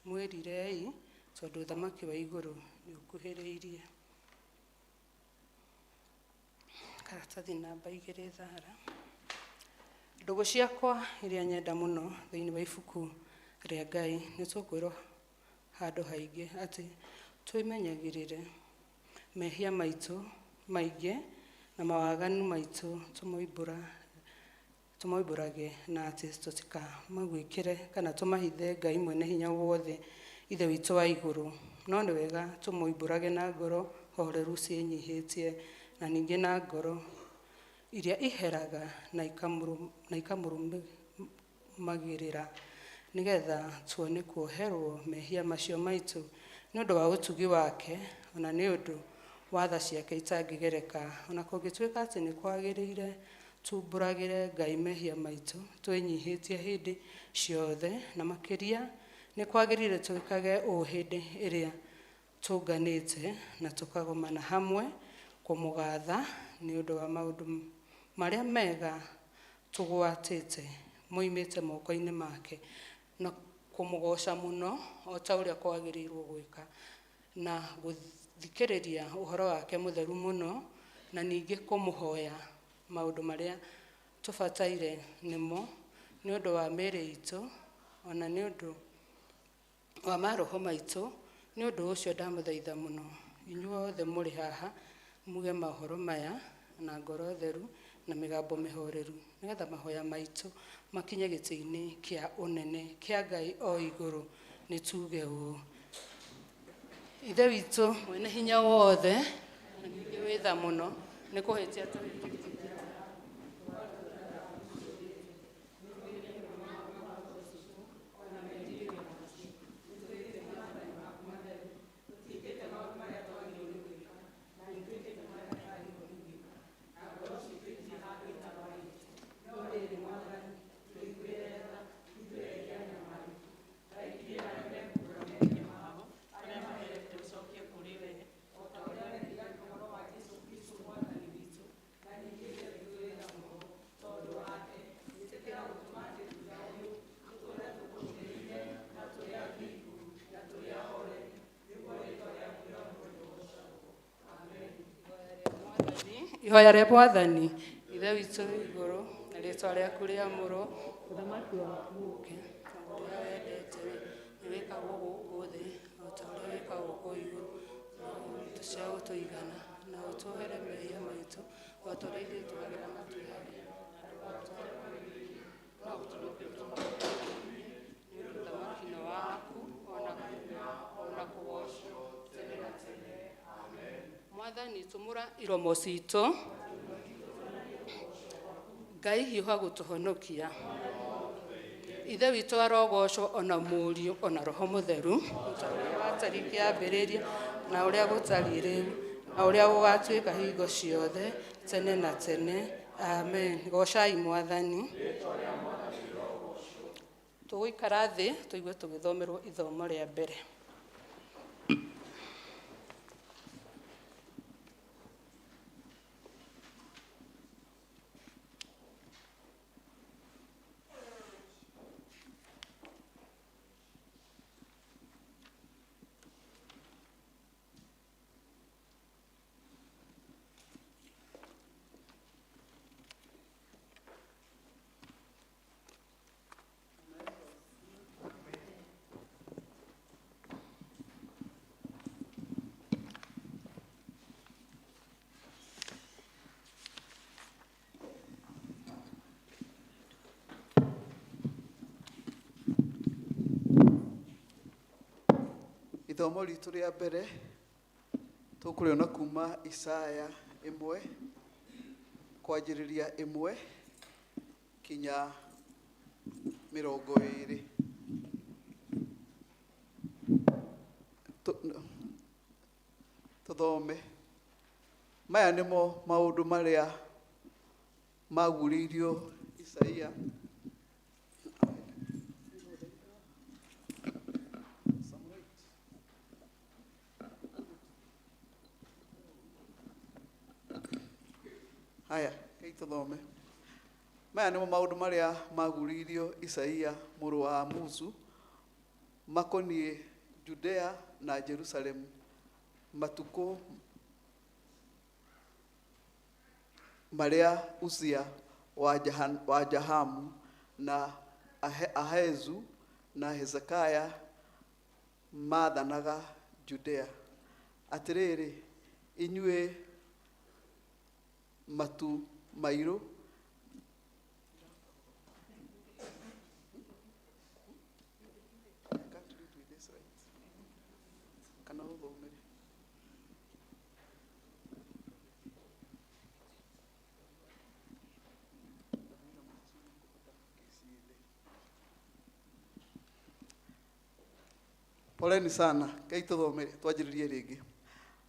Mwĩrirei, tondũ ũthamaki wa igũrũ nĩ ũkuhĩrĩirie. Karatathi namba 2 thara. Ndũgũ ciakwa iria nyenda mũno thĩinĩ wa ibuku rĩa Ngai, nĩ tũkwĩrwo handũ haingĩ atĩ twĩmenyagĩrĩre mehia maitũ maingĩ na mawaganu maitũ tũmoimbũrage, na atĩ tũtikamagwĩkĩre kana tũmahithe Ngai mwene hinya wothe, Ithe witũ wa igũrũ. No nĩ wega tũmoimbũrage na ngoro horeru ciĩnyihĩtie, na ningĩ na ngoro iria iheraga na ikamũrũmagĩrĩra, nĩgetha tuone kuoherwo mehia macio maitũ nĩ ũndũ wa ũtugi wake, ona nĩ ũndũ wa tha ciake itangĩgereka. Ona kũngĩtuĩka atĩ nĩ kwagĩrĩire tumbũragĩre Ngai mehia maitũ twĩnyihĩtie hĩndĩ ciothe, na makĩria nĩ kwagĩrĩire twĩkage ũũ hĩndĩ ĩrĩa tũnganĩte na tũkagomana hamwe kũmũgatha nĩ ũndũ wa maũndũ marĩa mega tũgwatĩte moimĩte moko-inĩ make, na kũmũgoca mũno o ta ũrĩa kwagĩrĩirwo gwĩka, na gũthikĩrĩria ũhoro wake mũtheru mũno, na ningĩ kũmũhoya maũndũ marĩa tũbataire nĩmo nĩ ũndũ wa mĩĩrĩ itũ, ona nĩ ũndũ wa maroho maitũ. Nĩ ũndũ ũcio ndamũthaitha mũno inyuothe mũrĩ haha muge mohoro maya na ngoro theru na mĩgambo mĩhoreru, nĩgetha mahoya maitũ makinye gĩtĩ-inĩ kĩa ũnene kĩa Ngai o igũrũ. Nĩ tuge ũũ: Ithe witũ mwene hinya wothe na ningĩ wĩ tha mũno, nĩ kũhĩtia tũhĩtĩtie. Ihoya rĩa Mwathani. Ithe witũ wĩ igũrũ, na rĩtwa rĩaku rĩamũrwo, ũthamaki waku ũũke, na ũrĩa wendete nĩ wĩkagwo gũkũ thĩ o ta ũrĩa wĩkagwo kũu igũrũ. Tũhe cia gũtũigana, na ũtũohere mehia maitũ o ta ũrĩa ithuĩ tuohagĩra matwĩhagia. No ũtũrũkie nĩ ũndũ ũthamaki nĩ waku, ona kũgocwo tene na tene. Mwathani, tumũra iromo citũ. Ngai hiũha gũtũhonokia. Ithe witũ arogocwo ona Mũriũ ona Roho Mũtheru, ta ũrĩa watariĩ kĩambĩrĩria na ũrĩa gũtariĩ rĩu, na ũrĩa gũgatuĩka hingo ciothe tene na tene. Amen. Gocai Mwathani. Tũgũikara thĩ tũigue tũgĩthomerwo ithomo rĩa mbere. Ithomo ritũ rĩa mbere tũkũrĩona kuma Isaya 1 kwanjĩrĩria 1 kinya 20. Tũthome. Maya nĩmo maũndũ marĩa maguũrĩirio Isaia. Haya, kei tũthome. Maya nĩmo maũndũ marĩa maguũrĩirio Isaia mũrũ wa Amuzu Makoniĩ Judea na Jerusalemu matukũ marĩa Uzia wa Jahamu na Ahazu na Hezekia maathanaga Judea. Atĩrĩrĩ, inyuĩ matu mairũ, kana ũthomere. Poleni sana, kei tũthome twanjĩrĩrie rĩngĩ.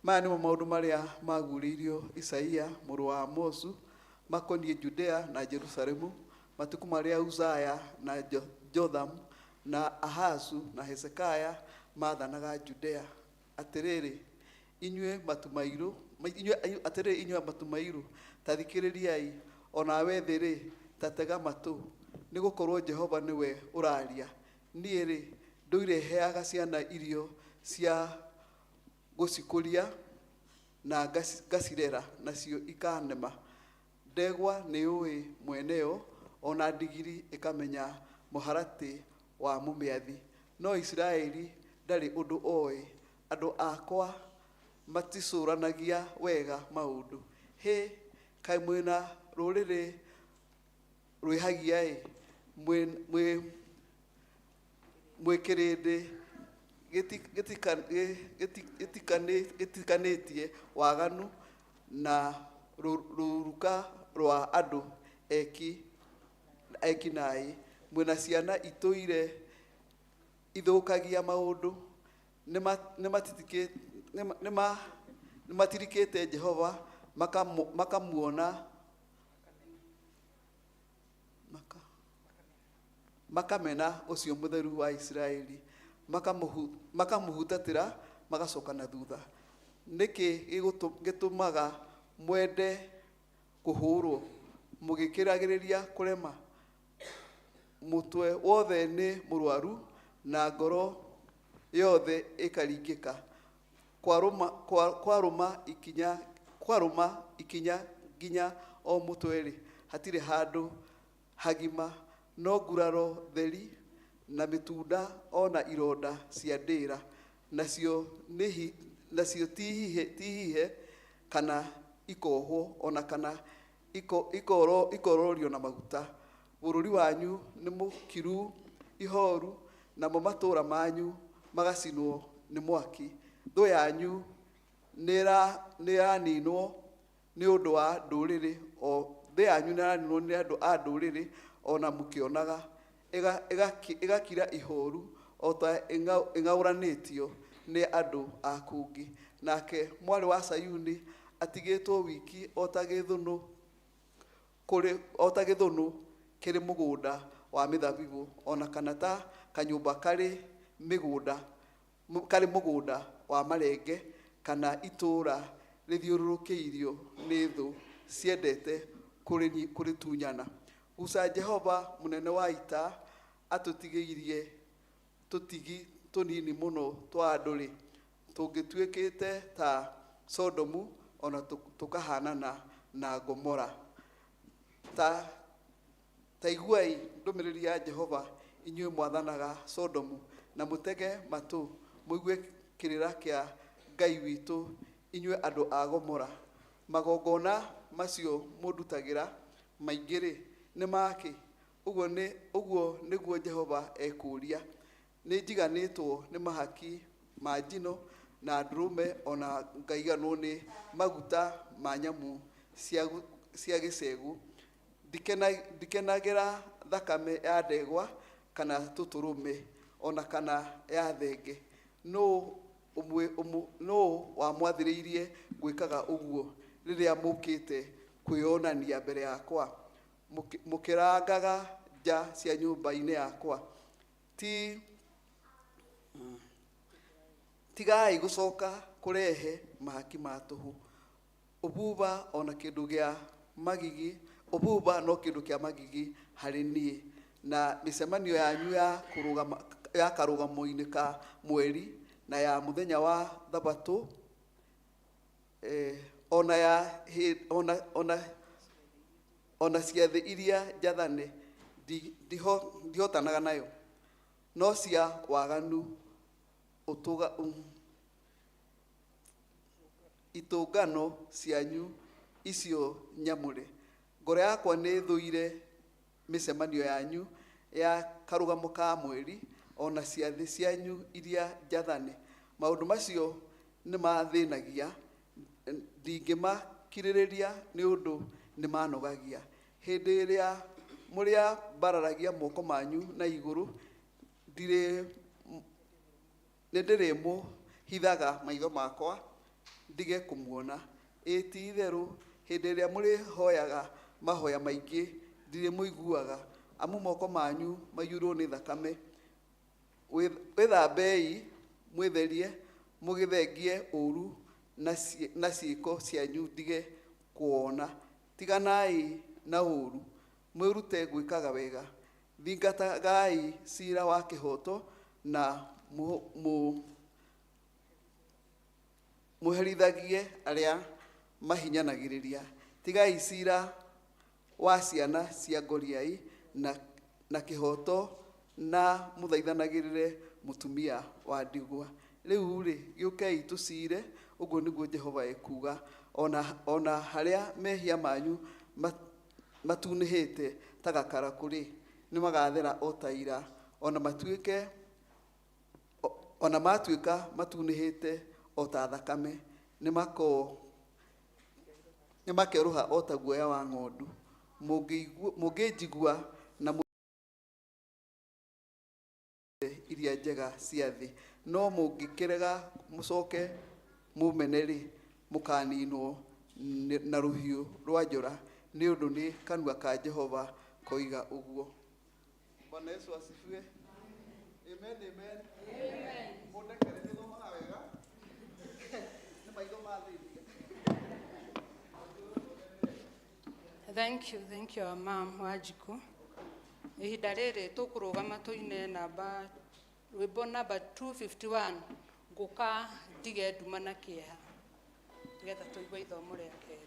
Maya nĩmo maũndũ marĩa maguũrĩirio Isaia mũrũ wa Amozu makoniĩ Judea na Jerusalemu matukũ marĩa Uzaya na Jothamu na Ahazu na Hezekia maathanaga Judea. Atĩrĩrĩ, inyuĩ matu mairũ, atĩrĩrĩ inyuĩ matu mairũ, ta thikĩrĩriai, o nawe thĩ-rĩ, ta tega matũ, nĩgũkorwo Jehova nĩwe ũraaria. Niĩ-rĩ, ndũire heaga ciana irio cia gũcikũria na ngacirera, nacio ikanema. Ndegwa nĩyũĩ mweneyo, ona ndigiri ĩkamenya mũharatĩ wa mũmĩathi. No Isiraeli ndarĩ ũndũ oĩ, andũ akwa maticũranagia wega maũndũ. Hĩ, kaĩ mwĩna rũrĩrĩ rwĩhagia-ĩ, mwĩ kĩrĩndĩ gĩtikanĩtie waganu na rũruka rwa andũ eki naĩ. Mwĩna ciana itũire ithũkagia maũndũ, nĩmatirikĩte Jehova, makamuona, makamena ũcio mũtheru wa Isiraeli, makamũhutatĩra, magacoka na thutha. Nĩkĩ gĩtũmaga mwende kũhũrwo, mũgĩkĩragĩrĩria kũrema? Mũtwe wothe nĩ mũrwaru na ngoro yothe ĩkaringĩka. Kwarũma ikinya nginya o mũtwe-rĩ, hatirĩ handũ hagima, no nguraro theri na mĩtunda ona ironda cia ndĩra, nacio ti hihe kana ikohwo, ona kana ikororio na maguta. Bũrũri wanyu nĩ mũkiru ihoru, namo matũũra manyu magacinwo nĩ mwaki. Thũ yanyu nĩĩraninwo nĩ ũndũ wa ndũrĩrĩ, o thĩ yanyu nĩĩraninwo nĩ andũ a ndũrĩrĩ, ona mũkĩonaga. Ĩgakira ihoru o ta ĩng'aũranĩtio nĩ andũ a kũngĩ. Nake mwarĩ wa Sayuni atigĩtwo wiki o ta gĩthũnũ kĩrĩ mũgũnda wa mĩthabibũ, ona kana ta kanyũmba karĩ mũgũnda wa marenge, kana itũũra rĩthiũrũrũkĩirio nĩ thũ ciendete kũrĩtunyana. Guca Jehova mũnene wa ita atũtigĩirie tũtigi tũnini mũno twa andũ-rĩ, tũngĩtuĩkĩte ta Sodomu, ona tũkahanana na Gomora. Ta iguai ndũmĩrĩri ya Jehova, inyuĩ mwathanaga Sodomu, na mũtege matũ mũigue kĩrĩra kĩa Ngai witũ, inyuĩ andũ a Gomora. Magongona macio mũndutagĩra maingĩ-rĩ, nĩ makĩ? Ũguo nĩguo Jehova ekũũria. Nĩnjiganĩtwo nĩ mahaki ma njino na ndũrũme, ona ngaiganwo nĩ maguta ma nyamũ cia gĩcegũ. Ndikenagĩra thakame ya ndegwa kana tũtũrũme, ona kana ya thenge. Nũũ wamwathĩrĩirie gwĩkaga ũguo rĩrĩa mũũkĩte kwĩonania mbere yakwa, mũkĩrangaga nja cia nyũmba-inĩ yakwa? Tigai gũcoka kũrehe mahaki ma tũhũ. Ũbumba ona kĩndũ gĩa magigi, ũbumba no kĩndũ kĩa magigi harĩ niĩ, na mĩcemanio yanyu ya ya karũgamo-inĩ ka mweri na ya mũthenya wa thabatũ, ona ya ona ona ona ciathĩ iria njathane ndihotanaga nayo, no cia waganu ũtũga itũngano cianyu icio nyamũre. Ngoro yakwa nĩ thũire mĩcemanio yanyu ya karũgamo ka mweri, ona ciathĩ cianyu iria njathane. Maũndũ macio nĩ mathĩnagia, ndingĩmakirĩrĩria nĩ ũndũ nĩ manogagia. Hĩndĩ ĩrĩa mũrĩambararagia moko manyu na igũrũ, nĩ ndĩrĩmũhithaga maitho makwa ndige kũmuona. Ĩ ti itherũ, hĩndĩ ĩrĩa mũrĩhoyaga mahoya maingĩ, ndirĩmũiguaga, amu moko manyu maiyũirwo nĩ thakame. Wĩthambei mwĩtherie, mũgĩthengie ũũru na ciĩko cianyu ndige kũwona. Tiganai na ũũru, mwĩrute gwĩkaga wega. Thingatagai ciira wa kĩhooto na mũherithagie arĩa mahinyanagĩrĩria. Tigai ciira wa ciana cia ngoriai na kĩhooto na mũthaithanagĩrĩre mũtumia wa ndigwa. Rĩu rĩ, gĩũkei tũciire, ũguo nĩguo Jehova ekuuga, ona harĩa mehia manyu matunĩhĩte ta gakarakũ-rĩ, nĩmagathera o ta ira, ona matuĩka matunĩhĩte o ta thakame, nĩmakerũha o ta guoya wa ng'ondu. Mũngĩnjigua na iria njega cia thĩ, no mũngĩkĩrega mũcoke mũmene-rĩ, mũkaninwo na rũhiũ rwa njora, nĩ ũndũ nĩ kanua ka Jehova koiga ũguo. Bwana Yesu asifiwe. Amen, amen. Mũndekere ndithomaga wega, nĩ maitho mathĩnia. Thank you, our mom Wanjiku. Ihinda rĩrĩ tũkũrũgama tũine namba rwĩmbo namba 251, ngũka ndige nduma na kĩeha, nĩgetha tũigue ithomo rĩa kerĩ.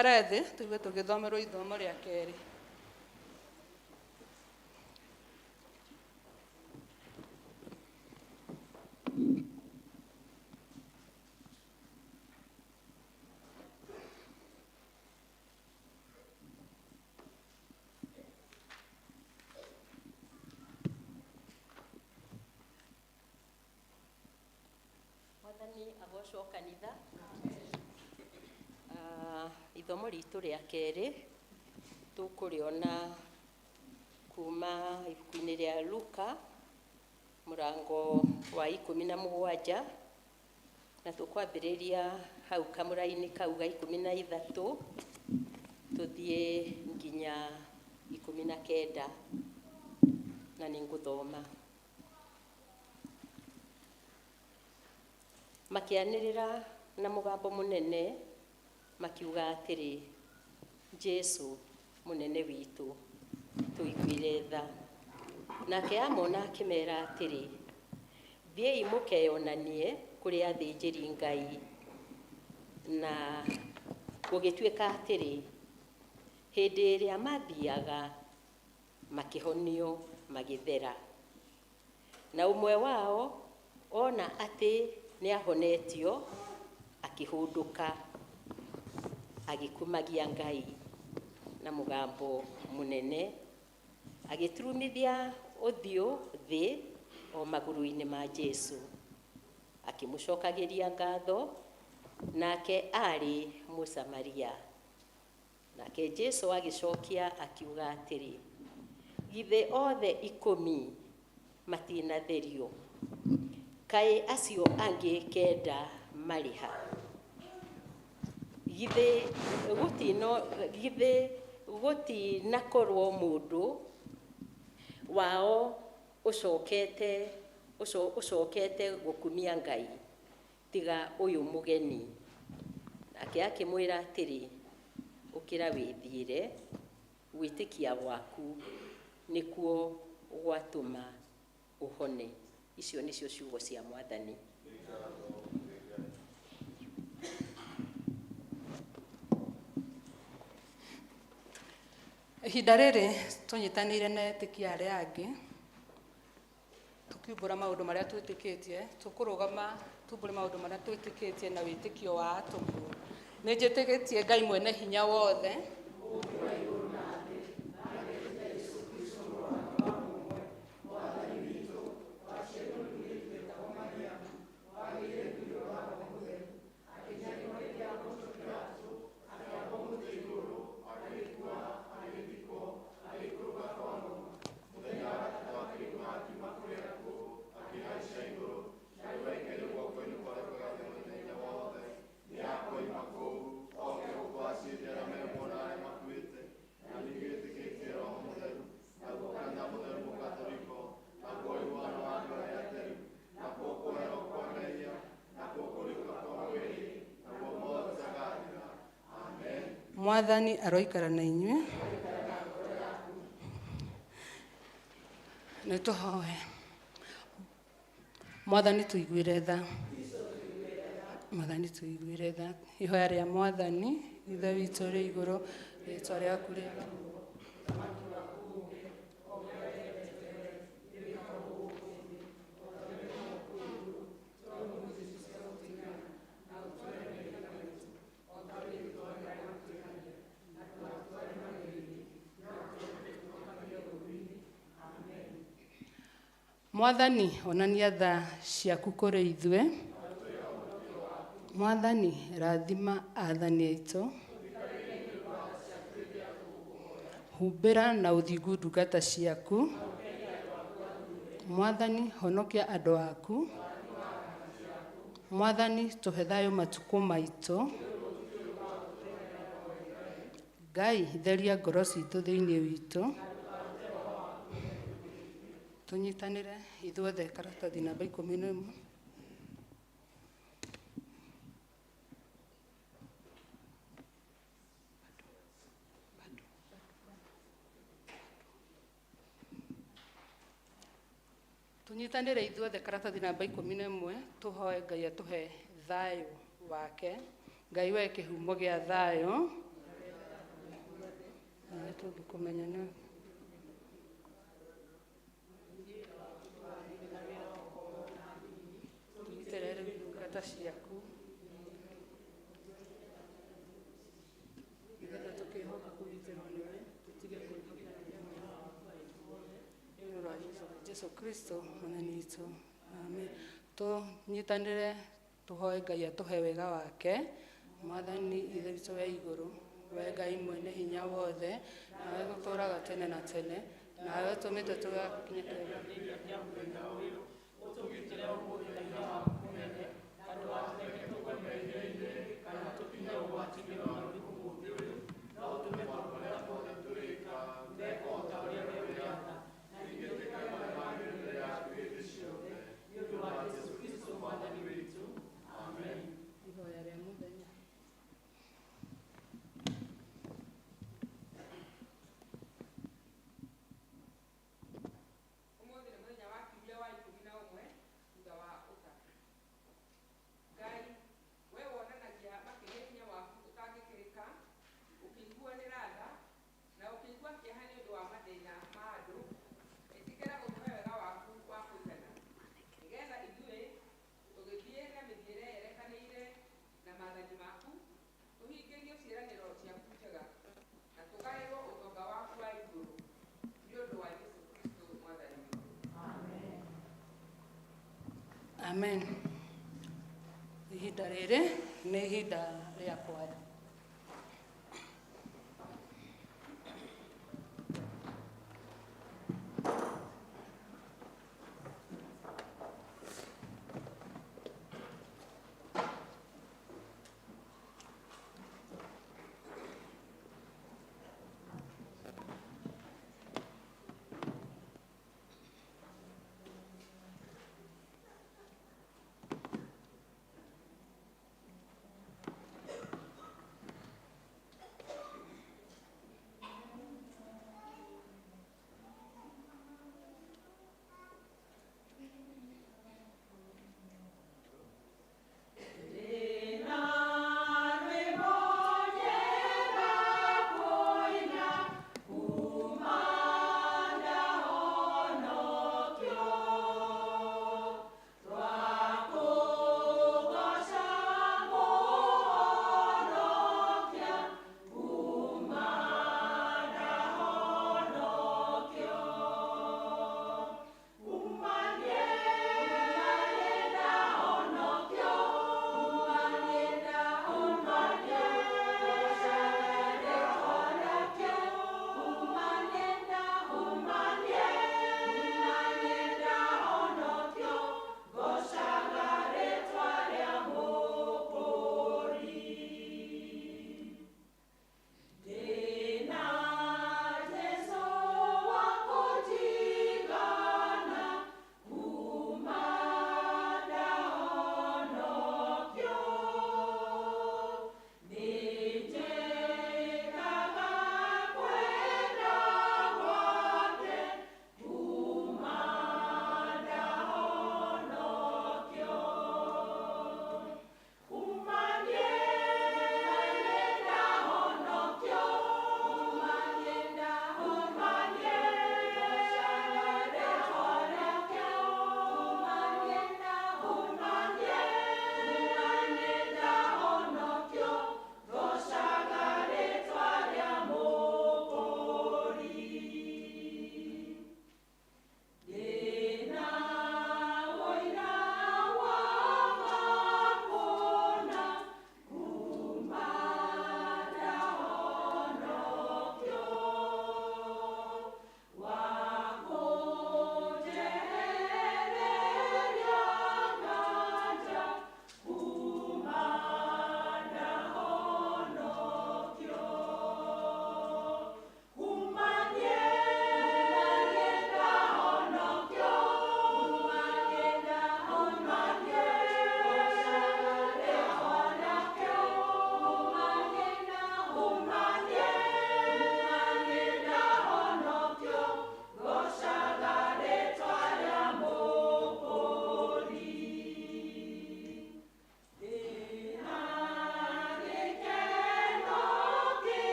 Tũikare thĩ tũigue tũgĩthomerwo ithomo rĩa kerĩ. Mwathani agocwo kanitha. Ithomo ritũ rĩa kerĩ tũkũrĩona kuma ibuku-inĩ rĩa Luka mũrango wa 17 na tũkwambĩrĩria hau kamũra-inĩ kau ga 13 tũthiĩ nginya 19 na nĩngũthoma. Makĩanĩrĩra na mũgambo mũnene makiuga atĩrĩ, Jesũ mũnene witũ, tũiguĩre tha. Nake amona akĩmera atĩrĩ, thiĩi mũkeyonanie kũrĩ athĩnjĩri Ngai. Na gũgĩtuĩka atĩrĩ, hĩndĩ ĩrĩa mathiaga makĩhonio magĩthera. Na ũmwe wao ona atĩ nĩahonetio, akĩhũndũka agĩkumagia Ngai na mũgambo mũnene, agĩturumithia ũthiũ thĩ o magũrũ-inĩ ma Jesũ, akĩmũcokagĩria ngatho, nake aarĩ Mũsamaria. Nake Jesũ agĩcokia akiuga atĩrĩ, githĩ othe 10 matinatherio? Kaĩ acio angĩ 9 marĩ ha? Githĩ gũtinakorwo mũndũ wao ũcokete gũkumia Ngai tiga ũyũ mũgeni? Nake akĩmwĩra atĩrĩ, ũkĩra wĩthiĩre, gwĩtĩkia gwaku nĩkuo gwatũma ũhone. Icio nĩcio ciugo cia Mwathani. Ihinda rĩrĩ tũnyitanĩire na etĩkia arĩa angĩ tũkiumbũra maũndũ marĩa twĩtĩkĩtie, tũkũrũgama tumbũre maũndũ marĩa twĩtĩkĩtie na wĩtĩkio wa atũmwo. Nĩ njĩtĩkĩtie Ngai mwene hinya wothe, Mwathani aroikara na inyuĩ. Nĩ tũhoe. Mwathani tũiguĩre tha. Mwathani tũiguĩre tha. Ihoya rĩa Mwathani, Ithe witũ ũrĩ igũrũ, rĩĩtwa rĩaku rĩathwo. Mwathani onania tha ciaku kũrĩ ithuĩ. Mwathani rathima athani aitũ. Humbĩra na ũthingu ndungata ciaku. Mwathani honokia andũ aku. Mwathani tũhe thayũ matukũ maitũ. Ngai theria ngoro citũ thĩinĩ witũ. Tũnyitanĩre ithuothe karatathi namba 11. Tũnyitanĩre ithuothe karatathi namba 11, tũhoe Ngai atũhe thayũ wake. Ngai we kĩhumo gĩa thayũ. Na tũngĩkũmenya nĩ tũgitĩre rĩu ndungata ciaku nĩgetha tũkĩhoka kũgitĩrwo nĩwe tũtige kwĩhokera nĩ ũndũ wa Jesu Kristo mwathani witũ. Amen. Tũnyitanĩre tũhoe Ngai atũhe wega wake. Mwathani Ithe witũ wa igũrũ, we Ngai mwene hinya wothe, nawe gũtũũraga tene na tene, nawe ũtũmĩte tũgakinya ihoya rĩa mũthenya. Ũmũthĩ nĩ mũthenya wa kiumia wa 11 thutha wa ũtatũ. Ngai, we wonanagia makĩria hinya waku ũtangĩkĩrĩka, ũkĩiguanĩra tha na ũkĩigua kĩeha nĩ ũndũ wa mathĩna ma andũ, ĩtĩkĩra gũtũhe wega waku wa kũigana, nĩgetha ithuĩ tũgĩthiĩ na mĩthiĩre yerekanĩire na maathani maku, tũhingĩrio ciĩranĩro ciaku njega, na tũgaĩrwo ũtonga waku wa igũrũ, nĩ ũndũ wa Jesũ Kristũ Mwathani witũ. Amen. Ihinda rĩrĩ nĩ ihinda rĩa kwaya.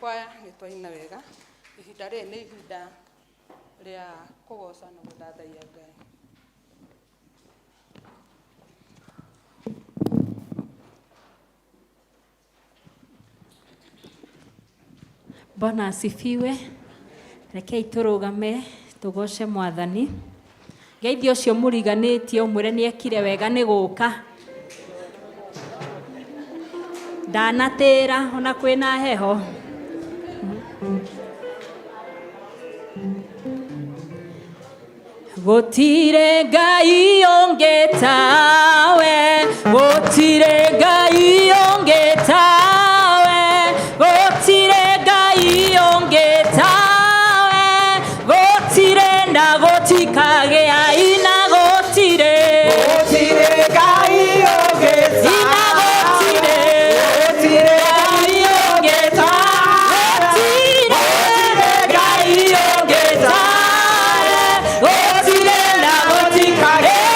Kwaya nĩ twaina wega. Ihinda rĩrĩ nĩ ihinda rĩa kũgoca na gũthathaiya Ngai. Bwana asifiwe. Rekei tũrũgame tũgoce Mwathani. Geithia ũcio mũriganĩtie ũmwĩre nĩ ekire wega nĩ gũka. Ndanatĩra ona kwĩna heho. Gũtirĩ Ngai ũngĩ tawe, gũtirĩ Ngai ũngĩ tawe, gũtirĩ Ngai ũngĩ tawe, gũtirĩ na gũtikagĩa ina gũtirĩ. Gũtirĩ Ngai ũngĩ Ina gũtirĩ. Gũtirĩ Ngai ũngĩ tawe. Gũtirĩ Ngai ũngĩ tawe, gũtirĩ na gũtikagĩa.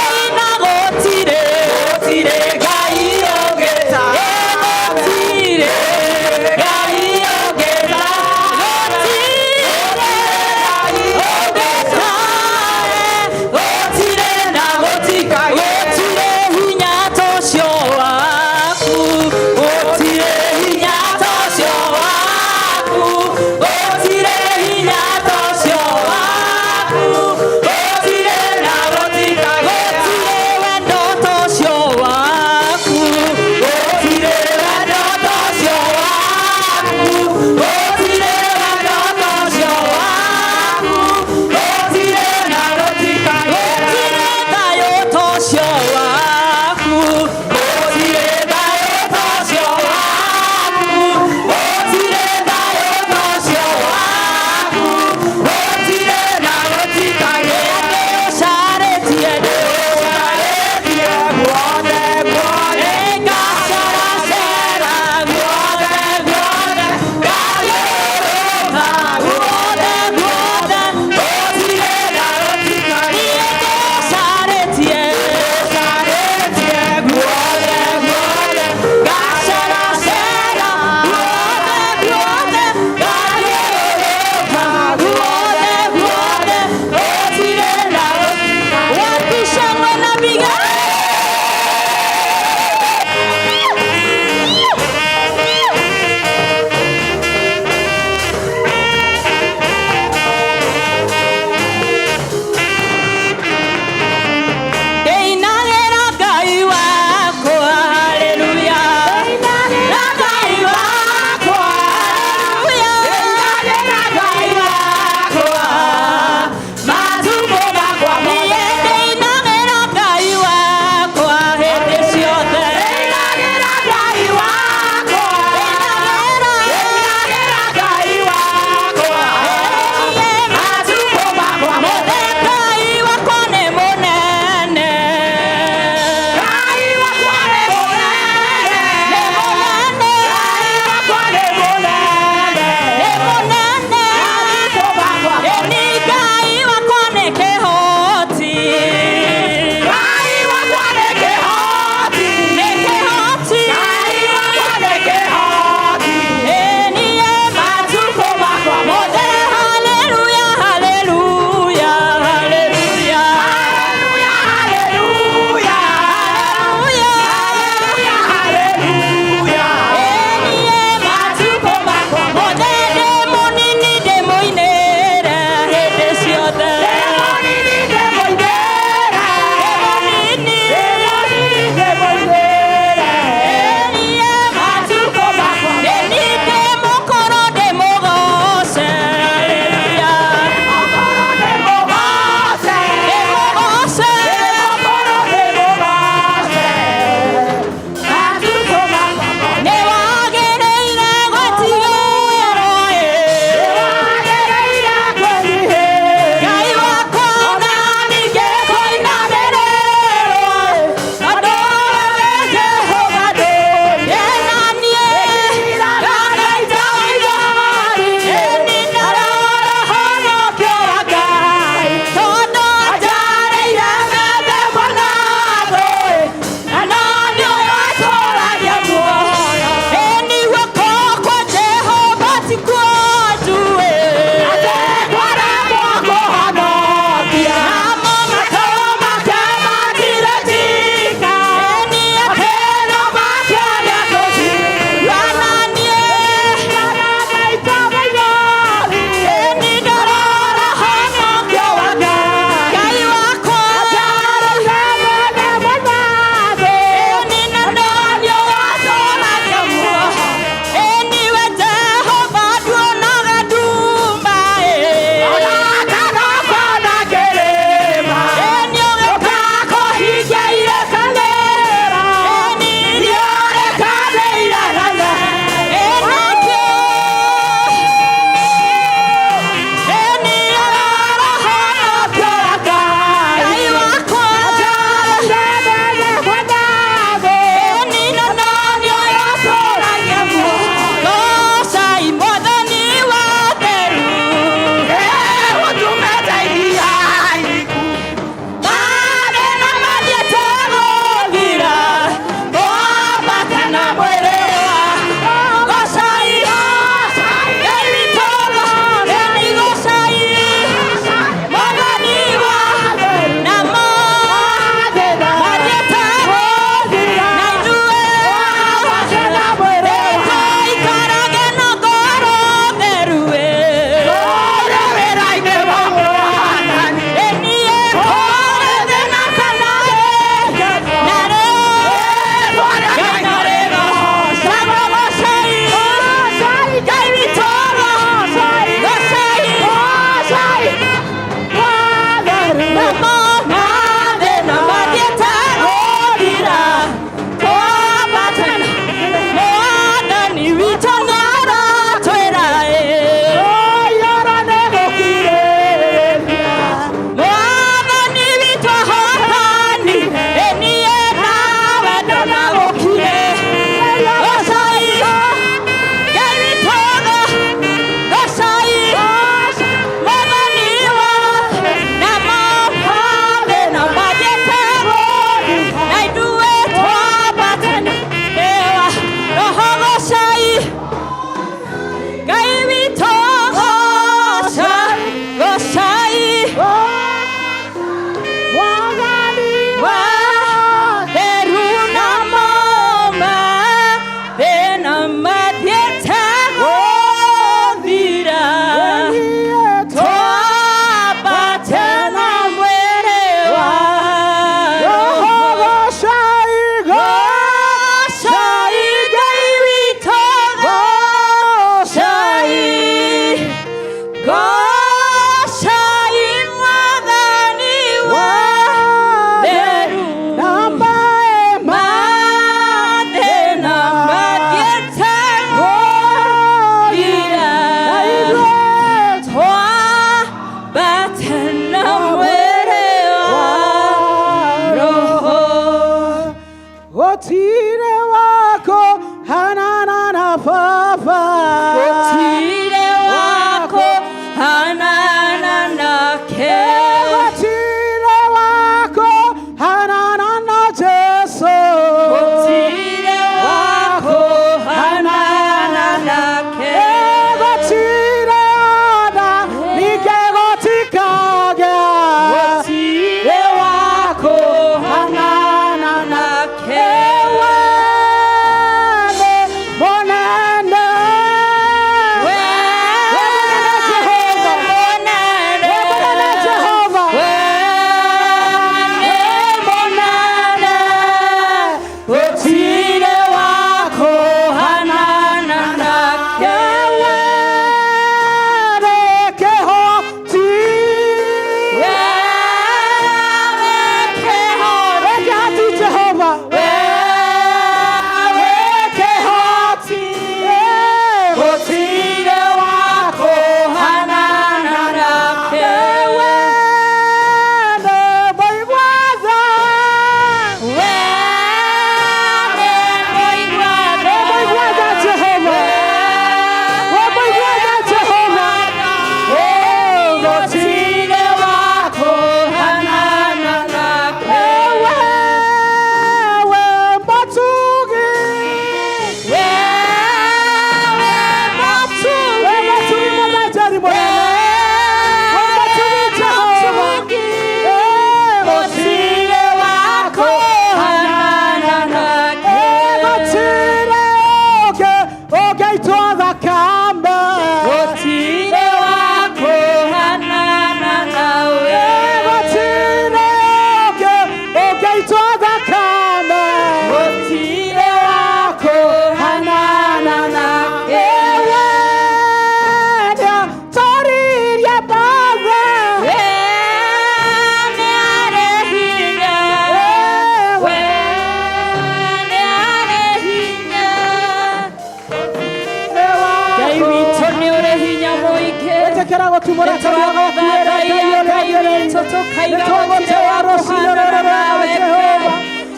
Tũkaiga gũtirĩ wa kũhanana nawe Ngai.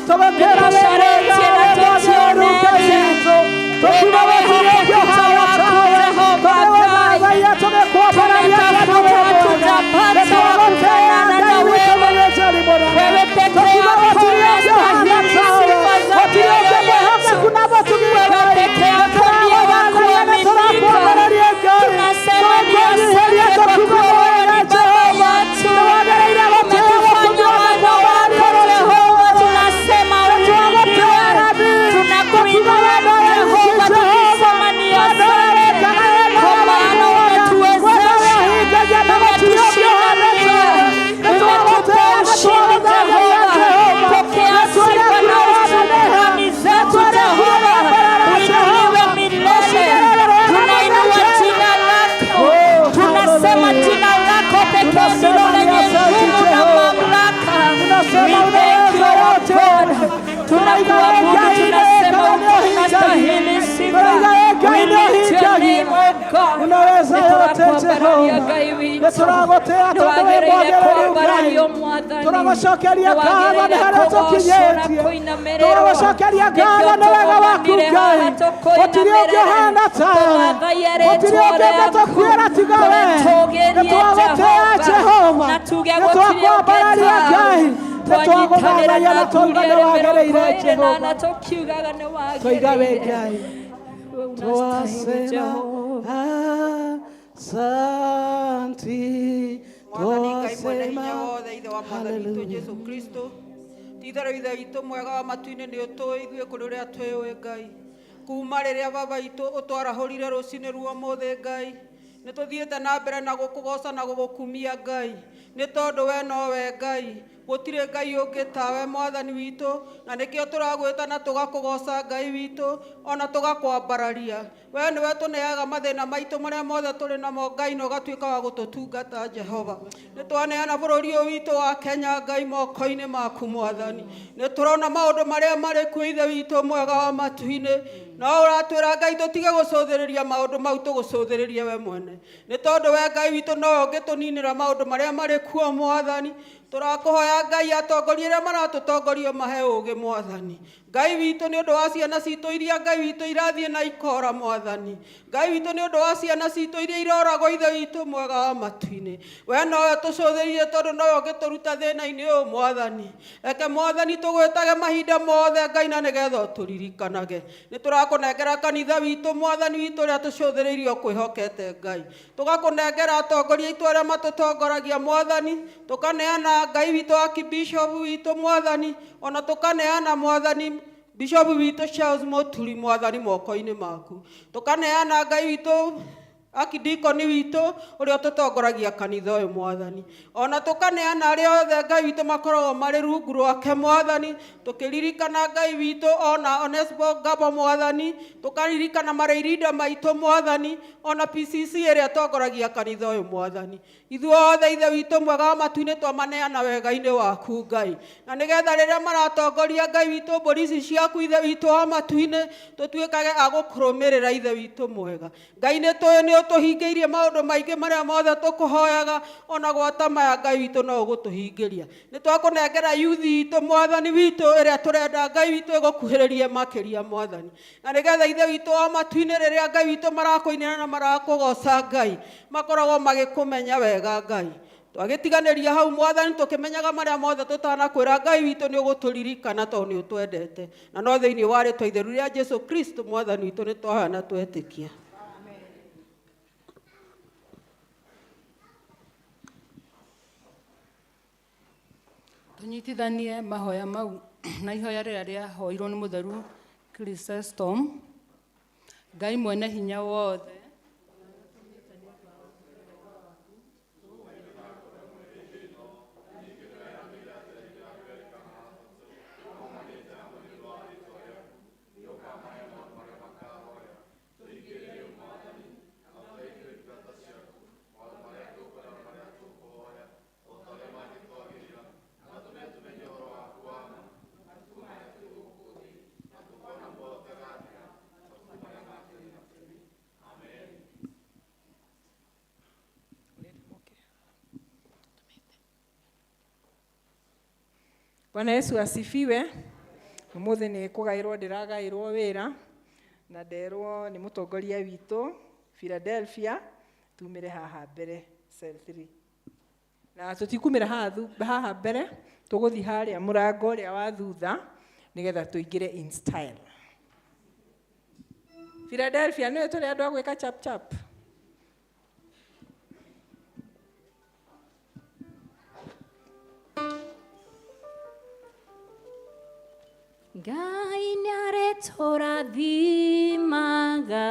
Nĩtũcarĩtie na tũtionete. Wĩna wĩhokeku waku Jehova Ngai. Tumetafuta hatujapata wa kufanana na wewe. Wewe peke yako unastahili sifa za mioyo yetu. Wewe peke yako ndiye wa kuaminika. Tunasema ni asante kwa kuwa wewe ni Baba yetu. Umetufanya wana wako Jehova. Tunasema uhimidiwe. Tunakuinua Jehova tukisema ni asante, kwa maana umetuwezesha, umetushindania, umetupa ushindi Jehova. Pokea sifa na shukrani zetu Jehova, uinuliwe milele. Tunainua jina lako, tunasema jina lako pekee ndilo lenye nguvu na mamlaka. We thank you, our God. Tunakuabudu, tunasema unastahili sifa. We lift your name, oh God. Unaweza yote Nĩtũrakwambararia Jehova. Ngai witũ. Nĩtũragũtĩĩa tondũ wĩ Nĩwagĩrĩire mwagĩrĩru Ngai. kwambarario Mwathani. Tũragũcokeria ngatho nĩ Nĩwagĩrĩire harĩa kũgocwo na tũkinyĩtie. kũinamĩrĩrwo. Tũragũcokeria Nĩkĩo ngatho nĩ wega waku tũgũmanire Ngai. haha Gũtirĩ ũngĩ tũkũinamĩrĩre. ũhana tawe. Tũgathaie Gũtirĩ rĩtwa ũngĩ rĩaku. ũngĩtũkuĩra tiga we. Tũrĩtũgĩrie Nĩtwagũtĩĩa Jehova. na tuge gũtirĩ ũngĩ Nĩtwakwambararia tawe. Ngai. Twanyitanĩra Nĩtwagũthathaiya na na athuri twauga erĩ nĩwagĩrĩire mĩrongo ĩrĩ na Jehova. ana tũkiugaga Twaiga we nĩwagĩrĩire. Ngai. Wewe unastahili Twasema Jehova. asanti. Mwathani Ngai mwene hinya Twasema wothe ithe wa mwathani witũ Jesu Kristo, ti itherũ ithe witũ mwega wa matu-inĩ nĩ ũtũĩ ithuĩ kũrĩ ũrĩa twĩũĩ Ngai. Kuma rĩrĩa baba witũ ũtwarahũrire rũcinĩ rwa ũmũthĩ Ngai, nĩ tũthiĩte na mbere na gũkũgoca na gũgũkumia Ngai, nĩ tondũ we nowe Ngai, gũtirĩ Ngai ũngĩ tawe mwathani witũ, na nĩkĩo tũragwĩta na tũgakũgoca Ngai witũ, ona tũgakwambararia. We nĩwe tũneaga mathĩna maitũ marĩa mothe tũrĩ namo Ngai, na ũgatuĩka wa gũtũtungata Jehova. Nĩ twaneana bũrũri ũyũ witũ wa Kenya Ngai moko-inĩ maku mwathani. Nĩ tũrona maũndũ marĩa marĩ kuo ithe witũ mwega wa matu-inĩ, no ũratwĩra Ngai tũtige gũcũthĩrĩria maũndũ mau, tũgũcũthĩrĩrie we mwene, nĩ tondũ we Ngai witũ nowe ũngĩtũninĩra maũndũ marĩa marĩ kuo mwathani. Tũrakũhoya Ngai atongoria arĩa maratũtongoria mahe ũũgĩ mwathani. Ngai witũ nĩ ũndũ wa ciana citũ iria Ngai witũ irathiĩ na ikora mwathani. Ngai witũ nĩ ũndũ wa ciana citũ iria iroragwo ithe witũ mwega wa matu-inĩ, we nowe tũcũthĩrĩrie tondũ nowe ũngĩtũruta thĩna-inĩ ũyũ mwathani. Reke mwathani tũgwĩtage mahinda mothe Ngai, na nĩgetha ũtũririkanage. Nĩ tũrakũnengera kanitha witũ mwathani witũ ũrĩa tũcũthĩrĩirie ũkwĩhokete Ngai, tũgakũnengera atongoria aitũ arĩa matũtongoragia mwathani, tũkaneana Ngai witũ akibishop witũ mwathani, ona tũkaneana mwathani bishop witũ Charles Moturi mwathani moko-inĩ maku, tũkaneana Ngai witũ akidikoni witũ ũrĩa ũtũtongoragia kanitha ũyũ mwathani, ona tũkaneana arĩa othe Ngai witũ makoragwo marĩ rungu rwake mwathani, tũkĩririkana Ngai witũ ona Onesmo Ngabo mwathani, tũkaririkana marĩirinda maitũ mwathani, ona PCC ĩrĩa ĩtongoragia kanitha ũyũ mwathani. Ithuothe ithe witũ mwega wa matu-inĩ twamaneana wega-inĩ waku Ngai, na nĩgetha rĩrĩa maratongoria Ngai witũ mbũri ici ciaku ithe witũ wa matu-inĩ, tũtuĩkage a gũkũrũmĩrĩra ithe witũ mwega. Ngai nĩ tũĩ nĩ ũtũhingĩirie maũndũ maingĩ marĩa mothe tũkũhoyaga, ona gwata maya Ngai witũ no ũgũtũhingĩria. Nĩ twakũnengera yuthi itũ mwathani witũ ĩrĩa tũrenda Ngai witũ ĩgũkuhĩrĩrie makĩria mwathani, na nĩgetha ithe witũ wa matu-inĩ rĩrĩa Ngai witũ marakũinĩra na marakũgoca Ngai, makoragwo magĩkũmenya wega Ngai. Twagĩtiganĩria hau mwathani tũkĩmenyaga marĩa mothe tũtanakwĩra Ngai witũ nĩ ũgũtũririkana tondũ nĩ ũtwendete, na no thĩinĩ wa rĩtwa itheru rĩa Jesu Kristo mwathani witũ nĩ twahoya na twetĩkia. Tũnyitithanie mahoya mau na ihoya rĩrĩa rĩahoirwo nĩ mũtheru Chrysostom. Ngai mwene hinya wothe, Bwana Yesu asifiwe. Umuthi ni kugairwo ndiragairwo wira na nderwo ni mutongoria witũ Philadelphia tumire haha mbere cell 3. Na tutikumira haha mbere, tuguthi haria murango uria wa thutha nigetha tuingire in style. Philadelphia niwe turi andu a gwika chap chap. Ngai nĩarĩtũrathimaga,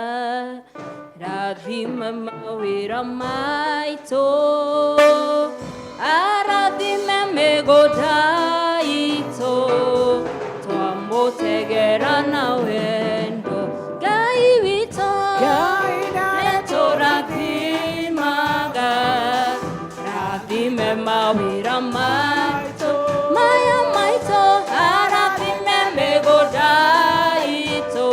rathima mawĩra maitũ, arathime mĩgũnda itũ, twamũtegera na wendo. Ngai witũ nĩatũrathimaga, rathime mawĩra maitũ, maya maitũ, arathime mĩgũnda itũ,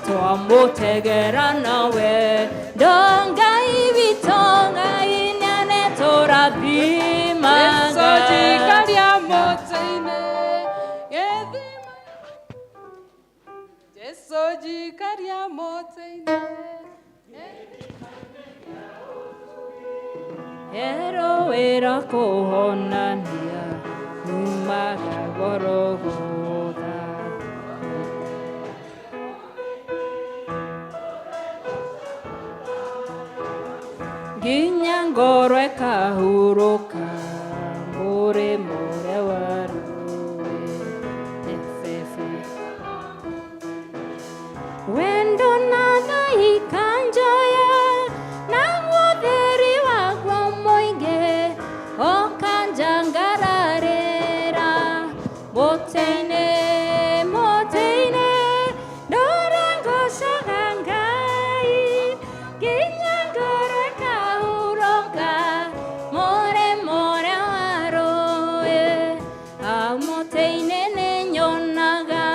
twamũtegera na wendo. Ngai witũ, Ngai nĩarĩtũrathimaga. Jesu jikaria mũtĩ-inĩ. Ero wĩra kũhonania umaga Gorogotha. Nginya ngoro ĩkahurũka mũrĩmo ũrĩa wa rũĩ. Efefe. Wendo na Ngai kanjoya na mũtheri waguo mũingĩ ũkanjangararĩra mũtĩ-inĩ, mũtĩ-inĩ ndũra ngũcaga Ngai nginya ngoro ĩkahurũka mũrĩmo ũrĩa wa rũĩ. Hau mũtĩ-inĩ nĩnyonaga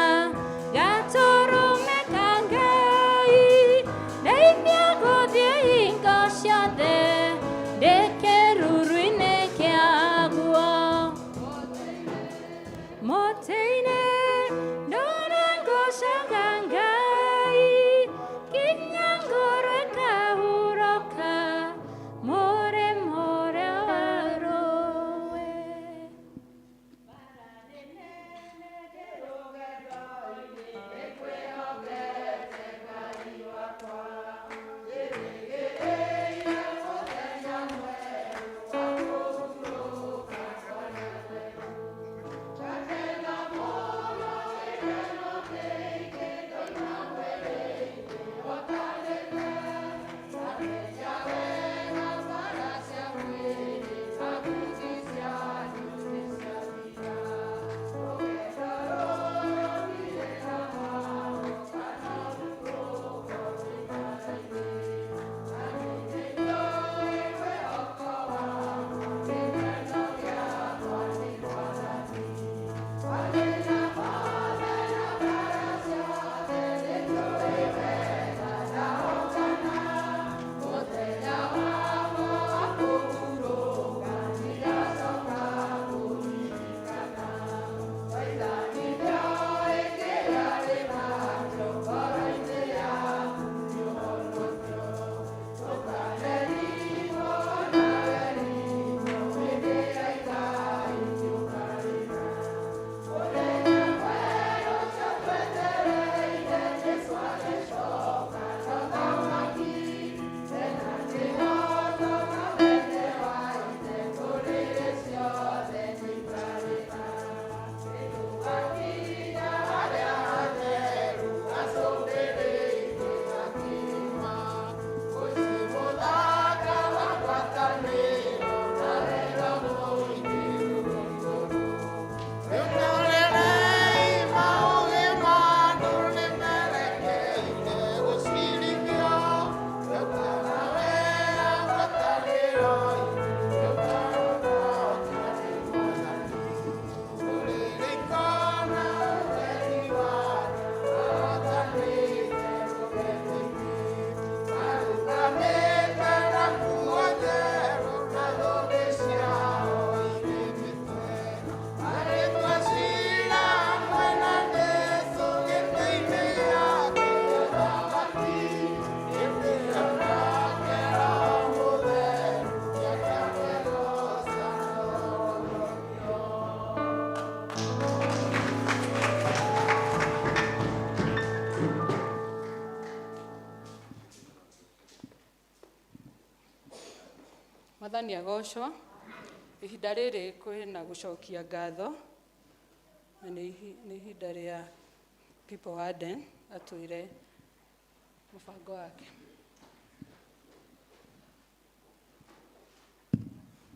gatũrũme ka Ngai ndeithia gũthiĩ hingo ciothe ndĩ kĩruru-inĩ kĩaguo. Mũtĩ-inĩ ndũra ngũcaga Ngai nginya ngoro ĩkahurũka mũrĩmo ũrĩa wa rũĩ. Mwathani agocwo. Ihinda rĩrĩ kwĩna gũcokia ngatho na nĩ ihinda rĩa People Warden atwĩre mũbango wake.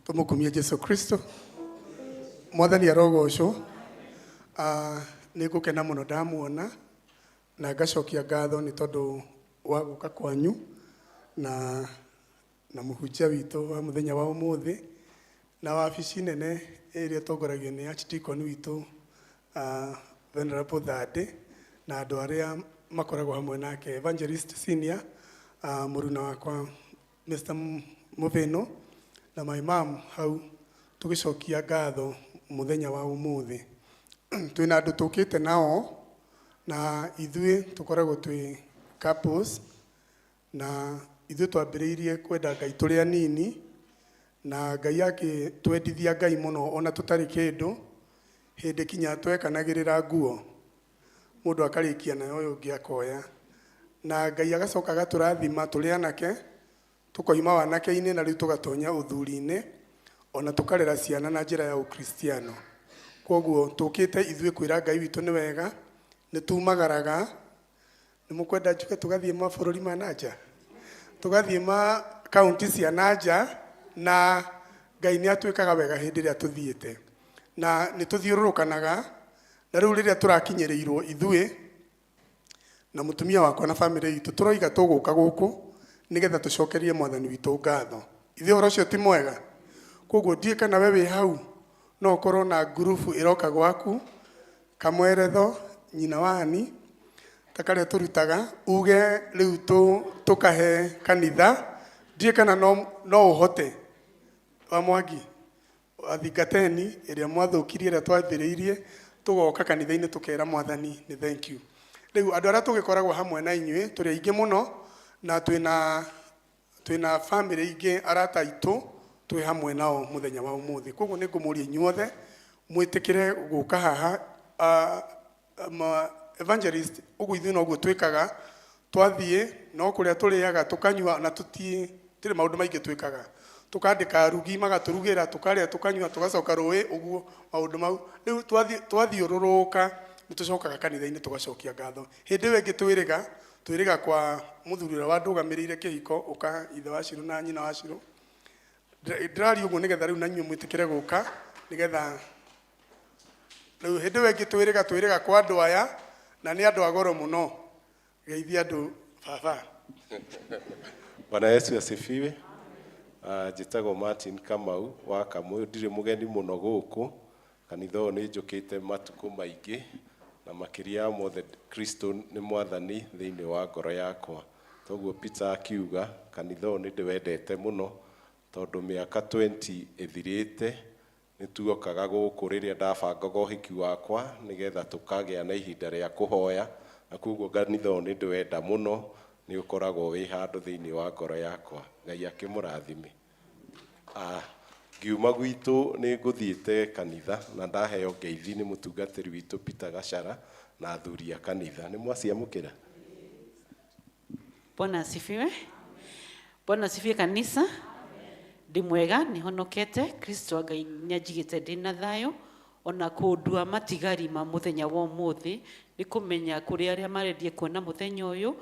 Tumukumie Jesu Kristo. Mwathani arogocwo. Nĩ ngũkena mũno ndamuona na ngacokia ngatho nĩ tondũ wa gũka kwanyu na mũhunjia witũ wa mũthenya wa ũmũthĩ na wabici nene ĩrĩa ĩtongoragio nĩ Archdeacon witũ Venerable Thande na andũ arĩa makoragwo hamwe nake, Evangelist Senior, mũruna wakwa Mr. Muveno na my mom hau, tũgĩcokia ngatho mũthenya wa ũmũthĩ. Twĩna andũ tũkĩte nao na ithuĩ tũkoragwo twĩ couples na ithuĩ twambĩrĩirie kwenda Ngai tũrĩ anini na Ngai akĩtwendithia Ngai mũno ona tũtarĩ kĩndũ, hĩndĩ kinya twekanagĩrĩra nguo mũndũ akarĩkia nayo ũyũ ũngĩ akoya, na Ngai agacoka agatũrathima tũrĩ anake, tũkoima wanake-inĩ na rĩu tũgatonya ũthuri-inĩ ona tũkarera ciana na njĩra ya ũkristiano. Koguo tũkĩte ithuĩ kwĩra Ngai witũ nĩ wega, nĩ tumagaraga, nĩ mũkwenda njuge tũgathiĩ mabũrũri ma nanja, tũgathiĩ ma kaunti cia nanja, na Ngai nĩ atwĩkaga wega hĩndĩ ĩrĩa tũthiĩte na nĩ tũthiũrũrũkanaga. Na rĩu rĩrĩa tũrakinyĩrĩirwo ithuĩ na mũtumia wakwa na bamĩrĩ itũ, tũroiga tũgũka gũkũ nĩgetha tũcokerie Mwathani witũ ngatho. Ithuĩ ũhoro ũcio ti mwega. Koguo ndiũĩ kana we wĩ hau no ũkorwo na ngurubu ĩroka gwaku kamweretho nyina wani ta karĩa tũrutaga uge rĩu tũkahe kanitha, ndiũĩ kana no ũhote wa Mwangi athingateni ĩrĩa mwathũkirie ĩrĩa twambĩrĩirie, tũgoka kanitha-inĩ tũkera Mwathani nĩ thank you. Rĩu andũ arĩa tũgĩkoragwo hamwe na inyuĩ tũrĩ aingĩ mũno na twĩna bamĩrĩ ingĩ arata aitũ twĩ hamwe nao mũthenya wa ũmũthĩ. Koguo nĩ ngũmũria inyuothe mwĩtĩkĩre gũka haha. Evangelist ũguo ithuĩ noguo twĩkaga, twathiĩ no kũrĩa tũrĩaga tũkanyua na tũtirĩ maũndũ maingĩ twĩkaga, tukandĩka arugi magatũrugĩra, tũkarĩa tũkanyua tũgacoka rũĩ ũguo maũndũ mau. Rĩu twathiũrũrũka nĩ tũcokaga kanitha-inĩ tũgacokia ngatho. Hĩndĩ ĩyo ĩngĩ twĩrĩga kwa mũthuri ũrĩa wandũgamĩrĩire kĩhiko, ũka ithe wa Shiro na nyina wa Shiro. Ndĩraria ũguo nĩgetha rĩu na inyuĩ mwĩtĩkĩre gũka, nĩgetha rĩu hĩndĩ ĩyo ĩngĩ twĩrĩga kwa andũ aya na nĩ andũ a goro mũno. Geithia andũ baba. Bwana Yesu asifiwe. Njĩtagwo Martin Kamau wa Kamũyũ, ndirĩ mũgeni mũno gũkũ kanitha ũyũ, nĩ njũkĩte matukũ maingĩ na makĩria ya mothe Kristo nĩ Mwathani thĩinĩ wa ngoro yakwa. Toguo Peter akiuga kanitha ũyũ nĩ ndĩwendete mũno tondũ mĩaka 20 ĩthirĩte nĩ tuokaga gũkũ rĩrĩa ndabangaga ũhiki wakwa nĩgetha tũkagĩa na ihinda rĩa kũhoya, na koguo kanitha ũyũ nĩ ndĩwenda mũno, nĩ ũkoragwo wĩ handũ thĩinĩ wa ngoro yakwa. Ngai akĩmũrathime. Ngiuma gwitũ nĩ ngũthiĩte kanitha na ndaheo ngeithi nĩ mũtungatĩri witũ Peter Gachara na athuri a kanitha. Nĩ mwaciamũkĩra? Bwana asifiwe. Bwana asifiwe kanisa. Ndĩ mwega, nĩ honokete, Kristo Ngai nĩ anjigĩte ndĩ na thayũ, ona kũndua matigari ma mũthenya wa ũmũthĩ, nĩ kũmenya kũrĩ arĩa marendie kuona mũthenya ũyũ,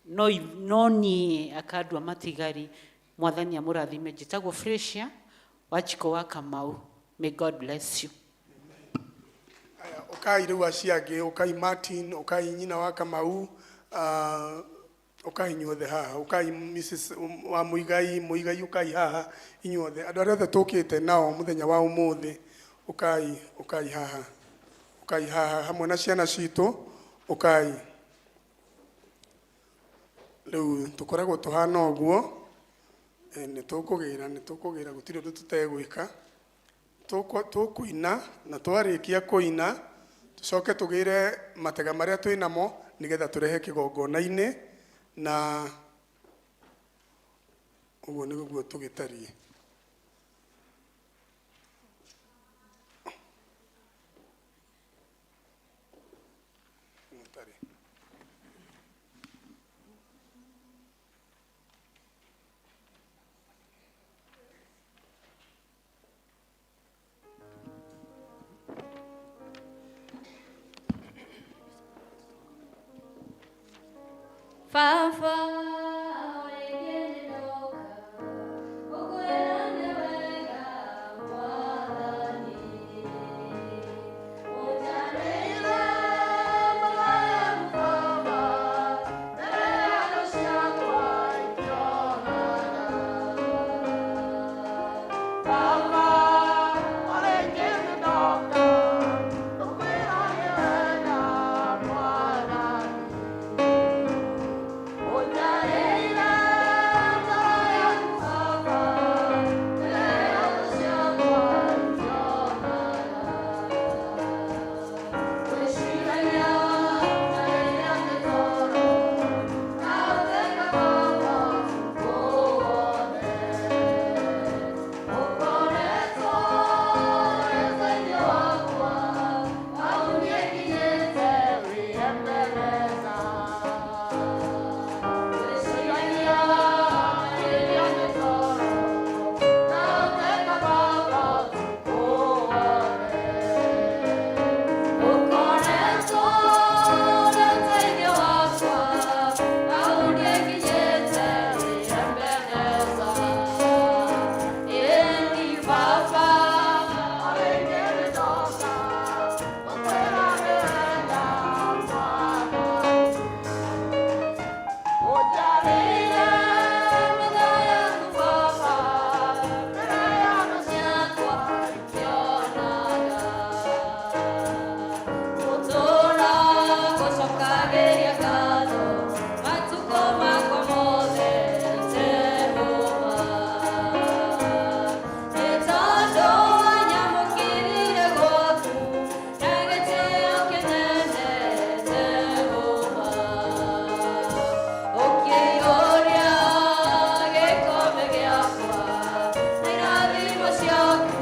no niĩ akandua matigari. Mwathani amũrathime. Njĩtagwo Fresia Wanjikũ wa Kamau. May God bless you. Ũkai rĩu acio angĩ, ũkai Martin, ũkai nyina wa Kamau, ũkai inyuothe haha, ũkai Mrs. wa Muigai, Muigai ũkai haha inyuothe. Andũ arĩa othe tũkĩte nao mũthenya wa ũmũthĩ, ũkai, ũkai haha, ũkai haha hamwe na ciana citũ, ũkai. Rĩu tũkoragwo tũhana ũguo, nĩ tũkũgĩra, gũtirĩ ũndũ tũtegwĩka. Tũkũina na twarĩkia kũina tũcoke tũgĩre matega marĩa twĩnamo nĩgetha tũrehe kĩgongona-inĩ, na ũguo nĩguo tũgĩtariĩ. Baba rĩngĩ nĩndoka gũkwĩra nĩ wega Mwathani. Ũnjarĩire mũthenya Baba, mbere ya thũ ciakwa ikĩonaga. Baba, rĩngĩ nĩndoka gũkwĩra nĩ wega Mwathani. Ũnjarĩire mbere yaku Baba, mbere ya thũ ciakwa ikĩonaga. Gwĩciragia na rĩrĩa ndĩ toro, ndahoteka Baba ũtukũ wothe. Ũkoretwo ũrĩ ũteithio wakwa, hau niĩ nginyĩte Wĩ Ebeneza. Gwĩciragia na rĩrĩa ndĩ toro, ndahoteka Baba ũtukũ wothe. Ũkoretwo ũrĩ ũteithio wakwa, hau niĩ nginyĩte wĩ Ebeneza. Ĩni Baba, Rĩngĩ nĩndoka gũkwĩra nĩ wega Mwathani. Ũnjarĩire mũthenya Baba, mbere ya thũ ciakwa ikĩonaga. Gũtũũra gũcokagĩria ngatho matukũ makwa mothe Jehova. Nĩ tondũ wanyamũkĩrire gwaku na gĩtĩo kĩnene Jehova. Ũkĩiyũria gĩkombe gĩakwa na irathimo ciaku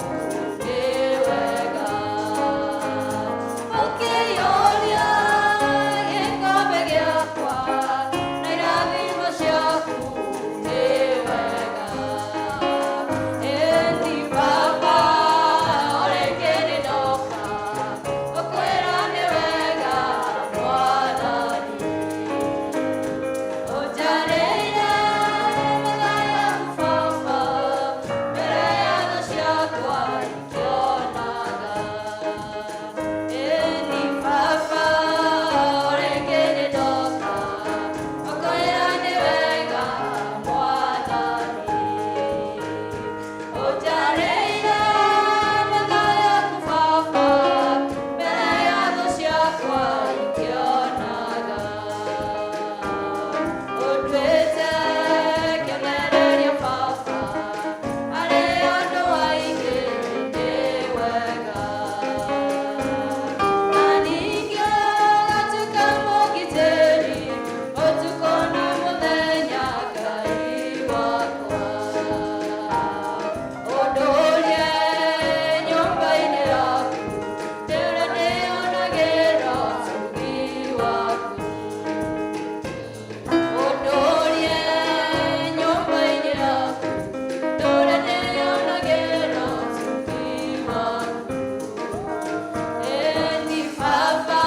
nĩ wega. Ũkĩiyũria gĩkombe gĩakwa na irathimo ciaku nĩ wega. Ĩni Baba, rĩngĩ nĩndoka gũkwĩra nĩ wega Mwathani. Ũnjarĩire mũthenya Baba, mbere ya thũ ciakwa ikĩonaga. Ĩni Baba, rĩngĩ nĩndoka gũkwĩra nĩ wega Mwathani. Ũnjarĩire mũthenya Baba, mbere ya thũ ciakwa ikĩonaga. Ũnduĩte kĩonereria Baba, harĩ andũ aingĩ nĩ wega. Na ningĩ ũgatuĩka mũgitĩri ũtukũ na mũthenya Ngai wakwa. Ũndũrie nyũmba-inĩ yaku, ndĩrĩa ndĩonagĩra ũtugi waku. Ũndũrie nyũmba-inĩ yaku, ndũre ndĩonagĩra ũtugi waku. Ĩni Baba,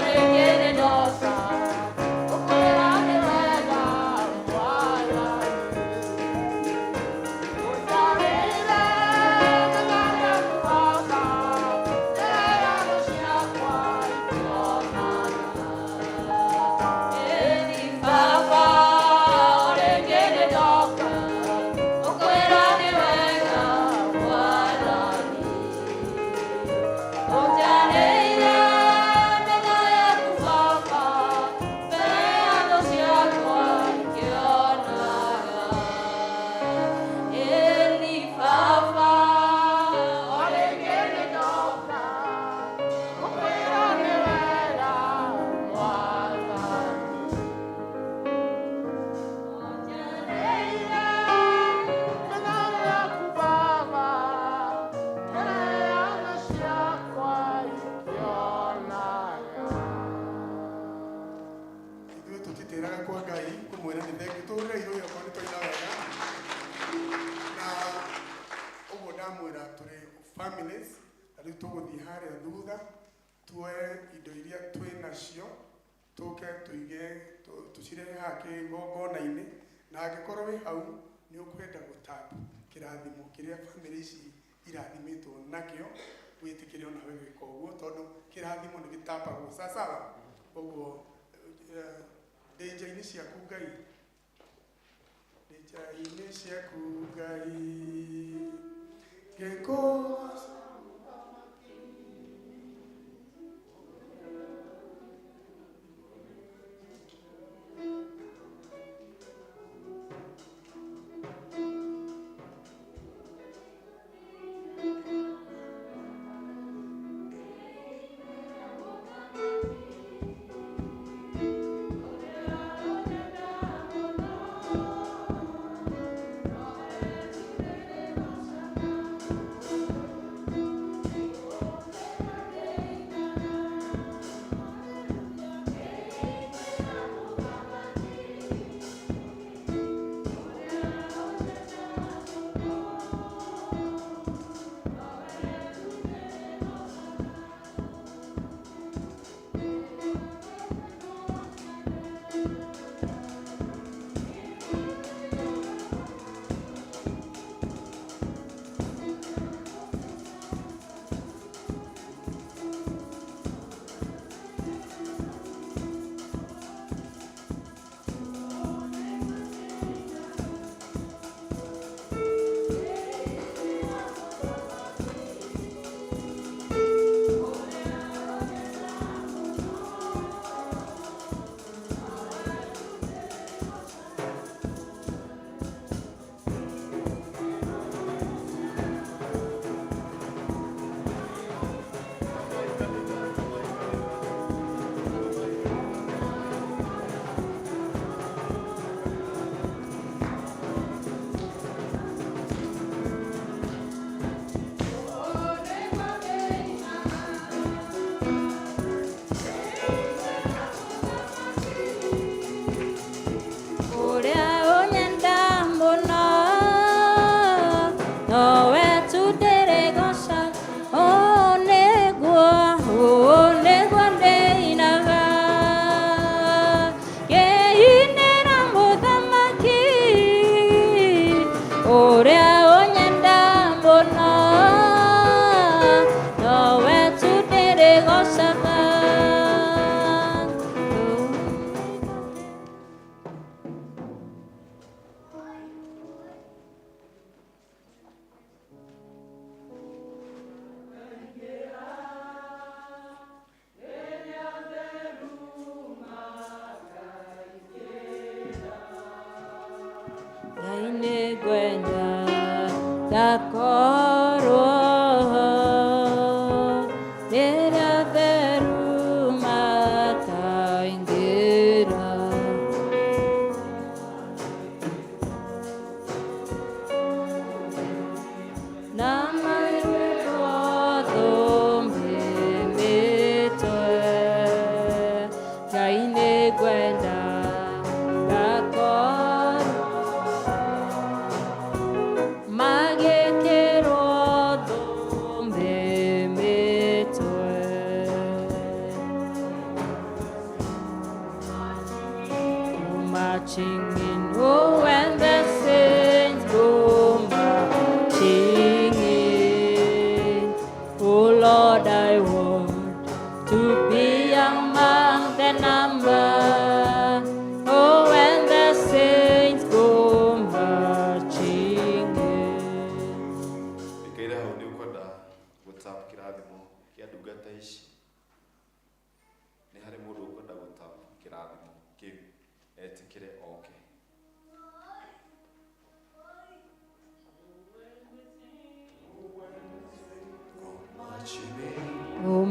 rĩngĩ nĩndoka gũkwĩra nĩ wega Mwathani. Ũnjarĩire mũthenya Baba, mbere ya thũ ciakwa ikĩonaga. Ĩni Baba, rĩngĩ nĩndoka gũkwĩra nĩ wega Mwathani. Ũnjarĩire metha yaku Baba, mbere ya thũ ciakwa ikĩonaga. Ĩni Baba, Rĩngĩ nĩndoka gũkwĩra nĩ wega Mwathani. Ũnjarĩire metha yaku Baba, mbere ya thũ ciakwa ikĩonaga. Ithuĩ tũtitĩraga kwa Ngai kũmwĩra nĩ thengiũ tũrĩre irũĩ okorwo nĩ twaina wega na ũguo ndamwĩra tũrĩ families na rĩu tũgũthiĩ harĩa thutha tuoe indo iria twĩ nacio. Tũke tũige tũcirehe haha kĩgongona-inĩ, na angĩkorwo wĩ hau nĩ ũkwenda gũtap kĩrathimo kĩrĩa bamĩrĩ ici irathimĩtwo nakĩo, wĩtĩkĩre onawe gwĩka ũguo, tondũ kĩrathimo nĩ gĩtapagwo sawasawa. Ũguo ndĩ nja-inĩ ciaku Ngai, ndĩ nja-inĩ ciaku Ngai, ngĩkũgoca.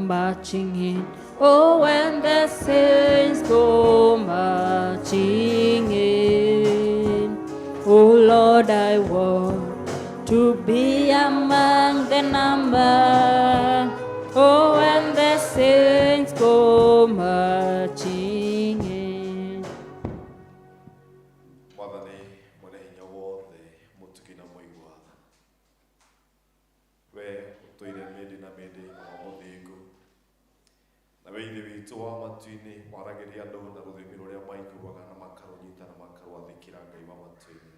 Marching in, oh, when the saints go marching in, oh Lord, I want to be among the number. Oh, when the saints go marching in. Mwathani mwene hinya wothe mutugi na mũigua tha, we ũtũire mĩndĩ na mĩndĩ wa mũthingu, na we Ithe witũ witũ wa matu-inĩ waragĩria andũ na rũthiomi rũrĩa maiguaga na makarũnyita na makarwathĩkĩra Ngai wa matu-inĩ.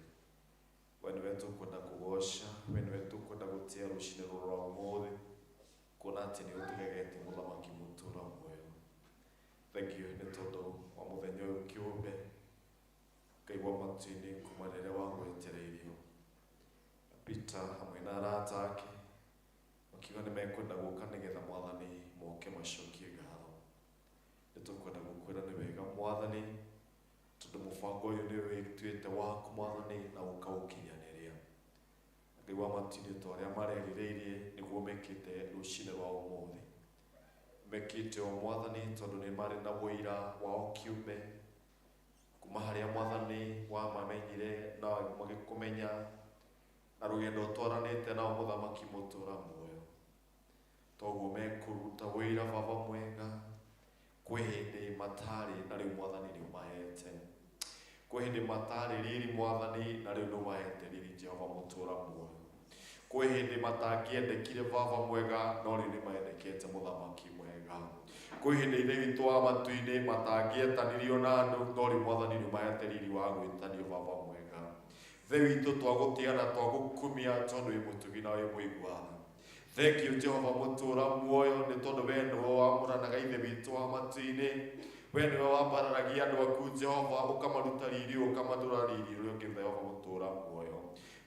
We nĩwe tũkwenda kũgoca, we nĩwe tũkwenda gũtĩa rũcinĩ rũrũ rwa ũmũthĩ, kuona atĩ nĩ ũtũgegetie mũthamaki mũtũra muoyo. Thank you nĩ tondũ wa mũthenya ũyũ kĩũmbe, Ngai wa matu-inĩ kuma rĩrĩa wagwetereirio. Peter hamwe na arata ake makiuga nĩ mekwenda gũka nĩgetha mwathani moke macokie ngatho. Nĩ tũkwenda gũkwĩra nĩ wega mwathani, tondũ mũbango ũyũ nĩ wĩtuĩte waku mwathani na ũkaũkinyanĩria. Ngai wa matu-inĩ ta ũrĩa marerirĩirie nĩguo mekĩte rũcinĩ rwa ũmũthĩ. Mekĩte o mwathani tondũ nĩ marĩ na ũira wao kĩũmbe kuma harĩa mwathani wamamenyire na magĩkũmenya na rũgendo ũtwaranĩte nao mũthamaki mũtũra muoyo. Toguo mekũruta wĩra baba mwega kwĩ hĩndĩ matarĩ na rĩu mwathani nĩ ũmahete. Kwĩ hĩndĩ matarĩ riri mwathani na rĩu nĩ ũmahete riri Jehova mũtũra muoyo. Kwĩ hĩndĩ matangĩendekire baba mwega no rĩu nĩ mendekete mũthamaki mwega. Kwĩ hĩndĩ ithe witũ wa matu-inĩ matangĩetanirio na andũ no rĩu mwathani nĩ ũmahete riri wa gwĩtanio baba mwega. Ithe witũ twagũtĩa na twagũkumia tondũ wĩ mũtugi na wĩ mũigua tha. Thank you Jehova mũtũra muoyo nĩ tondũ we nĩwe wamũranaga ithe witũ wa matu-inĩ. We nĩwe wambararagia andũ aku Jehova ũkamaruta riri ũkamatũra riri ũrĩa ũngĩ Jehova mũtũra muoyo.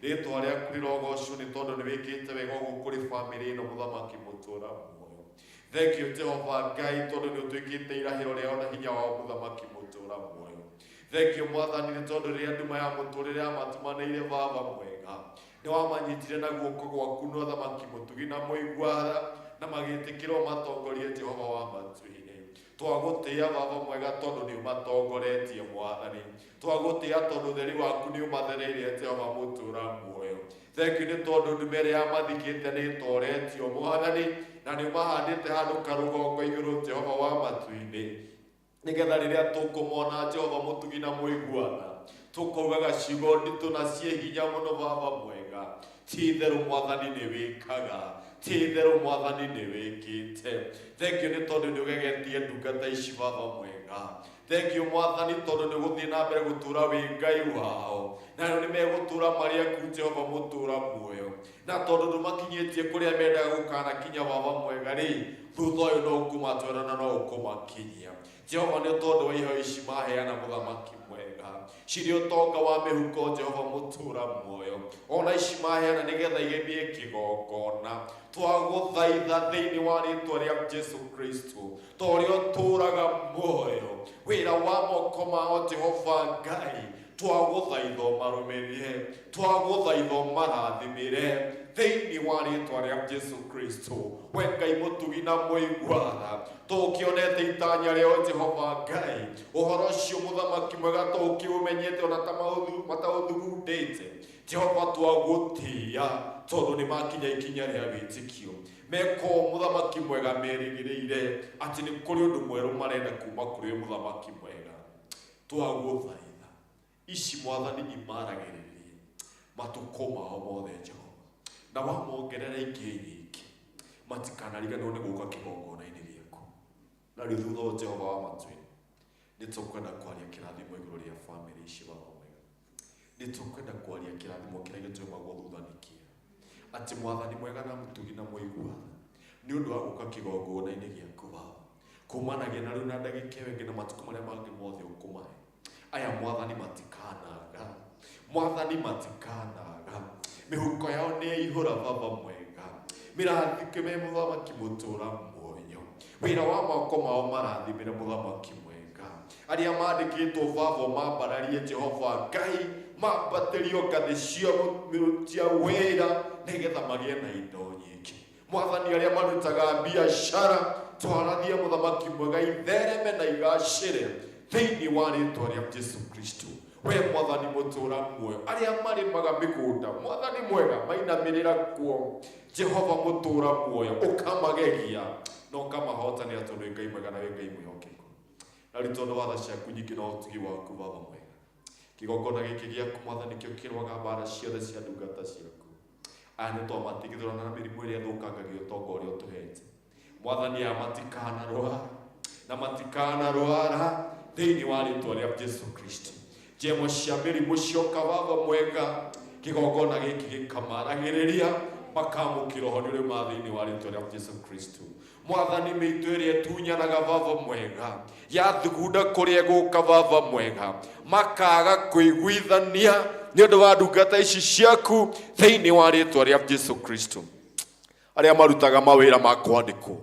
Rĩtwa rĩaku rĩrogocwo nĩ tondũ nĩ wĩkĩte wega ũguo kũrĩ bamĩrĩ ĩno mũthamaki mũtũra muoyo. Thank you Jehova Ngai tondũ nĩ ũtuĩkĩte irahĩro rĩao na hinya wao mũthamaki mũtũra muoyo. Thank you mwathani nĩ tondũ rĩrĩa nduma ya mũtũrĩre yamatumanĩire baba mwega nĩ wamanyitire na guoko gwaku na ũthamaki mũtugi na mũigua tha na magĩtĩkĩrwo matongorie Jehova wa matu-inĩ. Twagũtĩa baba mwega tondũ nĩ ũmatongoretie mwathani. Twagũtĩa tondũ ũtheri waku nĩ ũmathereirie Jehova mũtũra muoyo. Thank you nĩ tondũ nduma ĩrĩa yamathikĩte nĩ ĩtoretio mwathani na nĩ ũmahandĩte handũ karũgongo igũrũ Jehova wa matu-inĩ. Nĩgetha rĩrĩa tũkũmona Jehova mũtugi na mũigua tha tũkaugaga ciugo nditũ na ciĩ hinya mũno baba mwega. Ti itherũ mwathani nĩ wĩkaga, ti itherũ mwathani nĩ wĩkĩte. Thank you nĩ tondũ nĩ ũgegetie ndungata ici baba mwega. Thank you mwathani tondũ nĩ ũgũthiĩ na mbere gũtũra wĩ Ngai wao na rĩu nĩ megũtũra marĩ aku Jehova mũtũra muoyo. Na tondũ ndũmakinyĩtie kũrĩa mendaga gũkanakinya baba mwega rĩ, thutha ũyũ no ũkũmatwara na no ũkũmakinyia. Jehova nĩ tondũ wa iheo ici maheana mũthamaki mwega cirĩ ũtonga wa mĩhuko Jehova mũtũra muoyo ona ici maheana nĩgetha igemie kĩgongona. Twagũthaitha thĩinĩ wa rĩtwa rĩa Jesu Kristo ta ũrĩa ũtũraga muoyo wĩra wa moko mao Jehova Ngai twagũthaitha ũmarũmĩrie, twagũthaitha ũmarathimĩre thĩinĩ wa rĩtwa rĩa Jesu Kristo. We Ngai mũtugi na mũigua tha tũkĩonete itanya rĩao Jehova Ngai ũhoro ũcio mũthamaki mwega tũkĩũmenyete ona ta mataũthugundĩte Jehova twagũtĩa tondũ nĩ makinya ikinya rĩa wĩtĩkio meko mũthamaki mwega merĩgĩrĩire atĩ nĩ kũrĩ ũndũ mwerũ marenda kuma kũrĩ mũthamaki mwega. Twagũthaitha ici mwathani imaragĩrĩrie matukũ mao mothe Jehova na wamongerera ingĩ nyingĩ matikanariganĩrwo nĩ gũka kĩgongona-inĩ gĩaku. Na rĩu thutha wa Jehova wa matu-inĩ nĩ tũkwenda kwaria kĩrathimo igũrũ rĩa bamĩrĩ ici baba mwega. Nĩ tũkwenda kwaria kĩrathimo kĩrĩa gĩtũmagwo thutha nĩ kĩega atĩ mwathani mwega na mũtugi na mũigua tha nĩ ũndũ wa gũka kĩgongona-inĩ gĩaku baba kumanagia na rĩu na ndagĩka ĩyo ĩngĩ na matukũ marĩa mangĩ mothe ũkũmahe. Aya mwathani matikanaga, mwathani matikanaga, mĩhuko yao nĩ yaihũra baba mwega, mĩrathime mũthamaki mũtũra muoyo, wĩra wa moko mao marathimĩre mũthamaki mwega, arĩa mandĩkĩtwo baba mambararie Jehova Ngai mambatĩrio ngathĩ cia wĩra nĩgetha magĩe na indo nyingĩ. Mwathani arĩa marutaga biacara twarathie mũthamaki mwega ithereme na igacĩre thĩinĩ wa rĩtwa rĩa Jesu Kristo. We mwathani mũtũra muoyo arĩa marĩmaga mĩgũnda mwathani mwega mainamĩrĩra kuo Jehova mũtũra muoyo ũkamagegia na ũkamahotanĩra tondũ wĩ Ngai mwega na wĩ Ngai mwĩhokeku. Na rĩu tondũ wa tha ciaku nyingĩ na ũtugi waku baba mwega kĩgongona gĩkĩ gĩaku mwathani kĩo kĩrũaga mbara ciothe cia ndungata ciaku. Aya nĩ twamatigithũrana na mĩrimũ ĩrĩa ĩthũkangagia ũtonga ũrĩa ũtũhete mwathani. Aya matikanarwara Na matikanarwara thĩinĩ wa rĩtwa rĩa Jesu Kristo. Njemo cia mĩrimũ cioka Baba mwega, kĩgongona gĩkĩ gĩkamaragĩrĩria makamũkĩra ũhonio ũrĩa uma thĩinĩ wa rĩtwa rĩa Jesu Kristo. Mwathani, mĩitũ ĩrĩa ĩtunyanaga Baba mwega, yathugunda kũrĩa ĩgũka Baba mwega, makaga kũiguithania nĩ ũndũ wa ndungata ici ciaku thĩinĩ wa rĩtwa rĩa Jesu Kristo. Arĩa marutaga mawĩra ma kwandĩkwo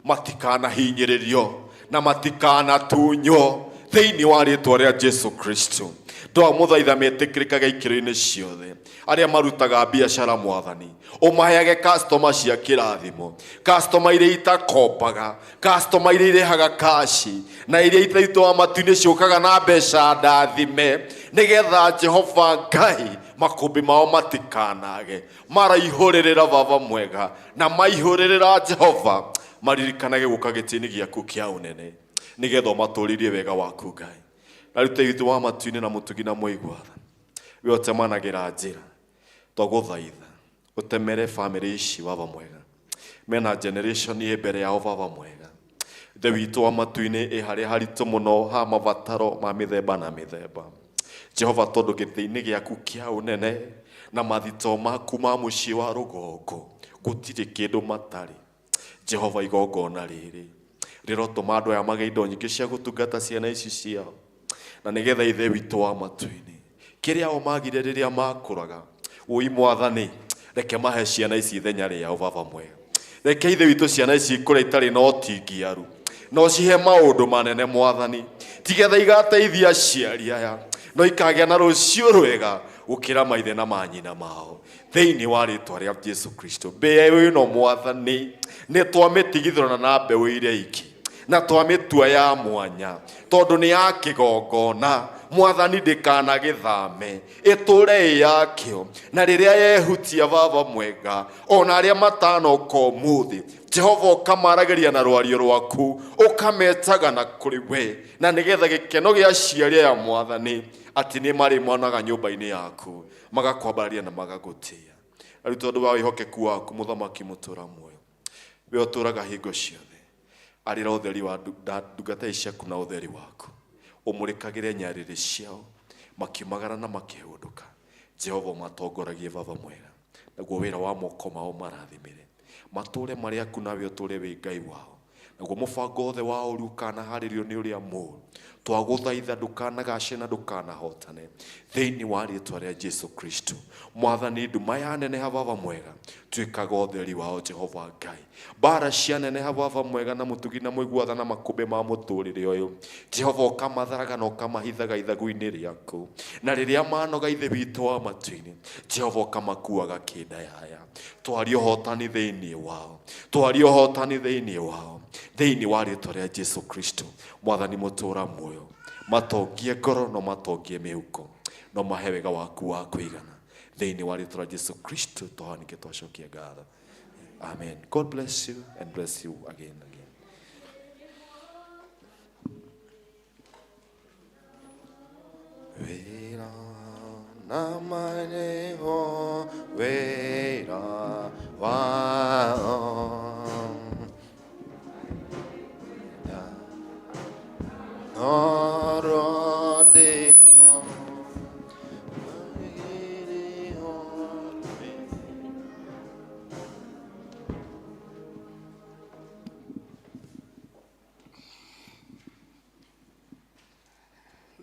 matikanahinyĩrĩrio na matikanatunywo thĩinĩ wa rĩtwa rĩa Jesu Kristo. Twamũthaitha metĩkĩrĩkage ikĩro-inĩ ciothe. Arĩa marutaga biacara Mwathani, ũmaheage customer cia kĩrathimo, customer iria itakombaga, customer iria irehaga kaci, na iria ithaitũ wa matu-inĩ ciũkaga na mbeca ndathime, nĩgetha Jehova Ngai makũmbĩ mao matikanage maraihũrĩrĩra Baba mwega, na maihũrĩrĩra Jehova maririkanage gũka gĩtĩ-inĩ gĩaku kĩa ũnene, nĩgetha ũmatũũrĩrie wega waku Ngai. Na rĩu Ithe witũ wa matu-inĩ na mũtugi na mũigua tha, we ũtemanagĩra njĩra, twagũthaitha ũtemere bamĩrĩ ici Baba mwega, mena generation ĩ mbere yao Baba mwega. Ithe witũ wa matu-inĩ ĩ harĩa haritũ mũno ha mabataro ma mĩthemba na mĩthemba. Jehova, tondũ gĩtĩ-inĩ gĩaku kĩa ũnene na mathito maku ma mũciĩ wa rũgongo gũtirĩ kĩndũ matarĩ. Jehova, igongona rĩrĩ rĩrotũma andũ aya magĩe indo nyingĩ cia gũtungata ciana ici ciao, na nĩgetha Ithe witũ wa matu-inĩ kĩrĩa o magire rĩrĩa makũraga, ũi Mwathani, reke mahe ciana ici ithenya rĩao Baba mwega. Reke Ithe witũ ciana ici ikũre itarĩ na ũtingiaru, no cihe maũndũ manene Mwathani, tigetha igateithia aciari aya, no ikagĩa na rũciũ rwega gũkĩra maithe na manyina mao thĩinĩ wa rĩtwa rĩa Jesu Kristo. Mbeũ ĩno Mwathani nĩ twamĩtigithũrana na mbeũ iria ingĩ, na twamĩtua ya mwanya tondũ nĩ ya kĩgongona. Mwathani, ndĩkanagĩthame, ĩtũre ĩ yakĩo, na rĩrĩa yehutia Baba mwega, ona arĩa matanoka ũmũthĩ, Jehova ũkamaragĩria na rwario rwaku, ũkametaga na kũrĩ we, na nĩgetha gĩkeno gĩa aciari aya Mwathani atĩ nĩ marĩmonaga nyũmba-inĩ yaku, magakwambararia na magagũtĩĩa. Rĩu tondũ wa wĩhokeku waku Mũthamaki mũtũra muoyo, we ũtũraga hingo ciothe, arĩra ũtheri wa ndungata ici ciaku na ũtheri waku, ũmũrĩkagĩre nyarĩrĩ ciao makiumagara na makĩhũndũka. Jehova, ũmatongoragie Baba mwega, naguo wĩra wa moko mao marathimĩre, matũre marĩ aku nawe ũtũre wĩ Ngai wao, naguo mũbango wothe wa ũru ũkanaharĩrio nĩ ũrĩa mũũru. Twagũthaitha ndũkanagace na ndũkanahotane thĩinĩ wa rĩtwa rĩa Jesu Kristo. Mwathani, nduma yaneneha Baba mwega, tuĩkaga ũtheri wao Jehova Ngai. Mbara cianeneha Baba mwega na mũtugi na mũigua tha na makũmbĩ ma mũtũrĩre ũyũ, Jehova ũkamatharaga na ũkamahithaga ithagu-inĩ rĩaku, na rĩrĩa manoga Ithe witũ wa matu-inĩ, Jehova ũkamakuaga kĩndayaya. Twaria ũhotani thĩinĩ wao, twaria ũhotani thĩinĩ wao, thĩinĩ wa rĩtwa rĩa Jesu Kristo. Mwathani mũtũra muoyo, matongie ngoro no matongie mĩhuko, no mahe wega waku wa kũigana thĩinĩ wa rĩtwa rĩa Jesu Kristo. Twahanike twacokia ngatho. Amen. God bless you and bless you again and again. Wĩra na marĩho wĩra wao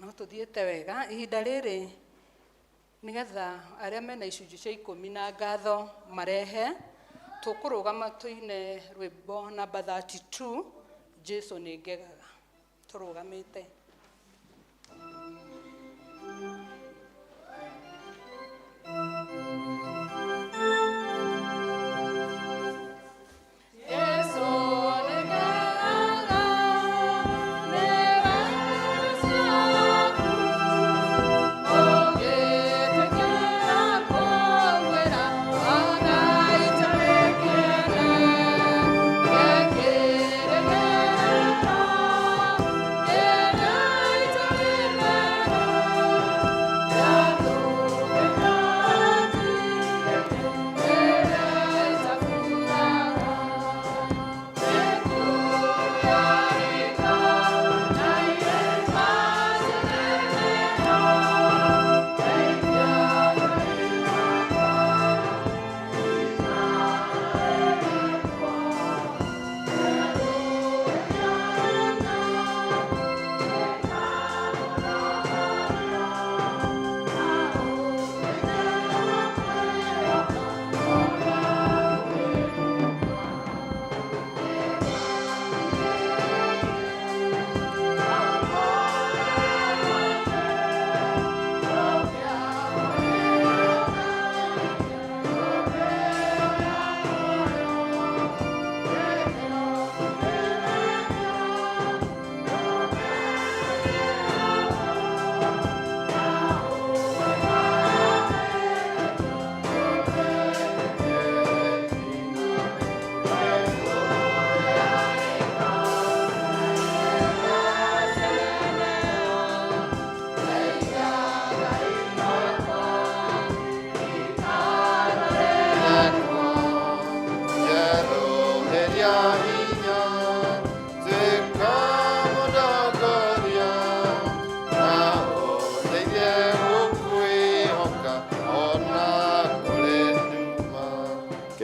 No tuthiĩte wega ihinda rĩrĩ nĩgetha arĩa mena icunjĩ cia ikũmi na ngatho marehe. Tũkũrũgama tũine rwĩmbo namba 32, Jesu nĩ ngegaga, tũrũgamĩte. Yeah.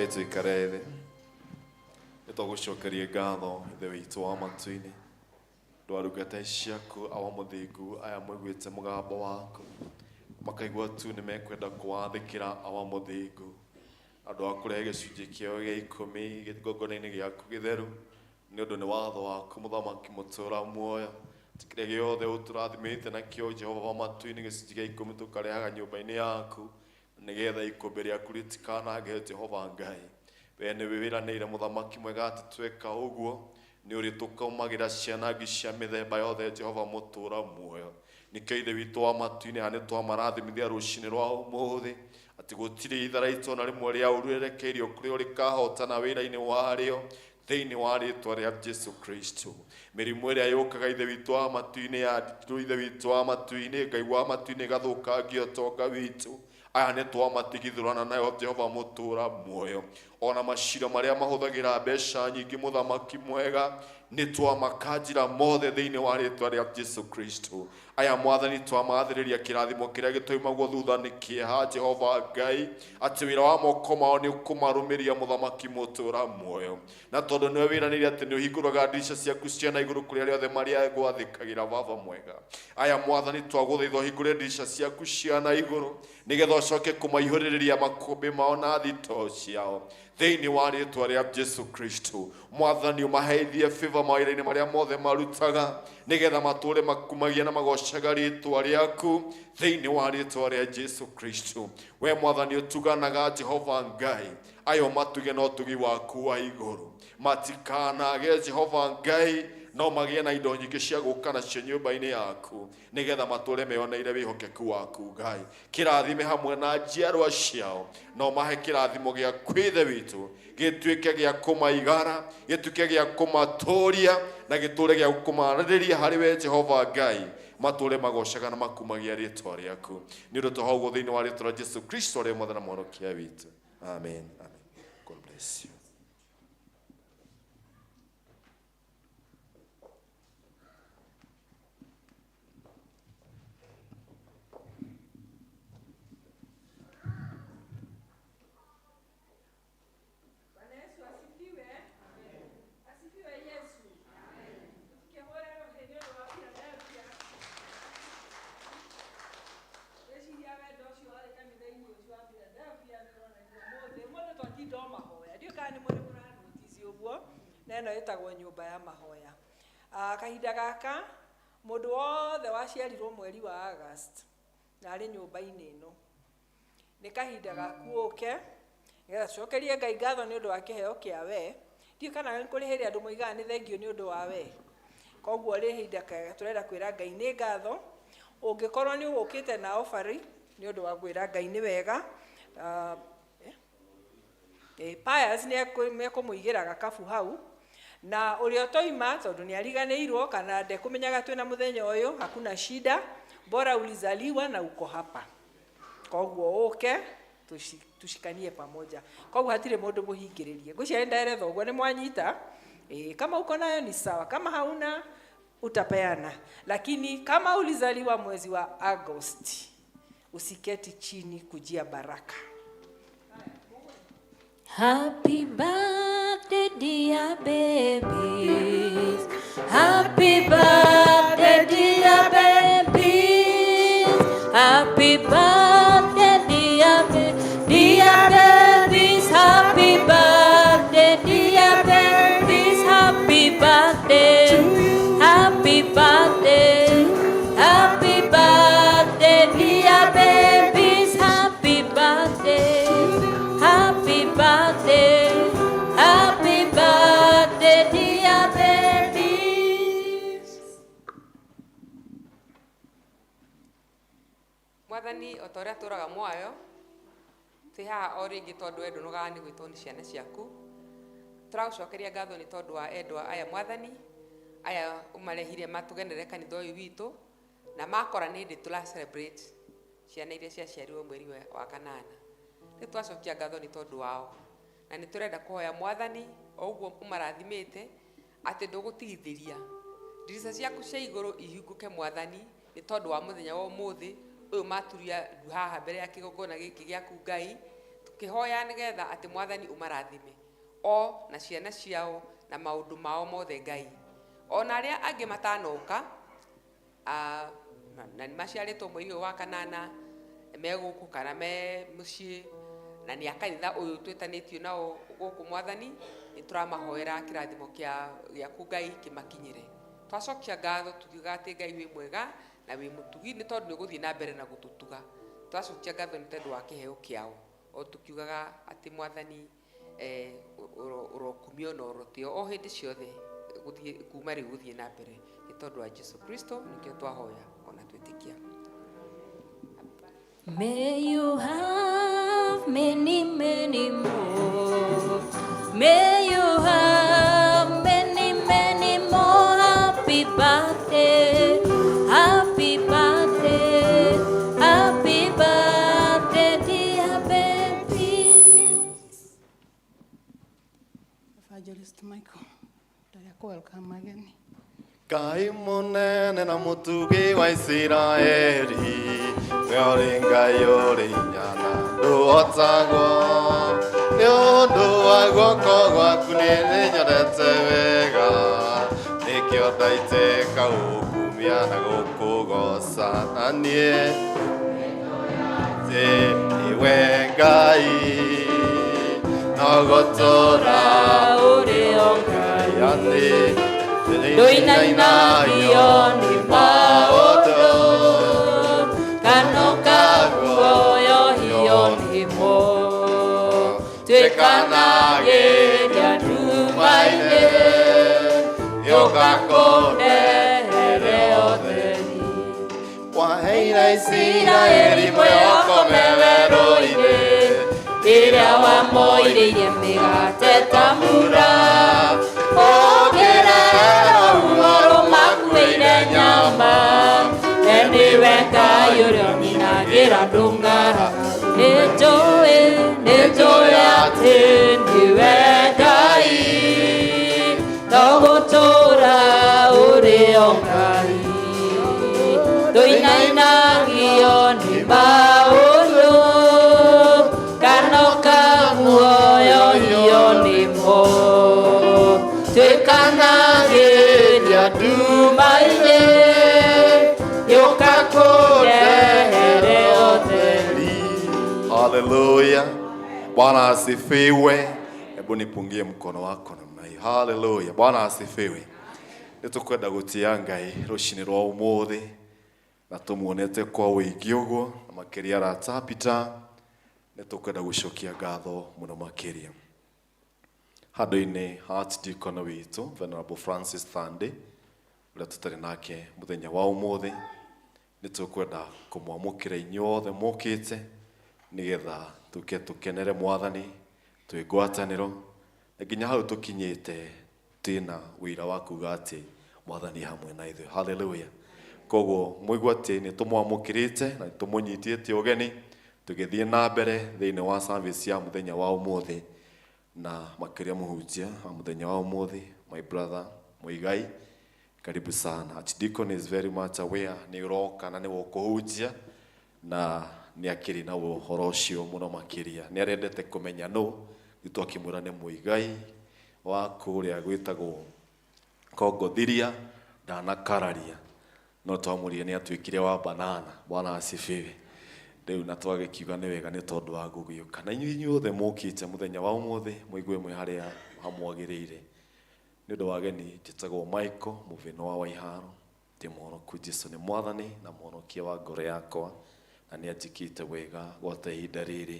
Rekei tuikare thĩ. Nĩ twagũcokeria ngatho Ithe witũ wa matu-inĩ. Ndwarungata ciaku awa mũthingu aya maiguĩte mũgambo waku makaigua tu nĩ mekwenda kũwathĩkĩra awa mũthingu. Andũ a kũrehe gĩcunjĩ kĩao gĩa ikũmi gĩgongona-inĩ gĩaku gĩtheru nĩ ũndũ nĩ watho waku mũthamaki mũtũra muoyo. Kĩrĩa gĩothe ũtũrathimĩte nakĩo Jehova wa matu-inĩ gĩcunjĩ gĩa ikũmi tũkarehaga nyũmba-inĩ yaku nĩgetha ikũmbĩ rĩaku rĩtikanange Jehova Ngai. We nĩwe wĩranĩire mũthamaki mwega atĩ tweka ũguo nĩ ũrĩtũkaumagĩra ciana ngi cia mĩthemba yothe Jehova mũtũra muoyo. Nĩkĩo Ithe witũ wa matu-inĩ haha nĩtwamarathimithia rũcinĩ rwa ũmũthĩ atĩ gũtirĩ itharaita ona rĩmwe rĩa ũru rĩrerekeirio kũrĩ o rĩkahotana wĩra-inĩ warĩo thĩinĩ wa rĩtwa rĩa Jesu Kristo. Mĩrimũ ĩrĩa yũkaga Ithe witũ wa matu-inĩ ya Ithe witũ wa matu-inĩ Ngai wa matu-inĩ ĩgathũkangia ũtonga witũ aya nĩ twamatigithũrana nayo Jehova mũtũra muoyo. Ona macira marĩa mahũthagĩra mbeca nyingĩ mũthamaki mwega nĩ twamakanjira mothe thĩinĩ wa rĩtwa rĩa Jesu Kristo. Aya mwathani twamathĩrĩria kĩrathimo kĩrĩa gĩtoimagwo thutha nĩ kĩeha Jehova Ngai atĩ wĩra wa moko mao nĩ ũkũmarũmĩria mũthamaki mũtũra muoyo. Na tondũ nĩwe wĩranĩire atĩ nĩ ũhingũraga ndirica ciaku cia na igũrũ kũrĩ arĩa othe marĩa gwathĩkagĩra baba mwega. Aya mwathani twagũthaitha ũhingũre ndirica ciaku cia na igũrũ nĩgetha ũcoke kũmaihũrĩrĩria makũmbĩ mao na thitoo ciao thĩinĩ wa rĩtwa rĩa Jesu Kristo. Mwathani ũmaheithie favor mawĩra-inĩ marĩa mothe marutaga nĩgetha matũre makumagia na magocaga rĩtwa rĩaku thĩinĩ wa rĩtwa rĩa Jesu Kristo. We mwathani ũtuganaga Jehova Ngai ayo matuge na ũtugi waku wa igũrũ matikanage Jehova Ngai no magĩe na indo nyingĩ cia gũka nacio nyũmba-inĩ yaku nĩgetha matũre meyoneire wĩhokeku waku Ngai. Kĩrathime hamwe na njiarwa ciao no mahe kĩrathimo gĩaku Ithe witũ gĩtuĩke gĩa kũmaigara gĩtuĩke gĩa kũmatũria na gĩtũre gĩa kũmarĩrĩria harĩ we Jehova Ngai matũre magocaga na makumagia rĩtwa rĩaku nĩ ũndũ tũha ũguo thĩinĩ wa rĩtwa rĩa Jesu Kristo ũrĩa Mwathani na Mũhonokia witũ. Amen. Amen. God bless you. Bwana Yesu asifiwe. Asifiwe Yesu. Tukĩhũra rũhĩ nĩ ũndũ wa Philadelphia. Ngwĩciria wendo ũcio warĩ kanitha-inĩ ũcio wa Philadelphia nĩ ũronania ũmũthĩ. Ũmũthĩ twatinda o mahoya. Ndiũĩ kana nĩ mũrĩ mũranotice ũguo, na ĩno ĩtagwo nyũmba ya mahoya. Kahinda gaka mũndũ wothe waciarirwo mweri wa August na arĩ nyũmba-inĩ ĩno nĩ kahinda gaku ũke nĩgetha tũcokerie Ngai ngatho nĩ ũndũ wa kĩheo kĩa we. Ndiũĩ kana nĩ kũrĩ hĩndĩ andũ moigaga nĩ thengio nĩ ũndũ wa we. Koguo rĩ ihinda tũrenda kwĩra Ngai nĩ ngatho. Ũngĩkorwo nĩ ũgũkĩte na offering nĩ ũndũ wa kwĩra Ngai nĩ wega. Pius nĩ mekũmũigĩra gakabu hau na ũrĩa ũtoima tondũ nĩ ariganĩirwo kana ndekũmenyaga twĩna mũthenya ũyũ hakuna shida, bora ulizaliwa na uko hapa. Koguo ũke tushikanie pamoja. Koguo hatirĩ mũndũ mũhingĩrĩrie. Ngwĩciria nĩndaeretha ũguo nĩ mwanyita. Kama uko nayo ni sawa, kama hauna utapeana. Lakini kama ulizaliwa mwezi wa Agosti, usiketi chini kujia baraka. Happy birthday dear babies. Happy birthday dear babies. Happy birthday dear dear babies. Happy birthday dear babies. Happy birthday. Happy birthday. Happy birthday dear babies. Happy birthday. Happy birthday. Happy birthday dear babies. Mwathani o ta ũrĩa tũraga muoyo twĩ haha o rĩngĩ tondũ we ndũnogaga nĩ gwĩtwo nĩ ciana ciaku. Tũragũcokeria ngatho nĩ tondũ wa endwa aya Mwathani aya ũmarehire matũgenere kanitha ũyũ witũ na makora nĩ hĩndĩ tũra celebrate ciana iria ciaciarirwo mweri wa kanana. Rĩu twacokia ngatho nĩ tondũ wao na nĩ tũrenda kũhoya Mwathani o ũguo ũmarathimĩte atĩ ndũgũtigithĩria ndirica ciaku cia igũrũ ihingũke Mwathani nĩ tondũ wa mũthenya wa ũmũthĩ ũyũ maturia ndu haha mbere ya kĩgongona gĩkĩ gĩaku Ngai Tũkĩhoya nĩgetha atĩ Mwathani ũmarathime o na ciana ciao na maũndũ mao mothe Ngai. Ona arĩa angĩ matanoka na nĩ maciarĩtwo mweri ũyũ wa kanana me gũkũ kana me mũciĩ na nĩ a kanitha ũyũ twĩtanĩtio nao gũkũ Mwathani, nĩ tũramahoera kĩrathimo gĩaku Ngai kĩmakinyĩre. Twacokia ngatho tukiuga atĩ Ngai wĩ mwega na wĩ mũtugi nĩ tondũ nĩ ũgũthiĩ na mbere na gũtũtuga. Twacokia ngatho nĩ tondũ wa kĩheo kĩao o tukiugaga atĩ Mwathani ũrokumio na ũrotĩo o hĩndĩ ciothe gũthiĩ kuma rĩu gũthiĩ na mbere nĩ tondũ wa Jesu Kristo nĩkĩo twahoya ona twĩtĩkia. May you have many, many more. May you have many, many more. Happy birthday, happy birthday, happy birthday, dear baby. Evangelist Michael, ndarĩa welcome ageni. Ngai mũnene na mũtugi wa Isiraeli, we ũrĩ Ngai ũrĩ hinya na ndũhotagwo. Nĩ ũndũ wa guoko gwaku nĩnyonete wega, nĩkĩo ndaitĩka gũkumia na gũkũgooca. Na niĩ atĩ nĩwe Ngai, no gũtũũra ũrĩ o Ngai. Yani Ndũinainagio nĩ maũndũ kana ũkaguoyohio nĩmo. Twĩkanagĩria nduma-inĩ yũka kũndehere ũtheri. Waheire Isiraeli mwĩhoko me werũ-inĩ, rĩrĩa wamoirĩire mĩgate ta mbura. Ũkĩrera ruo rũmakuĩire nyama, we nĩwe Ngai ũrĩa ũninagĩra andũ ng'aragu. Nĩnjũĩ, nĩnjũĩ atĩ nĩwe Ngai, no gũtũũra ũrĩ o Ngai. Ndũinainagio nĩ maũndũ kana ũkaguoyohio nĩmo. Twĩkanagĩria nduma-inĩ yũka kũrehere ũtheri. Haleluya. Bwana asifiwe. Hebu nipungie mkono wako namna hiyo. Haleluya. Bwana asifiwe. Nĩtũkwenda gũtĩa Ngai rũcinĩ rwa ũmũthĩ na tũmuonete kwa ũingĩ ũguo na makĩria arata Peter, nĩtũkwenda gũcokia ngatho mũno makĩria handũ-inĩ ha Archdeacon witũ Venerable Francis Thande ũrĩa tũtarĩ nake mũthenya wa ũmũthĩ, nĩtũkwenda kũmwamũkĩra inyuothe mũkĩte nĩgetha tũke tũkenere Mwathani twĩ ngwatanĩro na nginya hau tũkinyĩte twĩna ũira wa kuga atĩ Mwathani hamwe na ithuĩ. Haleluya. Koguo mũigue atĩ nĩ tũmwamũkĩrĩte na nĩ tũmũnyitĩte ũgeni tũgĩthiĩ na mbere thĩinĩ wa service ya mũthenya wa ũmũthĩ na makĩria mũhunjia wa mũthenya wa ũmũthĩ, my brother Muigai, karibu sana. Archdeacon is very much aware nĩ ũroka na nĩwe ũkũhunjia na nĩ akĩrĩ na ũhoro ũcio mũno makĩria. Nĩ arendete kũmenya nũ, rĩu twakĩmwĩra nĩ Muigai wa kũrĩa gwĩtagwo Kongothiria, ndanakararia no twamũrire nĩ atuĩkire wa banana. Bwana asifiwe. Rĩu na twagĩkiuga nĩ wega nĩ tondũ wa gũgĩũka. Na inyuĩ inyuothe mũkĩte mũthenya wa ũmũthĩ mũigue mwĩ harĩa hamwagĩrĩire. Nĩ ũndũ wa ageni njĩtagwo Michael Mũvĩno wa Waiharo, ndĩ mũhonoku. Jesũ nĩ Mwathani na mũhonokia wa ngoro yakwa na nĩ anjĩkĩte wega gwata ihinda rĩrĩ.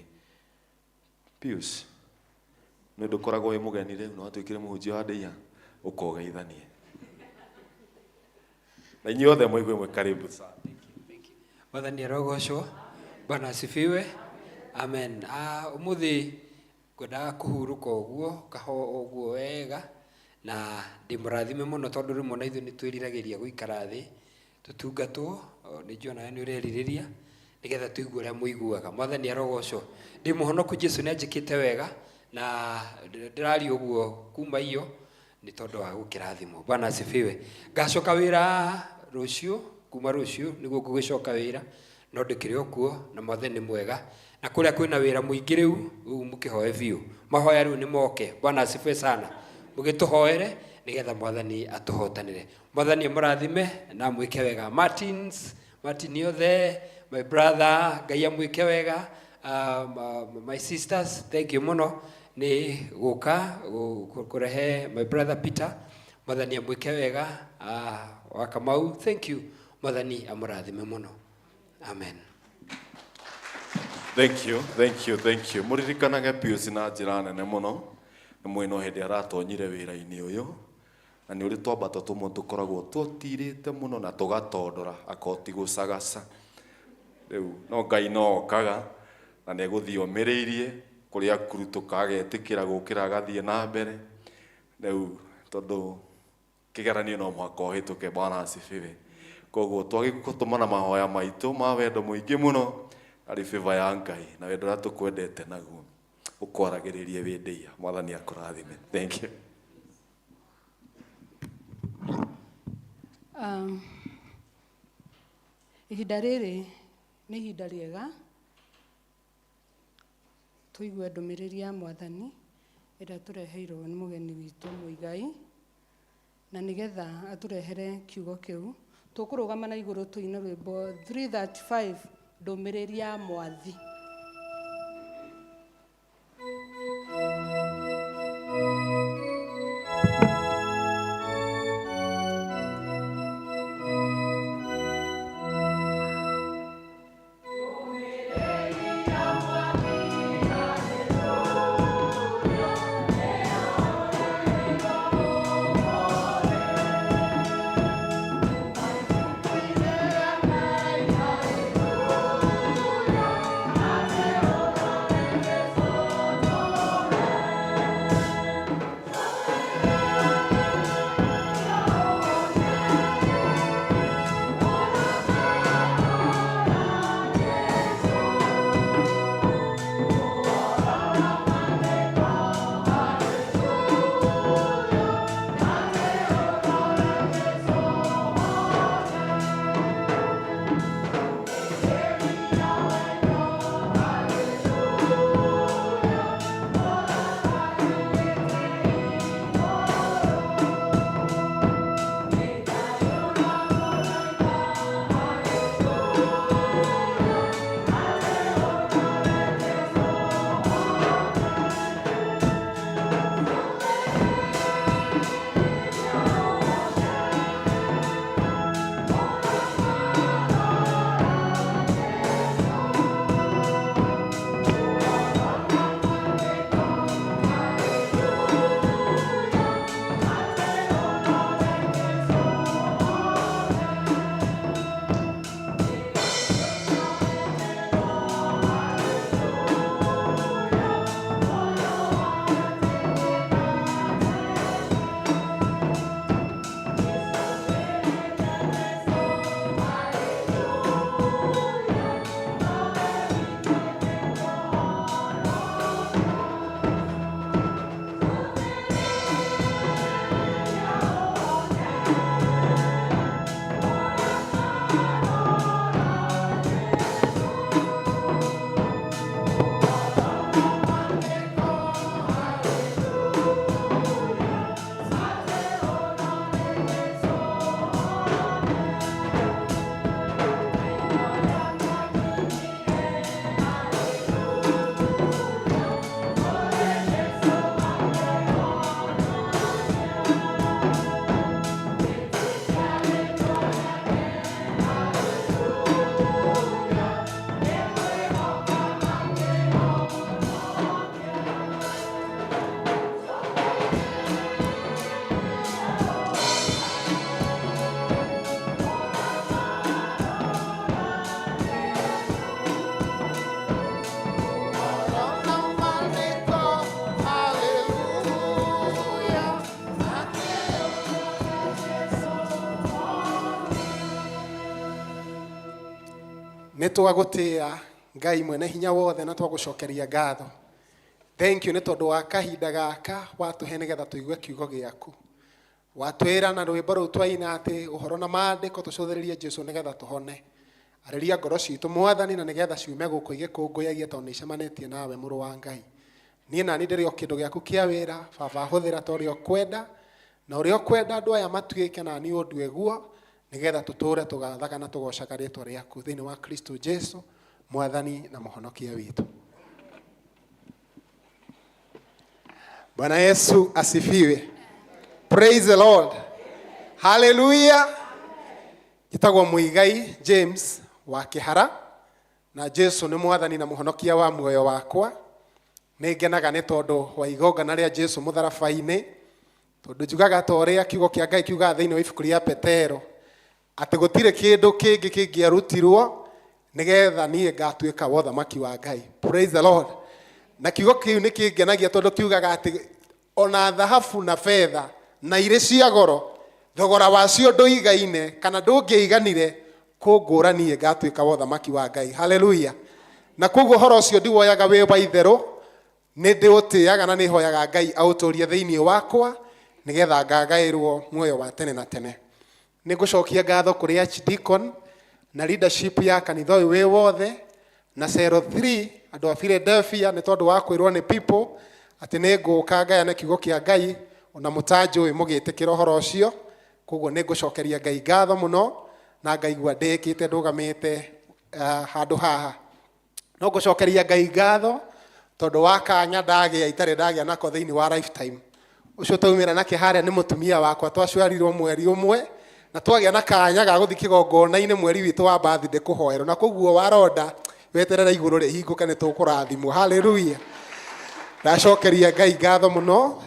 Pius, nĩ ndũkoragwo wĩ mũgeni rĩu, nĩ watuĩkire mũhunjia wa ndĩia, ũkogeithanie. Na inyuothe mũigue mwĩ karibu sana. Mwathani arogocwo. Bwana asifiwe. Amen. Umuthi ngwendaga kũhurũka ũguo kaho ũguo wega na ndĩmũrathime mũno tondũ rĩmwe na ithuĩ nĩ twĩriragĩria gũikara thĩ tũtungatwo. Nĩ njũĩ onawe nĩ ũrerirĩria nĩgetha tũigue ũrĩa mũiguaga. Mwathani arogocwo. Ndĩ mũhonoku, Jesũ nĩ anjĩkĩte wega na ndĩraria ũguo kuma iyo nĩ tondũ wa gũkĩrathimwo. Bwana asifiwe. Ngacoka wĩra rũciũ, kuma rũciũ nĩguo ngũgĩcoka wĩra, no ndĩkĩrĩ o kuo na Mwathani nĩ mwega Na kũrĩa kwĩna wĩra mũingĩ rĩu, rĩu mũkĩhoe biũ. Mahoya rĩu nĩ moke. Bwana asifiwe sana. Mũgĩtũhoere nĩgetha Mwathani atũhotanĩre. Mwathani amũrathime na amwĩke wega. Martins, Martin othe, my brother, Ngai amwĩke wega. My sisters, thank you mũno nĩ gũka kũrehe my brother Peter. Mwathani amwĩke wega. Wa Kamau, thank you. Mwathani amũrathime mũno. Amen. Thank you, thank you, thank you. Mũririkanage Pius na njĩra nene mũno. Nĩ mwĩ no hĩndĩ aratonyire wĩra-inĩ ũyũ. Na nĩ ũrĩ twambato tũmwe tũkoragwo tũtirĩte mũno na tũgatondora akoti gũcagaca. Rĩu no Ngai no okaga na nĩ egũthiĩ omĩrĩirie kũrĩa kurutũka agetĩkĩra gũkĩra agathiĩ na mbere. Rĩu tondũ kĩgeranio no mũhaka ũhĩtũke. Bwana asifiwe. Koguo twagĩgũtũmana mahoya maitũ ma wendo mũingĩ mũno arĩ favor ya Ngai na wendo ũrĩa tũkwendete naguo ũkwaragĩrĩrie wĩ ndĩia. Mwathani akũrathime. Thank you. Ihinda rĩrĩ nĩ ihinda rĩega tũigue ndũmĩrĩri ya Mwathani ĩrĩa tũreheirwo nĩ mũgeni witũ Mũigai, na nĩgetha atũrehere kiugo kĩu tũkũrũgama na igũrũ tũine rwĩmbo 335 ndũmĩrĩri ya Mwathi. Nĩ twagũtĩa Ngai mwene hinya wothe na twagũcokeria ngatho. Thank you nĩ tondũ wa kahinda gaka watũhe nĩgetha tũigue kiugo gĩaku. Watwĩra na rwĩmbo rũu twaina atĩ ũhoro na maandĩko tũcũthĩrĩrie Jesũ nĩgetha tũhone. Arĩria ngoro citũ Mwathani, na nĩgetha ciume gũkũ igĩkũngũyagia tondũ nĩ icemanĩtie nawe mũrũ wa Ngai. Niĩ nani ndĩrĩ o kĩndũ gĩaku kĩa wĩra, baba hũthĩra ta ũrĩa ũkwenda, na ũrĩa ũkwenda andũ aya matuĩke na niĩ ũndue guo, nĩgetha tũtũũre tũgathaga na tũgocaga rĩtwa rĩaku thĩinĩ wa Kristo Jesu, Mwathani na Mũhonokia witũ. Bwana Yesu asifiwe. Praise the Lord. Hallelujah. Njĩtagwo Muigai James wa Kĩhara na Jesu nĩ mwathani na mũhonokia wa muoyo wakwa. Nĩ ngenaga nĩ tondũ wa igongona rĩa Jesu mũtharaba-inĩ, tondũ njugaga ta ũrĩa kiugo kĩa Ngai kiugaga thĩinĩ wa ibuku rĩa Petero atĩ gũtirĩ kĩndũ kĩngĩ kĩngĩarutirwo nĩgetha niĩ ngatuĩka wa ũthamaki wa Ngai. Praise the Lord. Na kiugo kĩu nĩ kĩngenagia tondũ kiugaga atĩ ona thahabu na betha na irĩ cia goro thogora wacio ndũigaine kana ndũngĩiganire kũngũra niĩ ngatuĩka wa ũthamaki wa Ngai. Haleluya. Na koguo ũhoro ũcio ndiwoyaga wĩ wa itherũ, nĩ ndĩũtĩaga na nĩ hoyaga Ngai aũtũrie thĩinĩ wakwa nĩgetha ngagaĩrwo muoyo wa tene na tene. Nĩ ngũcokia ngatho kũrĩ Archdeacon na leadership ya kanitha ũyũ wĩ wothe na Cero 3 andũ a Philadelphia nĩ tondũ wa kwĩrwo nĩ people atĩ nĩ ngũka ngayane kiugo kĩa Ngai ona mũtanjũĩ mũgĩtĩkĩra ũhoro ũcio. Koguo nĩ ngũcokeria Ngai ngatho mũno na ngaigua ndĩkĩte ndũgamĩte handũ haha. No ngũcokeria Ngai ngatho tondũ wa kanya ndagĩa itarĩ ndagĩa nako thĩinĩ wa lifetime. Ũcio twaumĩra nake harĩa nĩ mũtumia wakwa, twaciarirwo mweri ũmwe na twagĩa na kanya ga gũthiĩ kĩgongona-inĩ mweri witũ wa birthday kũhoerwo, na koguo waronda weterera igũrũ rĩhingũke nĩ tũkũrathimwo. Haleluya. Ndacokeria Ngai ngatho mũno.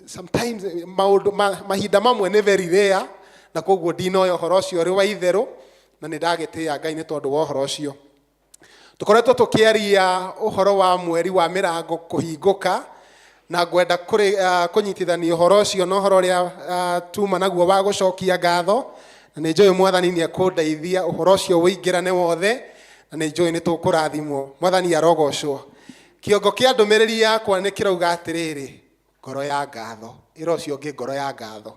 Sometimes maũndũ mahinda mamwe nĩ very rare, na koguo ndinoya ũhoro ũcio ũrĩ wa itherũ, na nĩ ndagĩtĩĩa Ngai nĩ tondũ wa ũhoro ũcio. Tũkoretwo tũkĩaria ũhoro wa mweri wa mĩrango kũhingũka, na ngwenda kũnyitithania ũhoro ũcio na ũhoro ũrĩa tuma naguo wa gũcokia ngatho, na nĩ njũĩ Mwathani nĩ ekũndeithia ũhoro ũcio ũingĩrane wothe, na nĩ njũĩ nĩ tũkũrathimwo. Mwathani arogocwo. Kĩongo kĩa ndũmĩrĩri yakwa nĩ kĩrauga atĩrĩrĩ, ngoro ya ngatho. Ĩra ũcio ũngĩ ngoro ya ngatho.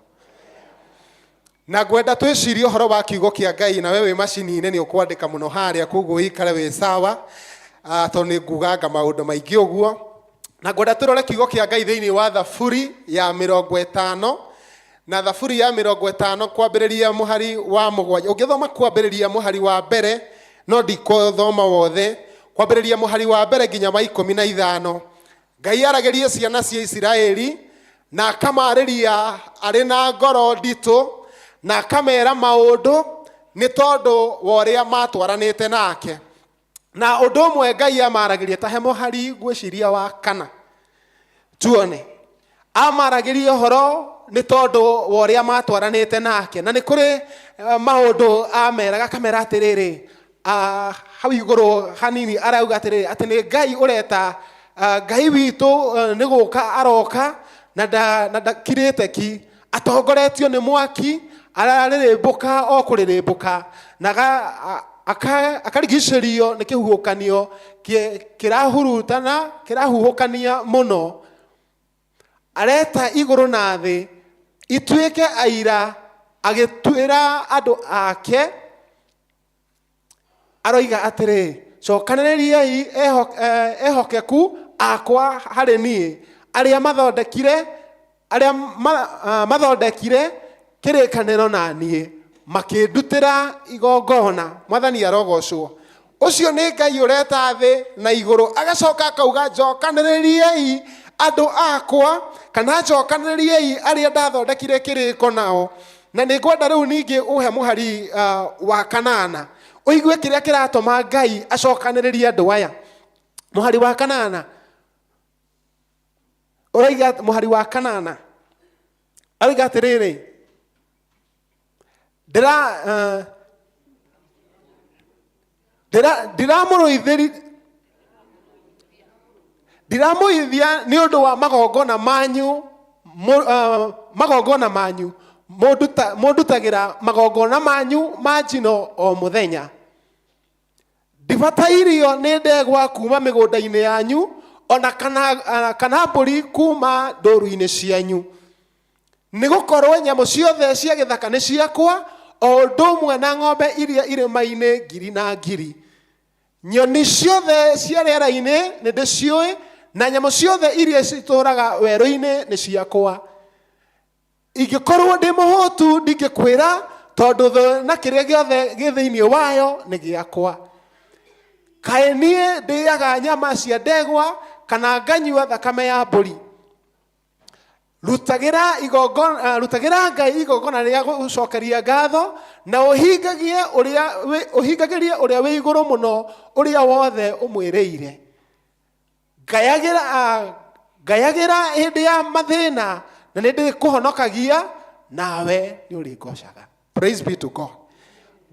Na ngwenda twĩcirie ũhoro wa kiugo kĩa Ngai, na we wĩ macini-inĩ nĩ ũkwandĩka mũno harĩa, koguo ũikare wĩ sawa, tondũ nĩ nguganga maũndũ maingĩ ũguo. Na ngwenda tũrore kiugo kĩa Ngai thĩinĩ wa Thaburi ya 50, na Thaburi ya 50 kwambĩrĩria mũhari wa 7. Ũngĩthoma kwambĩrĩria mũhari wa mbere, no ndikũthoma wothe, kwambĩrĩria mũhari wa mbere nginya wa 15. Ngai aragĩria ciana cia Isiraeli na akamarĩria arĩ na ngoro nditũ na akamera maũndũ nĩ tondũ wa ũrĩa matwaranĩte nake. Na ũndũ ũmwe Ngai amaragĩria ta he mũhari ngwĩciria wa 4 tuone amaragĩria ũhoro nĩ tondũ wa ũrĩa matwaranĩte nake, na nĩ kũrĩ maũndũ ameraga, akamera atĩrĩrĩ, hau igũrũ hanini arauga atĩrĩrĩ, atĩ nĩ Ngai ũreta, Ngai witũ nĩ gũka aroka na ndakirĩte ki, atongoretio nĩ mwaki, ararĩrĩmbũka o kũrĩrĩmbũka, na akarigicĩrio nĩ kĩhuhũkanio kĩrahurutana, kĩrahuhũkania mũno. Areta igũrũ na thĩ ituĩke aira, agĩtuĩra andũ ake, aroiga atĩrĩ, cokanĩrĩriai ehokeku akwa harĩ niĩ, arĩa mathondekire kĩrĩkanĩro na niĩ, makĩndutĩra igongona. Mwathani arogocwo. Ũcio nĩ Ngai ũreta thĩ na igũrũ, agacoka akauga njokanĩrĩriai andũ akwa, kana njokanĩrĩriai arĩa ndathondekire kĩrĩko nao. Na nĩ ngwenda rĩu ningĩ ũhe mũhari wa 8 ũigue kĩrĩa kĩratũma Ngai acokanĩrĩrie andũ aya. Mũhari wa 8 ũroiga, mũhari wa 8 aroiga atĩrĩrĩ, ndiramũrũithia nĩ ũndũ wa magongona manyu, magongona manyu mũndutagĩra magongona manyu ma njino o mũthenya. Ndibatairio nĩ ndegwa kuma mĩgũnda-inĩ yanyu, ona kana mbũri kuma ndũru-inĩ cianyu. Nĩ gũkorwo nyamũ ciothe cia gĩthaka nĩ ciakwa, O ũndũ ũmwe na ng'ombe iria irĩma-inĩ ngiri na ngiri. Nyoni ciothe cia rĩera-inĩ nĩ ndĩciũĩ, na nyamũ ciothe iria citũũraga werũ-inĩ nĩ ciakwa. Ingĩkorwo ndĩ mũhũtu ndingĩkwĩra, tondũ thĩ na kĩrĩa gĩothe gĩ thĩinĩ wayo nĩ gĩakwa. Kaĩ niĩ ndĩaga nyama cia ndegwa kana nganyua thakame ya mbũri? Rutagĩra igongona, rutagĩra Ngai igongona rĩa gũcokeria ngatho, na ũhingagie ũrĩa ũhingagĩrie ũrĩa wĩ igũrũ mũno ũrĩa wothe ũmwĩrĩire. Ngayagĩra, ngayagĩra hĩndĩ ya mathĩna, na nĩ ndĩkũhonokagia, nawe nĩ ũrĩngocaga. Praise be to God.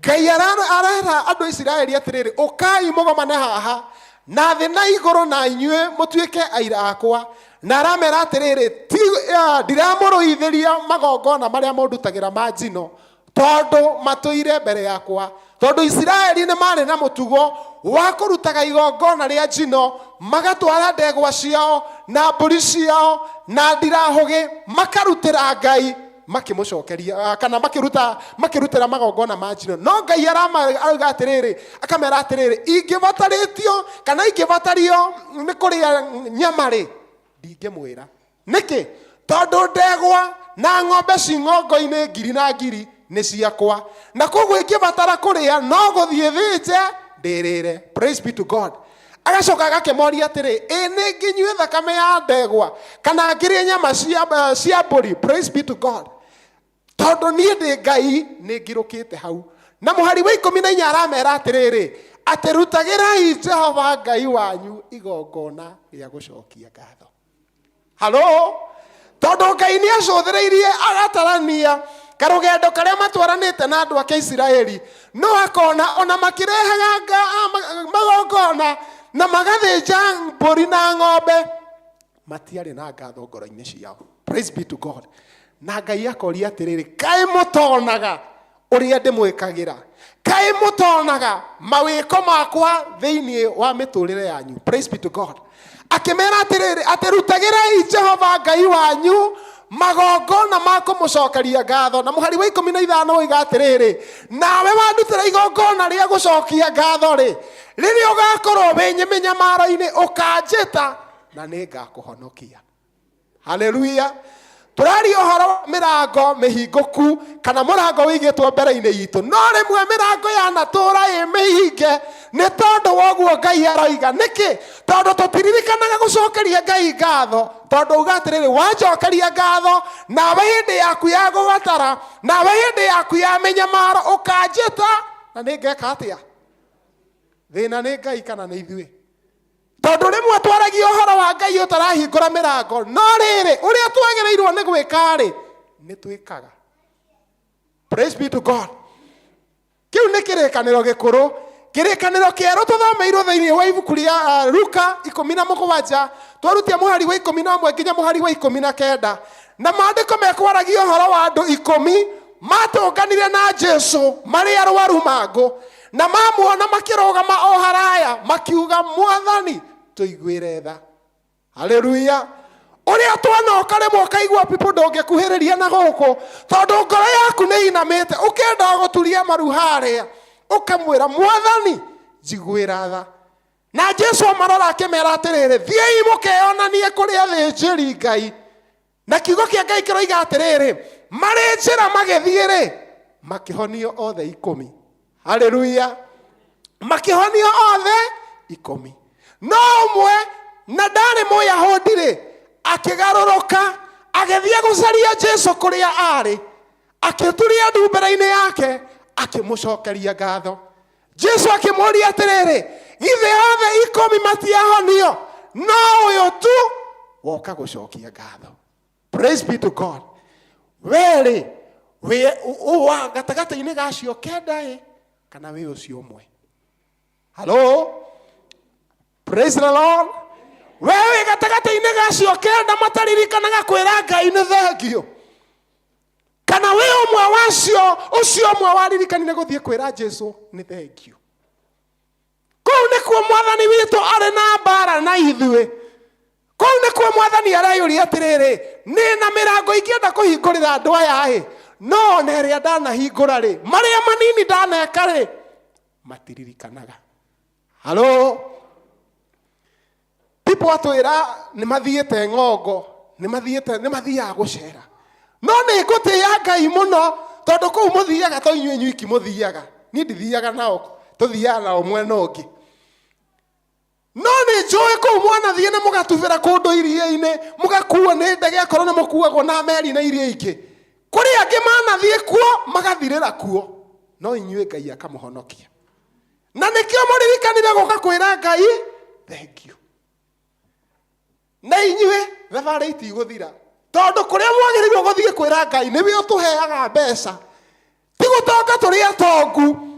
Ngai arera andũ a Isiraeli atĩrĩrĩ, ũkai mũgomane haha na thĩ na igũrũ na inyuĩ mũtuĩke aira akwa. Na aramera atĩrĩrĩ, ndiramũrũithĩria magongona marĩa mũndutagĩra ma njino, tondũ matũire mbere yakwa. Tondũ Isiraeli nĩ marĩ na mũtugo wa kũrutaga igongona rĩa njino, magatwara ndegwa ciao na mbũri ciao na ndirahũgĩ, makarutĩra Ngai makĩmũcokeria, kana makĩruta, makĩrutĩra magongona ma njino. No Ngai arauga atĩrĩrĩ, akamera atĩrĩrĩ, ingĩbatarĩtio kana ingĩbatario nĩ kũrĩa nyama rĩ, ndingĩmwĩra. Nĩkĩ? Tondũ ndegwa na ng'ombe ci ng'ongo-inĩ ngiri na ngiri nĩ ciakwa, na koguo ingĩbatara kũrĩa no gũthiĩ thĩnje ndĩrĩre. Praise be to God. Agacoka agakĩmoria atĩrĩ, ĩ nĩ ngĩnyue thakame ya ndegwa kana ngĩrĩe nyama cia mbũri? Praise be to God. Tondũ niĩ ndĩ Ngai nĩ ngirũkĩte hau. Na mũhari wa 14 aramera atĩrĩrĩ, atĩ rutagĩrai Jehova Ngai wanyu igongona rĩa gũcokia ngatho. Halo? Tondũ Ngai nĩ acũthĩrĩirie agatarania karũgendo karĩa matwaranĩte na andũ ake Isiraeli, no akona ona makĩrehaga magongona na magathĩnja mbũri na ng'ombe, matiarĩ na ngatho ngoro-inĩ ciao. Praise be to God. Na Ngai akoria atĩrĩrĩ, kaĩ mũtonaga ũrĩa ndĩmwĩkagĩra? Kaĩ mũtonaga mawĩko makwa thĩinĩ wa mĩtũrĩre yanyu? Praise be to God. Akĩmera atĩrĩrĩ, atĩ rutagĩrai Jehova Ngai wanyu magongona ma kũmũcokeria ngatho. Na mũhari wa 15 oiga atĩrĩrĩ, nawe wandutĩra igongona rĩa gũcokia ngatho rĩ, rĩrĩa ũgakorwo wĩ mĩnyamaro-inĩ ũkanjĩta na nĩ ngakũhonokia. Haleluya. Tũraria ũhoro wa mĩrango mĩhingũku kana mũrango wĩigĩtwo mbere-inĩ itũ, no rĩmwe mĩrango yanatũra ĩ mĩhinge nĩ tondũ wa ũguo Ngai aroiga. Nĩkĩ? Tondũ tũtiririkanaga gũcokeria Ngai ngatho. Tondũ uga atĩrĩrĩ, wanjokeria ngatho, nawe hĩndĩ yaku ya gũbatara, nawe hĩndĩ yaku ya mĩnyamaro ũkanjĩta, na nĩ ngeka atĩa? Thĩna nĩ Ngai kana nĩ ithuĩ? Tondũ rĩmwe twaragia ũhoro wa Ngai ũtarahingũra mĩrango, no rĩrĩ ũrĩa twagĩrĩirwo nĩ gwĩka rĩ, nĩ twĩkaga. Praise be to God. Kĩu nĩ kĩrĩkanĩro gĩkũrũ. Kĩrĩkanĩro kĩerũ tũthomeirwo thĩinĩ wa ibuku rĩa Luka 17, twarutia mũhari wa 11 nginya mũhari wa 19. Na maandĩko mekwaragia ũhoro wa andũ 10 matũnganire na Jesu marĩ arwaru mangũ, na mamuona makĩrũgama o haraya makiuga, Mwathani tũiguĩre tha. Haleluya. Ũrĩa twanoka rĩmwe ũkaigua people ndũngĩkuhĩrĩria na gũkũ tondũ ngoro yaku nĩ inamĩte, ũkenda gũturia maru harĩa, ũkamwĩra Mwathani njiguĩra tha. Na Jesu amarora akĩmera atĩrĩrĩ, thiĩi mũkeyonanie kũrĩ athĩnjĩri Ngai. Na kiugo kĩa Ngai kĩroiga atĩrĩrĩ, marĩ njĩra magĩthiĩ rĩ, makĩhonio othe 10. Haleluya. Makĩhonio othe 10. No ũmwe na ndarĩ Mũyahudi rĩ, akĩgarũrũka agĩthiĩ gũcaria Jesu kũrĩa arĩ, akĩturia ndu mbere-inĩ yake, akĩmũcokeria ngatho. Jesu akĩmũũria atĩrĩrĩ, githĩ othe 10 matiahonio? No ũyũ tu woka gũcokia ngatho. Praise be to God. Werĩ wĩ wa gatagatĩ-inĩ ga acio 9 ĩ, kana wĩ ũcio ũmwe? Hello? Praise the Lord. We wĩ gatagatĩ-inĩ ga acio 9 mataririkanaga kwĩra Ngai nĩ thengio, kana wĩ ũmwe wacio, ũcio ũmwe waririkanire gũthiĩ kwĩra Jesu nĩ thengio? Kũu nĩkuo Mwathani witũ arĩ na mbara na ithuĩ. Kũu nĩkuo Mwathani areyũria atĩrĩrĩ, nĩ na mĩrango ingĩenda kũhingũrĩra andũ aya ĩ, No ona ĩrĩa ndanahingũra rĩ, marĩa manini ndaneka rĩ, matiririkanaga. Halo, people atwĩra nĩ mathiĩte ng'ongo, nĩ mathiĩte, nĩ mathiaga gũcera, no nĩ ngũtĩĩa Ngai mũno tondũ kũu mũthiaga to inyuĩ nyuiki mũthiaga, niĩ ndithiaga nao, tũthiaga nao mwena ũngĩ. No nĩ njũĩ kũu mwanathiĩ na mũgatubĩra kũndũ iria-inĩ, mũgakuo nĩ ndege, akorwo nĩ mũkuagwo na meri na iria ingĩ. Kũrĩ angĩ manathiĩ kuo magathirĩra kuo, no inyuĩ Ngai akamũhonokia. Na nĩkĩo mũririkanire gũka kwĩra Ngai thank you. Na inyuĩ thabarĩ itigũthira, tondũ kũrĩa mwagĩrĩirwo gũthiĩ kwĩra Ngai nĩwe ũtũheaga mbeca, ti gũtonga tũrĩ atongu.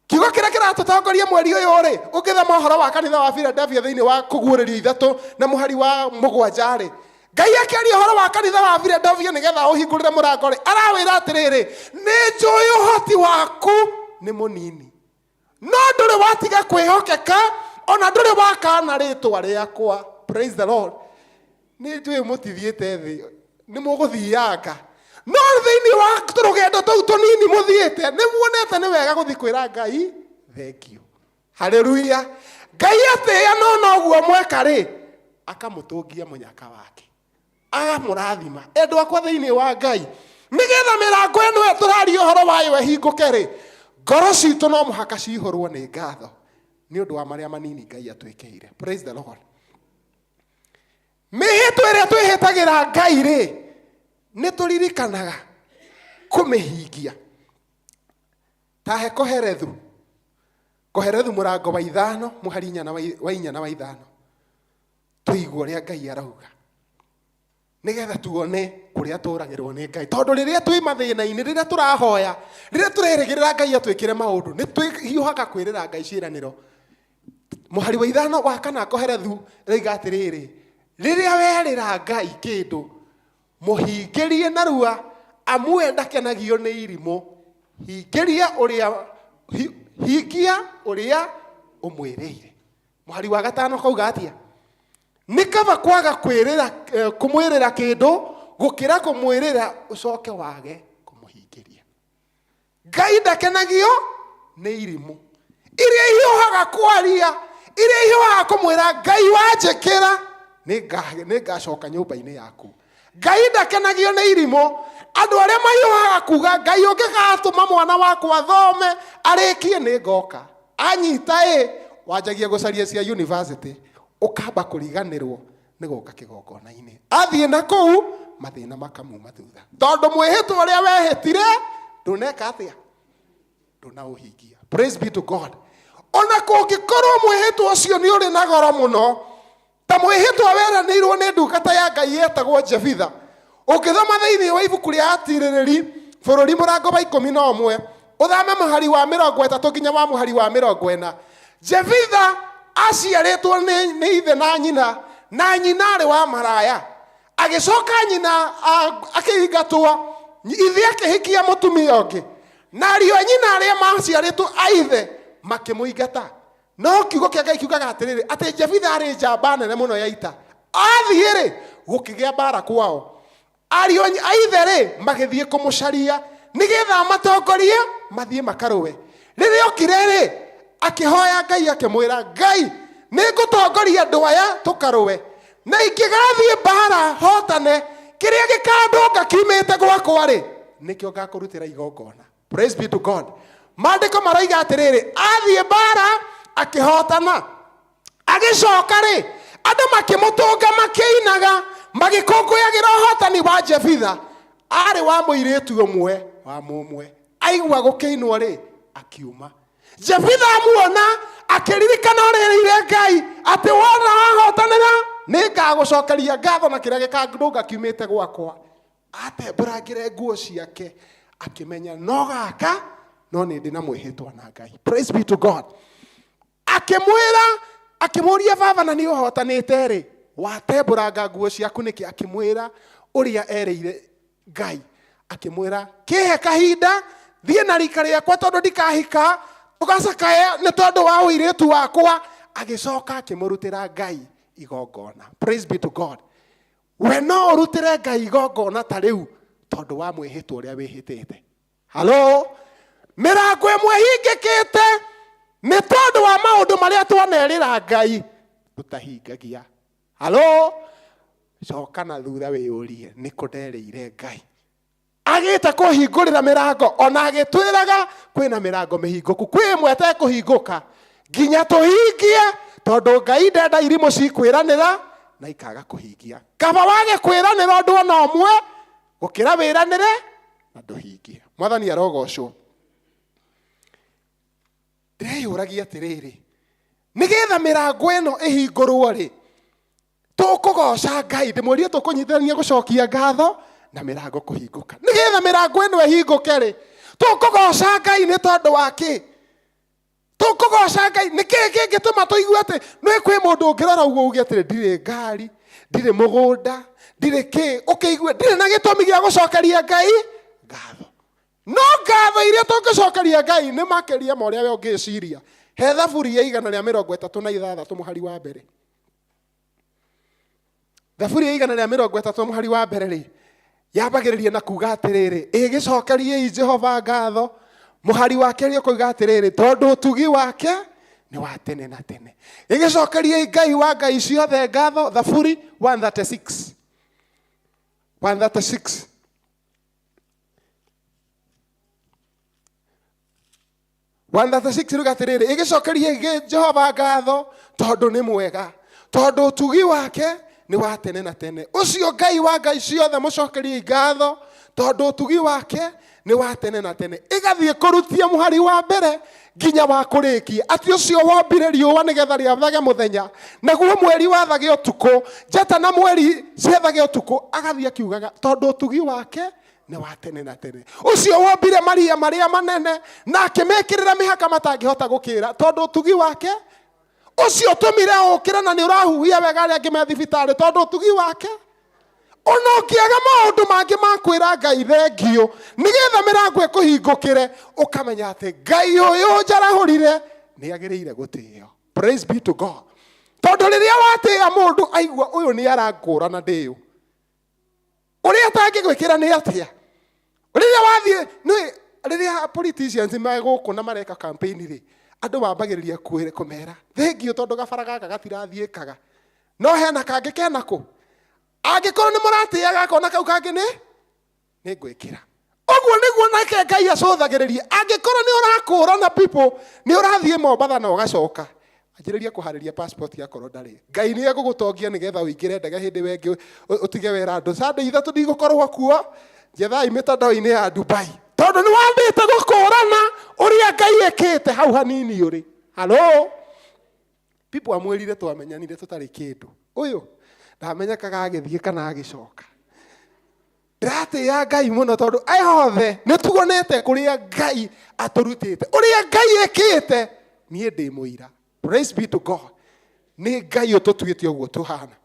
Kiugo kĩrĩa kĩratũtongoria mweri ũyũ rĩ, ũngĩthoma ũhoro wa kanitha wa Philadelphia thĩinĩ wa Kũguũrĩrio 3 na mũhari wa 7 rĩ, Ngai akĩaria ũhoro wa kanitha wa Philadelphia nĩgetha ũhingũrĩre mũrango rĩ, arawĩra atĩrĩrĩ, nĩ njũĩ ũhoti waku nĩ mũnini, no ndũrĩ watiga kwĩhokeka, ona ndũrĩ wakana rĩtwa rĩakwa. Praise the Lord. Nĩ njũĩ mũtithiĩte thĩ, nĩ mũgũthianga, no thĩinĩ wa tũrũgendo tũu tũnini mũthiĩte nĩ muonete nĩ wega gũthiĩ kwĩra Ngai thank you. Haleluya. Ngai atĩĩa no noguo mweka rĩ, akamũtũngia mũnyaka wake, agamũrathima. Endwa akwa thĩinĩ wa Ngai, nĩgetha mĩrango ĩno ĩyo tũraria ũhoro wayo ĩhingũke rĩ, ngoro citũ no mũhaka cihũrwo nĩ ngatho nĩ ũndũ wa marĩa manini Ngai atwĩkĩire. Praise the Lord. Mĩhĩtwa ĩrĩa twĩhĩtagĩra Ngai rĩ, nĩ tũririkanaga kũmĩhingia. Ta he Koherethu, Koherethu mũrango wa 5 mũhari wa 4 na wa 5, tũigue ũrĩa Ngai arauga, nĩgetha tuone kũrĩa tũragĩrwo nĩ Ngai. Tondũ rĩrĩa twĩ mathĩna-inĩ, rĩrĩa tũrahoya, rĩrĩa tũrerĩgĩrĩra Ngai atwĩkĩre maũndũ, nĩ twĩhiũhaga kwĩrĩra Ngai ciĩranĩro. Mũhari wa 5 wa 4 Koherethu rĩiga atĩrĩrĩ, rĩrĩa werĩra Ngai kĩndũ, mũhingĩrie narua, amu we ndakenagio nĩ irimũ. Hingĩria ũrĩa, hingia ũrĩa ũmwĩrĩire. Mũhari wa 5 kauga atĩa? Nĩ kaba kwaga kũmwĩrĩra kĩndũ gũkĩra kũmwĩrĩra ũcoke wage kũmũhingĩria. Ngai ndakenagio nĩ irimũ iria ihiũhaga kwaria, iria ihiũhaga kũmwĩra Ngai wanjĩkĩra nĩ ngacoka nyũmba-inĩ yaku. Ngai ndakenagio nĩ irimũ. Andũ arĩa mahiũhaga kuga Ngai ũngĩgatũma mwana wakwa athome arĩkie nĩ ngoka, anyita ĩ wanjagia gũcaria cia university, ũkamba kũriganĩrwo nĩ gũka kĩgongona-inĩ. Athiĩ na kũu mathĩna makamuma thutha, tondũ mwĩhĩtwa ũrĩa wehĩtire ndũneka atĩa, ndũnaũhingia. Praise be to God. Ona kũngĩkorwo mwĩhĩtwa ũcio nĩ ũrĩ na goro mũno, ta mwĩhĩtwa weranĩirwo nĩ ndungata ya Ngai yetagwo Jefitha. Ũngĩthoma thĩinĩ wa ibuku rĩa Atirĩrĩri bũrũri mũrango wa 11, ũthame mũhari wa 30 nginya wa mũhari wa 40. Jefitha aciarĩtwo nĩ ithe na nyina, na nyina arĩ wa maraya. Agĩcoka nyina akĩingatwo, ithe akĩhikia mũtumia ũngĩ, na ariũ a nyina arĩa maciarĩtwo a ithe makĩmũingata. No kiugo kĩa Ngai kiugaga atĩrĩrĩ, atĩ Jefitha arĩ njamba nene mũno ya ita. Athiĩ rĩ, gũkĩgĩa mbara kwao. Ariũ a ithe rĩ, magĩthiĩ kũmũcaria nĩgetha amatongorie mathiĩ makarũe. Rĩrĩa okire rĩ, akĩhoya Ngai akĩmwĩra, Ngai, nĩ ngũtongoria andũ aya tũkarũe, na ingĩgathiĩ mbara hotane, kĩrĩa gĩkandũnga kiumĩte gwakwa rĩ, nĩkĩo ngakũrutĩra igongona. Praise be to God. Maandĩko maroiga atĩrĩrĩ, athiĩ mbara akĩhotana, agĩcoka rĩ, andũ makĩmũtũnga makĩinaga, magĩkũngũyagĩra ũhotani wa Jefitha. Arĩ wa mũirĩtu ũmwe wa mũmwe, aigua gũkĩinwo rĩ, akiuma. Jefitha amuona akĩririkana ũrĩrĩire Ngai atĩ wona wahotanĩra nĩ ngagũcokeria ngatho na kĩrĩa gĩkandũnga kiumĩte gwakwa. Atembũrangĩre nguo ciake akĩmenya no gaka no nĩ ndĩ na mwĩhĩtwa na Ngai. Praise be to God. Akĩmwĩra, akĩmũria baba na nĩ ũhotanĩte rĩ, watembũranga nguo ciaku nĩkĩ? Akĩmwĩra ũrĩa erĩire Ngai, akĩmwĩra kĩhe kahinda thiĩ na rika rĩakwa tondũ ndikahika, tũgacakae nĩ tondũ wa ũirĩtu wakwa. Agĩcoka akĩmũrutĩra Ngai igongona. Praise be to God. We no ũrutĩre Ngai igongona ta rĩu Tondũ wa mwĩhĩtwa ũrĩa wĩhĩtĩte. Halo? Mĩrango ĩmwe ĩhingĩkĩte nĩ tondũ wa maũndũ marĩa twanerĩra Ngai tũtahingagia. Halo? Coka na thutha wĩyũrie nĩ kũ nderĩire Ngai. Agĩte kũhingũrĩra mĩrango ona agĩtwĩraga kwĩna mĩrango mĩhingũku, kwĩ ĩmwe ĩtekũhingũka nginya tũhingie, tondũ Ngai ndenda irimũ cikwĩranĩra na ikaga kũhingia. Kaba wage kwĩranĩra ũndũ ona ũmwe gũkĩra wĩranĩre na ndũhingie. Mwathani arogocwo. Ndĩreyũragia atĩrĩrĩ, nĩgetha mĩrango ĩno ĩhingũrwo rĩ, tũkũgoca Ngai, ndĩmwĩrire tũkũnyitithania gũcokia ngatho na mĩrango kũhingũka. Nĩgetha mĩrango ĩno ĩhingũke rĩ, tũkũgoca Ngai nĩ tondũ wa kĩ? Tũkũgoca Ngai nĩ kĩĩ kĩngĩtũma tũigue atĩ nĩ kwĩ mũndũ ũngĩrora ũguo uge atĩrĩ, ndirĩ ngari, ndirĩ mũgũnda, ndirĩ kĩ, ũkĩigue ndirĩ na gĩtũmi gĩa gũcokeria Ngai ngatho. No ngatho iria tũngĩcokeria Ngai nĩ makĩria ma ũrĩa we ũngĩciria. He Thaburi ya 136 mũhari wa mbere. Thaburi ya 130 mũhari wa mbere rĩ, yambagĩrĩria na kuga atĩrĩrĩ, ĩgĩcokeriei Jehova ngatho. Mũhari wa kerĩ ũkoiga atĩrĩrĩ, tondũ ũtugi wake nĩ wa tene na tene. Ĩgĩcokeriei Ngai wa ngai ciothe ngatho. Thaburi 136. 136. 136 ruga atĩrĩrĩ, ĩgĩcokerie Jehova ngatho tondũ nĩ mwega, tondũ ũtugi wake nĩ wa tene na tene. Ũcio Ngai wa ngai ciothe mũcokerie ngatho tondũ ũtugi wake nĩ wa tene na tene. Ĩgathiĩ kũrutia mũhari wa mbere nginya wa kũrĩkia, atĩ ũcio wombire riũa nĩgetha rĩathage mũthenya, naguo mweri wathage ũtukũ, njata na mweri ciathage ũtukũ. Agathiĩ akiugaga tondũ ũtugi wake nĩ wa tene na tene. Ũcio wombire maria marĩa manene na akĩmekĩrĩra mĩhaka matangĩhota gũkĩra, tondũ ũtugi wake. Ũcio ũtũmire ũkĩre na nĩ ũrahuhia wega arĩa angĩ me thibitarĩ, tondũ ũtugi wake. Ona ũngĩaga maũndũ mangĩ ma kwĩra Ngai thengio nĩgetha mĩrango ĩkũhingũkĩre, ũkamenya atĩ Ngai ũyũ njarahũrire nĩ agĩrĩire gũtĩo. Praise be to God. Tondũ rĩrĩa watĩĩa mũndũ aigua ũyũ nĩ arangũrana ndĩũ, ũrĩa atangĩgwĩkĩra nĩ atĩa? Rĩrĩa wathiĩ nĩ rĩrĩa politicians me gũkũ na mareka campaign rĩ, andũ mambagĩrĩria kũmera thengio tondũ gabara gaka gatirathiĩkaga, no hena kangĩ kenako. Angĩkorwo nĩ mũratĩaga akona kau kangĩ nĩ ngwĩkĩra. Ũguo nĩguo nake Ngai acũthagĩrĩria. Angĩkorwo nĩ ũrakũrana people, nĩ ũrathiĩ Mombatha na ũgacoka, anjĩrĩria kũharĩria passport yakorwo ndarĩ. Ngai nĩ egũgũtongia nĩgetha ũingĩre ndege hĩndĩ ĩyo ĩngĩ ũtige wĩra andũ. Sunday ithatũ ndigũkorwo kuo, njethai mĩtandao-inĩ ya Dubai. Tondũ nĩ wambĩte gũkũrana ũrĩa Ngai ekĩte hau hanini ũrĩ. Hello? People amwĩrire twamenyanire tũtarĩ kĩndũ. Ũyũ ndamenyekaga agĩthiĩ kana agĩcoka. Ndĩratĩĩa Ngai mũno tondũ aya othe nĩ tuonete kũrĩa Ngai atũrutĩte, ũrĩa Ngai ekĩte, niĩ ndĩ mũira. Praise be to God. Nĩ Ngai ũtũtuĩte ũguo tũhana.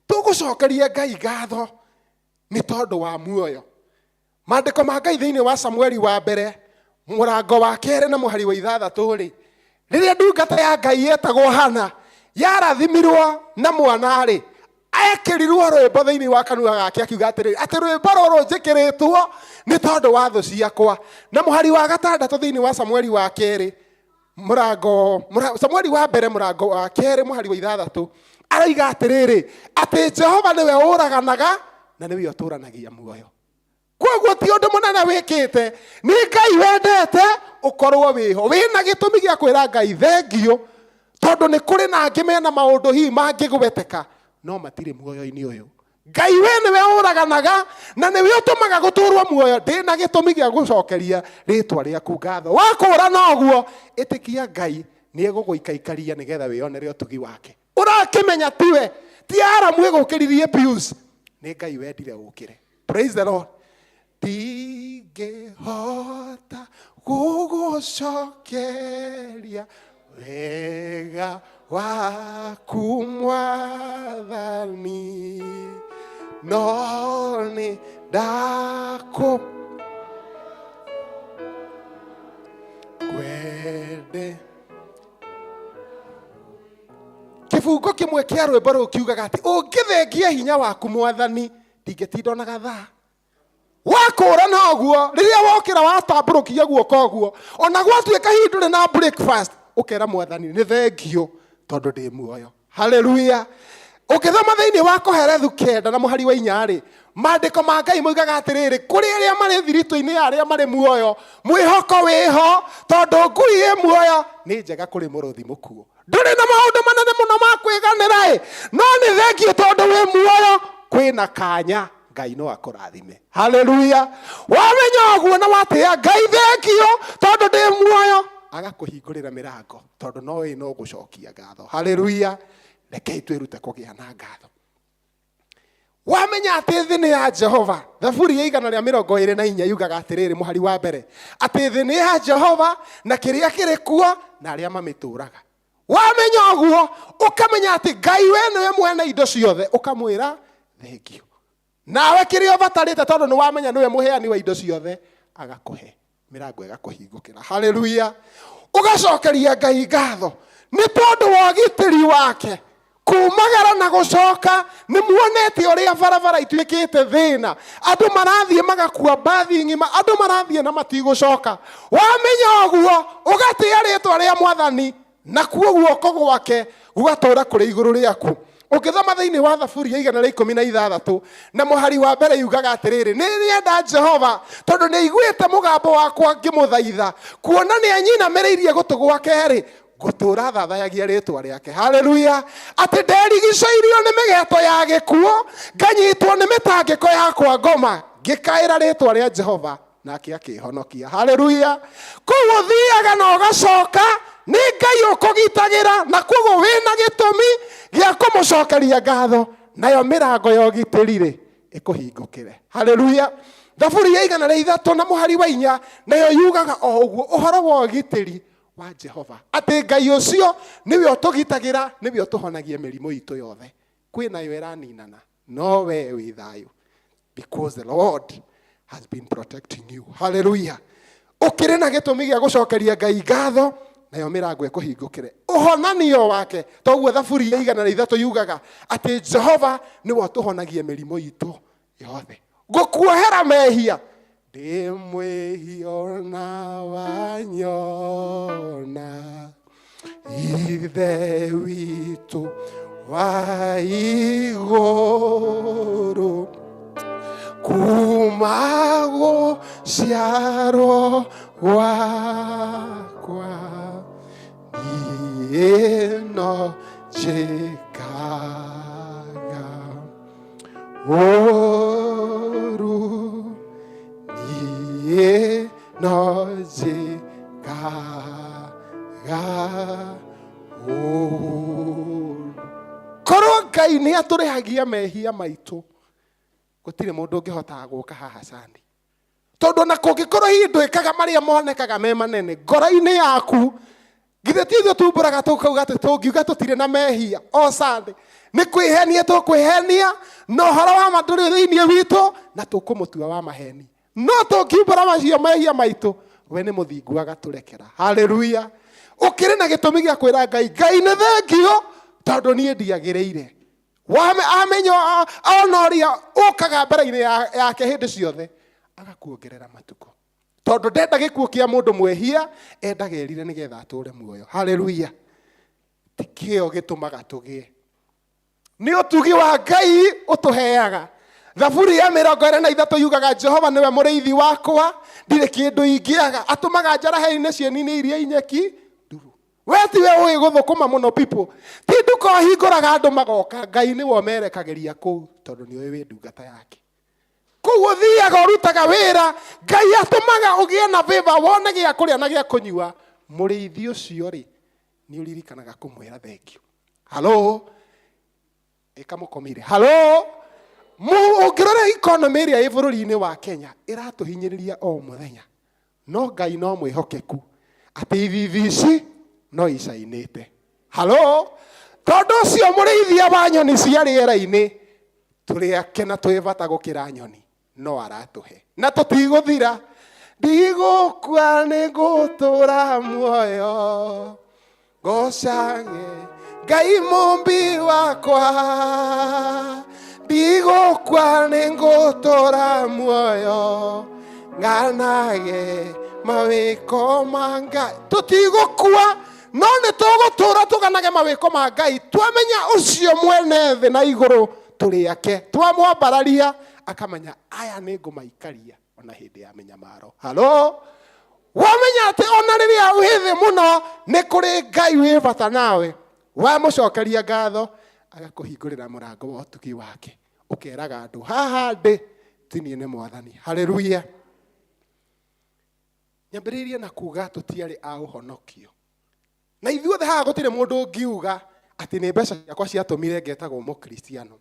Tũgũcokeria Ngai ngatho nĩ tondũ wa muoyo. Maandĩko ma Ngai thĩinĩ wa Samueli wa mbere mũrango wa kerĩ na mũhari wa 6 rĩ, rĩrĩa ndungata ya Ngai yetagwo Hana yarathimirwo na mwana rĩ, ekĩrirwo rwĩmbo thĩinĩ wa kanua gake akiuga atĩrĩrĩ, atĩ rwĩmbo rũrũ njĩkĩrĩtwo nĩ tondũ wa thũ ciakwa. Na mũhari wa 6 thĩinĩ wa Samueli wa kerĩ mũrango, Samueli wa mbere mũrango wa kerĩ mũhari wa 6 aroiga atĩrĩrĩ, atĩ Jehova nĩwe ũraganaga na nĩwe ũtũranagia muoyo. Koguo ti ũndũ mũnene wĩkĩte, nĩ Ngai wendete ũkorwo wĩho. Wĩna gĩtũmi gĩa kwĩra Ngai thengio, tondũ nĩ kũrĩ na angĩ mena maũndũ hihi mangĩgweteka no matirĩ muoyo-inĩ ũyũ. Ngai we nĩwe ũraganaga na nĩwe ũtũmaga gũtũrwo muoyo. Ndĩna gĩtũmi gĩa gũcokeria rĩtwa rĩaku ngatho. Wakũrana ũguo, ĩtĩkia Ngai nĩ egũgũikaikaria nĩgetha wĩyonere ũtugi wake. Ũrakĩmenya tiwe, ti Aramu ĩgũkĩririe Pius, nĩ Ngai wendire ũkĩre. Praise the Lord. Ndingĩhota gũgũcokeria wega waku Mwathani, no nĩ ndakũ kwende. Kĩbungo kĩmwe kĩa rwĩmbo rũu kiugaga atĩ ũngĩthengia hinya waku Mwathani, ndingĩtinda ona gathaa. Wakũrana ũguo, rĩrĩa wokĩra watambũrũkia guoko ũguo, ona gwatuĩka hihi ndũrĩ na breakfast, ũkera Mwathani nĩ thengio tondũ ndĩ muoyo. Haleluya. Ũngĩthoma thĩinĩ wa Kohelethu 9 na mũhari wa 4 rĩ, maandĩko ma Ngai moigaga atĩrĩrĩ, kũrĩ arĩa marĩ thiritũ-inĩ ya arĩa marĩ muoyo, mwĩhoko wĩho, tondũ ngui ĩ muoyo nĩ njega kũrĩ mũrũthi mũkuũ. Ndũrĩ na maũndũ manene mũno ma kwĩganĩra ĩ, no nĩ thengio tondũ wĩ muoyo, kwĩna kanya Ngai no akũrathime. Haleluya. Wamenya ũguo na watĩa Ngai thengio tondũ ndĩ muoyo, agakũhingũrĩra mĩrango tondũ no ĩ no gũcokia ngatho. Haleluya. Rekei twĩrute kũgĩa na ngatho. Wamenya atĩ thĩ nĩ ya Jehova. Thaburi ya 124 yugaga atĩrĩrĩ, mũhari wa mbere, atĩ thĩ nĩ ya Jehova na kĩrĩa kĩrĩ kuo na arĩa mamĩtũũraga. Wamenya ũguo, ũkamenya atĩ Ngai we nĩwe mwene indo ciothe, ũkamwĩra thengio. Nawe kĩrĩa ũbatarĩte tondũ nĩ wamenya nĩwe mũheani wa indo ciothe, agakũhe mĩrango ĩgakũhingũkĩra. Haleluya. Ũgacokeria Ngai ngatho nĩ tondũ wa ũgitĩri wake. Kumagara na gũcoka nĩ muonete ũrĩa barabara ituĩkĩte thĩna, andũ marathiĩ magakua mbathi ng'ima, andũ marathiĩ na matigũcoka. Wamenya ũguo, ũgatĩa rĩtwa rĩa Mwathani, nakuo guoko gwake gũgatũũra kũrĩ igũrũ rĩaku. Ũngĩthoma thĩinĩ wa Thaburi ya 116 na mũhari wa mbere yugaga atĩrĩrĩ, nĩ nyenda Jehova tondũ nĩ aiguĩte mũgambo wakwa ngĩmũthaitha, kuona nĩ anyinamĩrĩirie gũtũ gwake rĩ, ngũtũũra thathayagia rĩtwa rĩake. Haleluya. Atĩ nderigicĩirio nĩ mĩgeto ya gĩkuũ, nganyitwo nĩ mĩtangĩko yakwa ngoma, ngĩkaĩra rĩtwa rĩa Jehova nake akĩhonokia. Haleluya. Kũu ũthiaga na ũgacoka, nĩ Ngai ũkũgitagĩra, na koguo wĩna gĩtũmi gĩa kũmũcokeria ngatho, nayo mĩrango ya ũgitĩri rĩ ĩkũhingũkĩre. Haleluya. Thaburi ya 103 na mũhari wa 4 nayo yugaga o ũguo ũhoro wa ũgitĩri wa Jehova, atĩ Ngai ũcio nĩwe ũtũgitagĩra, nĩwe ũtũhonagia mĩrimũ itũ yothe. Kwĩnayo ĩraninana, no we wĩ thayũ, because the Lord has been protecting you. Hallelujah. Ũkĩrĩ na gĩtũmi gĩa gũcokeria Ngai ngatho, nayo mĩrango ĩkũhingũkĩre. Ũhonanio wake, toguo Thaburi ya 103 yugaga atĩ Jehova nĩwe ũtũhonagia mĩrimũ itũ yothe. Ngũkuohera mehia, ndĩ mwĩhia na wanyona, Ithe witũ wa igũrũ, kuma gũciarwo gwakwa, niĩ no njĩkaga ũru, niĩ no njĩkaga ũru. Korwo Ngai nĩ atũrĩhagia mehia maitũ, gũtirĩ mũndũ ũngĩhotaga gũka haha Sunday. Tondũ na kũngĩkorwo hihi ndwĩkaga marĩa monekaga me manene ngoro-inĩ yaku, githĩ ti ithuĩ tumbũraga tũkauga atĩ tũngiuga tũtirĩ na mehia o Sunday, nĩ kwĩhenia tũkwĩhenia, na ũhoro wa ma ndũrĩ thĩinĩ witũ, na tũkũmũtua wa maheni. No tũngiumbũra macio mehia maitũ, we nĩ mũthingu agatũrekera. Haleluya. Ũkĩrĩ na gĩtũmi gĩa kwĩra Ngai, Ngai nĩ thengio tondũ niĩ ndiagĩrĩire. Amenya ona ũrĩa ũkaga mbere-inĩ yake hĩndĩ ciothe, agakuongerera matukũ. Tondũ ndenda gĩkuũ kĩa mũndũ mwĩhia, endaga erire nĩgetha atũre muoyo. Haleluya. Ti kĩo gĩtũmaga tũgĩe, nĩ ũtugi wa Ngai ũtũheaga. Thaburi ya 23 yugaga, Jehova nĩwe mũrĩithi wakwa, ndirĩ kĩndũ ingĩaga. Atũmaga njarahe-inĩ cieni-inĩ iria inyeki nduru. We tiwe ũĩ gũthũkũma mũno people, ti nduka ũhingũraga andũ magoka, Ngai nĩwe ũmerekagĩria kũu tondũ nĩũĩ wĩ ndungata yake. Kũu ũthiaga ũrutaga wĩra, Ngai atũmaga ũgĩe na favor, wone gĩa kũrĩa na gĩa kũnyua. Mũrĩithi ũcio rĩ, nĩ ũririkanaga kũmwĩra thengio. Halo, ĩkamũkomire. Halo, ũngĩrora economy ĩrĩa ĩ bũrũri-inĩ wa Kenya ĩratũhinyĩrĩria o mũthenya, no Ngai no mwĩhokeku atĩ ithithi ici no icainĩte. Halo, tondũ ũcio mũrĩithia wa nyoni cia rĩera-inĩ, tũrĩ ake na twĩ bata gũkĩra nyoni, no aratũhe na tũtigũthira. Ndigũkua nĩ ngũtũra muoyo, ngocage Ngai mũmbi wakwa. Ndigũkua nĩ ngũtũra muoyo ng'anage mawĩko ma Ngai. Tũtigũkua no nĩ tũgũtũra tũganage mawĩko ma Ngai. Twamenya ũcio mwene thĩ na igũrũ tũrĩ ake, twamwambararia akamenya aya nĩ ngũmaikaria ona hĩndĩ ya mĩnyamaro. Halo, wamenya atĩ ona rĩrĩa wĩ thĩ mũno nĩ kũrĩ Ngai wĩ bata nawe, wamũcokeria ngatho agakũhingũrĩra mũrango wa ũtugi wake, ũkeraga andũ haha ndĩ ti niĩ nĩ Mwathani. Haleluya. Nyambĩrĩirie na kuga tũtiarĩ a ũhonokio, na ithuothe haha gũtirĩ mũndũ ũngiuga atĩ nĩ mbeca ciakwa ciatũmire ngetagwo mũkristiano.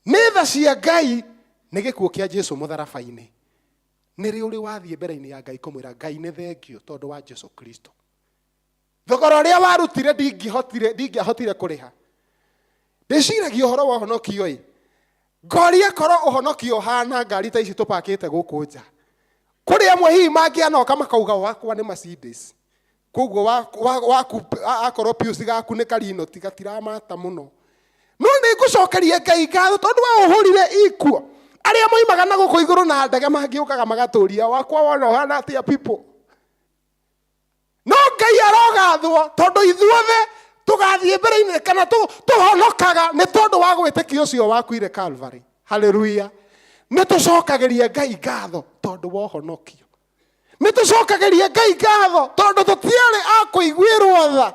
Nĩ tha cia Ngai, nĩ gĩkuũ kĩa Jesu mũtharaba-inĩ. Nĩ rĩ ũrĩ wathiĩ mbere-inĩ ya Ngai kũmwĩra Ngai nĩ thengio tondũ wa Jesu Kristo? Thogora ũrĩa warutire ndingĩahotire kũrĩha. Ndĩciragia ũhoro wa ũhonokio ĩ, ngoria korwo ũhonokio ũhana ngari ta ici tũpakĩte gũkũ nja. Kũrĩ amwe hihi mangĩanoka makauga wakwa nĩ Mercedes, koguo waku akorwo Pius gaku nĩ karino gatiramata mũno. No nĩ ngũcokeria Ngai ngatho tondũ we ũhũrire ikuo. Arĩa moimaga na gũkũ igũrũ na ndege mangĩũkaga magatũria wakwa wona ũhana atĩa people. No Ngai arogathwo tondũ ithuothe tũgathiĩ mbere-inĩ kana tũhonokaga nĩ tondũ wa gwĩtĩkia ũcio wakuire Calvary. Haleluya. Nĩ tũcokagĩria Ngai ngatho tondũ wa ũhonokio. Nĩ tũcokagĩria Ngai ngatho tondũ tũtiarĩ a kũiguĩrwo tha,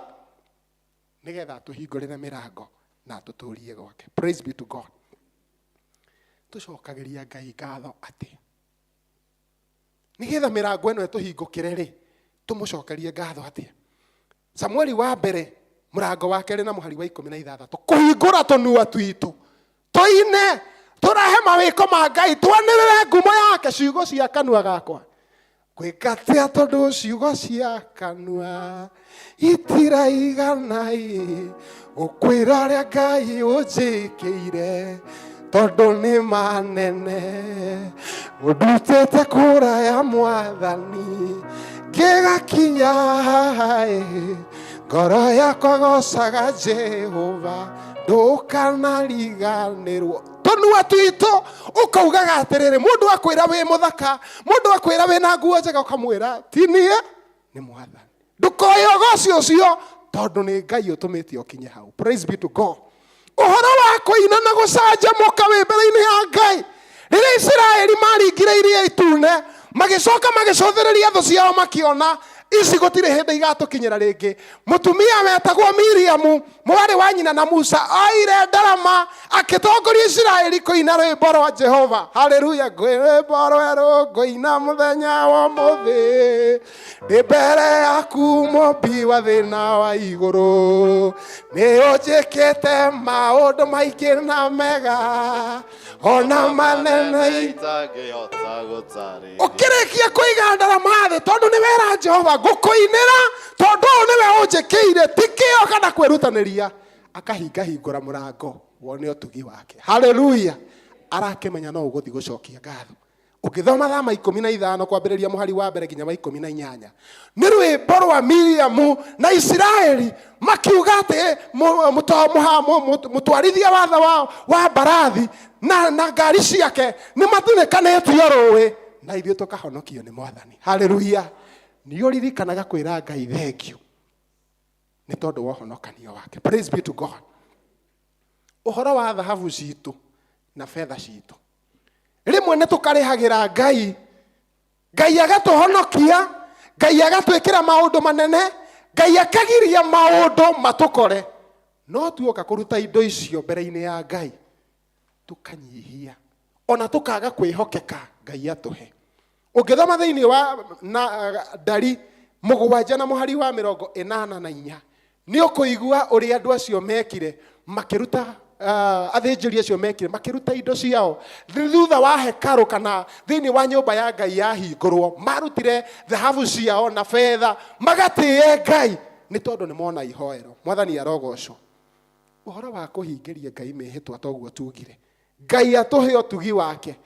nĩgetha atũhingũrĩre mĩrango na atũtũrie gwake. Praise be to God. Tũcokagĩria Ngai ngatho atĩ nĩgetha mĩrango ĩno ĩtũhingũkĩre rĩ, tũmũcokerie ngatho atĩa? Samueli wa mbere mũrango wa kerĩ na mũhari wa 16, kũhingũra tũnua twitũ tũine tũrehe mawĩko ma Ngai, twanĩrĩre ngumo yake, ciugo cia kanua gakwa. Gwĩka atĩa tondũ ciugo cia kanua itiraigana ĩ, gũkwĩra ũrĩa Ngai ũnjĩkĩire tondũ nĩ manene. Ũndutĩte kũraya Mwathani ngĩgakinya haha ĩ, ngoro yakwa gocaga Jehova ndũkanariganĩrwo. Tũnua twitũ ũkaugaga atĩrĩrĩ, mũndũ akwĩra wĩ mũthaka, mũndũ akwĩra wĩna nguo njega, ũkamwĩra ti niĩ nĩ Mwathani. Ndũkoe ũgoci ũcio tondũ nĩ Ngai ũtũmĩte ũkinye hau. Praise be to God. Ũhoro wa kũina na gũcanjamũka wĩ mbere-inĩ ya Ngai. Rĩrĩa Isiraeli maringire iria itune, magĩcoka magĩcũthĩrĩria thũ ciao makĩona ici gũtirĩ hĩndĩ igatũkinyĩra rĩngĩ. Mũtumia wetagwo Miriamu, mwarĩ wa nyina na Musa, oire ndarama akĩtongoria Isiraeli kũina rwĩmbo rwa Jehova. Haleluya. Rwĩmbo rwerũ ngũina mũthenya wa ũmũthĩ, ndĩ mbere yaku mũmbi wa thĩ na wa igũrũ, nĩ ũnjĩkĩte maũndũ maingĩ na mega ona manene itangĩhota gũtarĩria. Ũkĩrĩkia kũiga ndarama thĩ tondũ nĩ wera Jehova ngũkũinĩra tondũ ũyũ nĩwe ũnjĩkĩire, ti kĩo kana kwĩrutanĩria. Akahingahingũra mũrango wone ũtugi wake. Haleluya. Arakĩmenya no ũgũthiĩ gũcokia ngatho. Ũngĩthoma Thama 15 kwambĩrĩria mũhari wa mbere nginya wa 18, nĩ rwĩmbo rwa Miriamu na Isiraeli makiuga atĩ mũtwarithia watha wa mbarathi na ngari ciake nĩ matunĩkanĩtio rũĩ, na ithuĩ tũkahonokio nĩ Mwathani. Haleluya. Nĩ ũririkanaga kwĩra Ngai thengio nĩ tondũ wa ũhonokanio wake. Praise be to God. Ũhoro wa thahabu citũ na betha citũ, rĩmwe nĩ tũkarĩhagĩra Ngai, Ngai agatũhonokia, Ngai agatwĩkĩra maũndũ manene, Ngai akagiria maũndũ matũkore, no tuoka kũruta indo icio mbere-inĩ ya Ngai tũkanyihia ona tũkaga kwĩhokeka Ngai atũhe. Ũngĩthoma thĩinĩ wa na ndari 7 na mũhari wa 84, nĩ ũkũigua ũrĩa andũ acio mekire makĩruta, athĩnjĩri acio mekire makĩruta indo ciao thutha wa hekarũ kana thĩinĩ wa nyũmba ya Ngai yahingũrwo, marutire thahabu ciao na betha magatĩe Ngai nĩ tondũ nĩ mona ihoero. Mwathani arogocwo. Ũhoro wa kũhingĩria Ngai mĩhĩtwa toguo tugire, Ngai atũhe ũtugi wake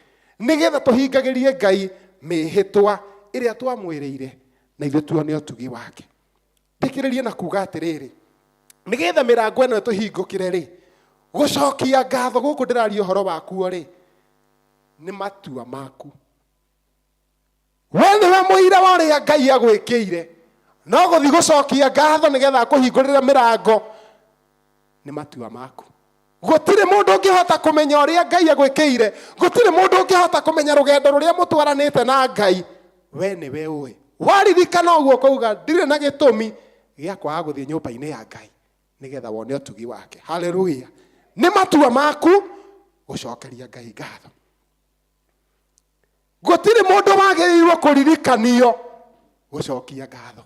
nĩgetha tũhingagĩrie Ngai mĩhĩtwa ĩrĩa twamwĩrĩire na ithuĩ tuone ũtugi wake. Ndĩkĩrĩrie na kuga atĩrĩrĩ, nĩgetha mĩrango ĩno ĩtũhingũkĩre rĩ, Gũcokia ngatho gũkũ ndĩraria ũhoro wakuo rĩ, nĩ matua maku. We nĩwe mũira wa ũrĩa Ngai agwĩkĩire, no gũthiĩ gũcokia ngatho nĩgetha akũhingũrĩre mĩrango nĩ matua maku. Gũtirĩ mũndũ ũngĩhota kũmenya ũrĩa Ngai agwĩkĩire, gũtirĩ mũndũ ũngĩhota kũmenya rũgendo rũrĩa mũtwaranĩte na Ngai, we nĩwe ũĩ. Waririkana ũguo ũkauga ndirĩ na gĩtũmi gĩa kwaga gũthiĩ nyũmba-inĩ ya Ngai nĩgetha wone ũtugi wake. Haleluya! Nĩ matua maku gũcokeria Ngai ngatho. Gũtirĩ mũndũ wagĩrĩirwo kũririkanio gũcokia ngatho.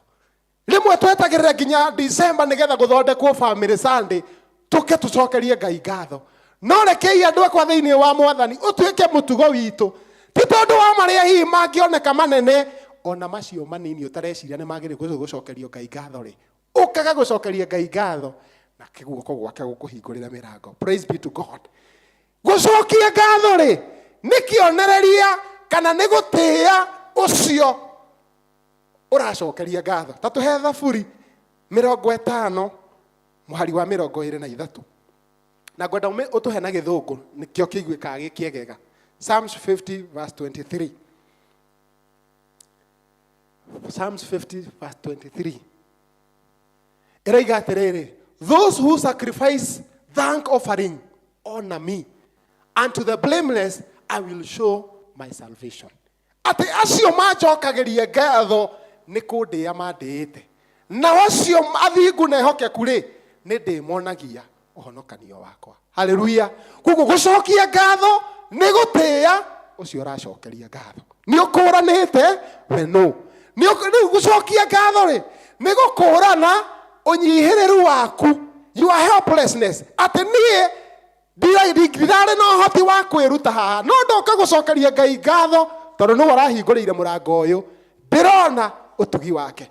Rĩmwe twetagĩrĩra nginya December nĩgetha gũthondekwo family Sunday tũke tũcokerie Ngai ngatho. No rekei andũ akwa thĩinĩ wa Mwathani ũtuĩke mũtugo witũ, ti tondũ wa marĩa hihi mangĩoneka manene, ona macio manini ũtareciria nĩ magĩrĩirwo gũcokerio Ngai ngatho rĩ, ũkaga gũcokeria Ngai ngatho na guoko gwake gũkũhingũrĩra mĩrango. Praise be to God. Gũcokia ngatho rĩ, nĩ kĩonereria kana nĩ gũtĩĩa ũcio ũracokeria ngatho. Ta tũhe Thaburi 50 mũhari wa 23, na ngwenda ũtũhe na Gĩthũngũ nĩkĩo kĩiguĩkaga gĩ kĩegega. Psalms 50 verse 23. Psalms 50 verse 23 ĩroiga atĩrĩrĩ, those who sacrifice thank offering honor me, and to the blameless I will show my salvation. Atĩ acio manjokagĩrie ngatho nĩ kũndĩĩa mandĩĩte, nao acio athingu na ehokeku rĩ, nĩ ndĩmonagia ũhonokanio wakwa. Haleluya! Koguo gũcokia ngatho nĩ gũtĩĩa ũcio ũracokeria ngatho. Nĩ ũkũranĩte we nũ. Rĩu gũcokia ngatho rĩ, nĩ gũkũrana ũnyihĩrĩru waku, your helplessness, atĩ niĩ ndirarĩ na ũhoti wa kwĩruta haha, no ndoka gũcokeria Ngai ngatho tondũ nĩwe ũrahingũrĩire mũrango ũyũ, ndĩrona ũtugi wake.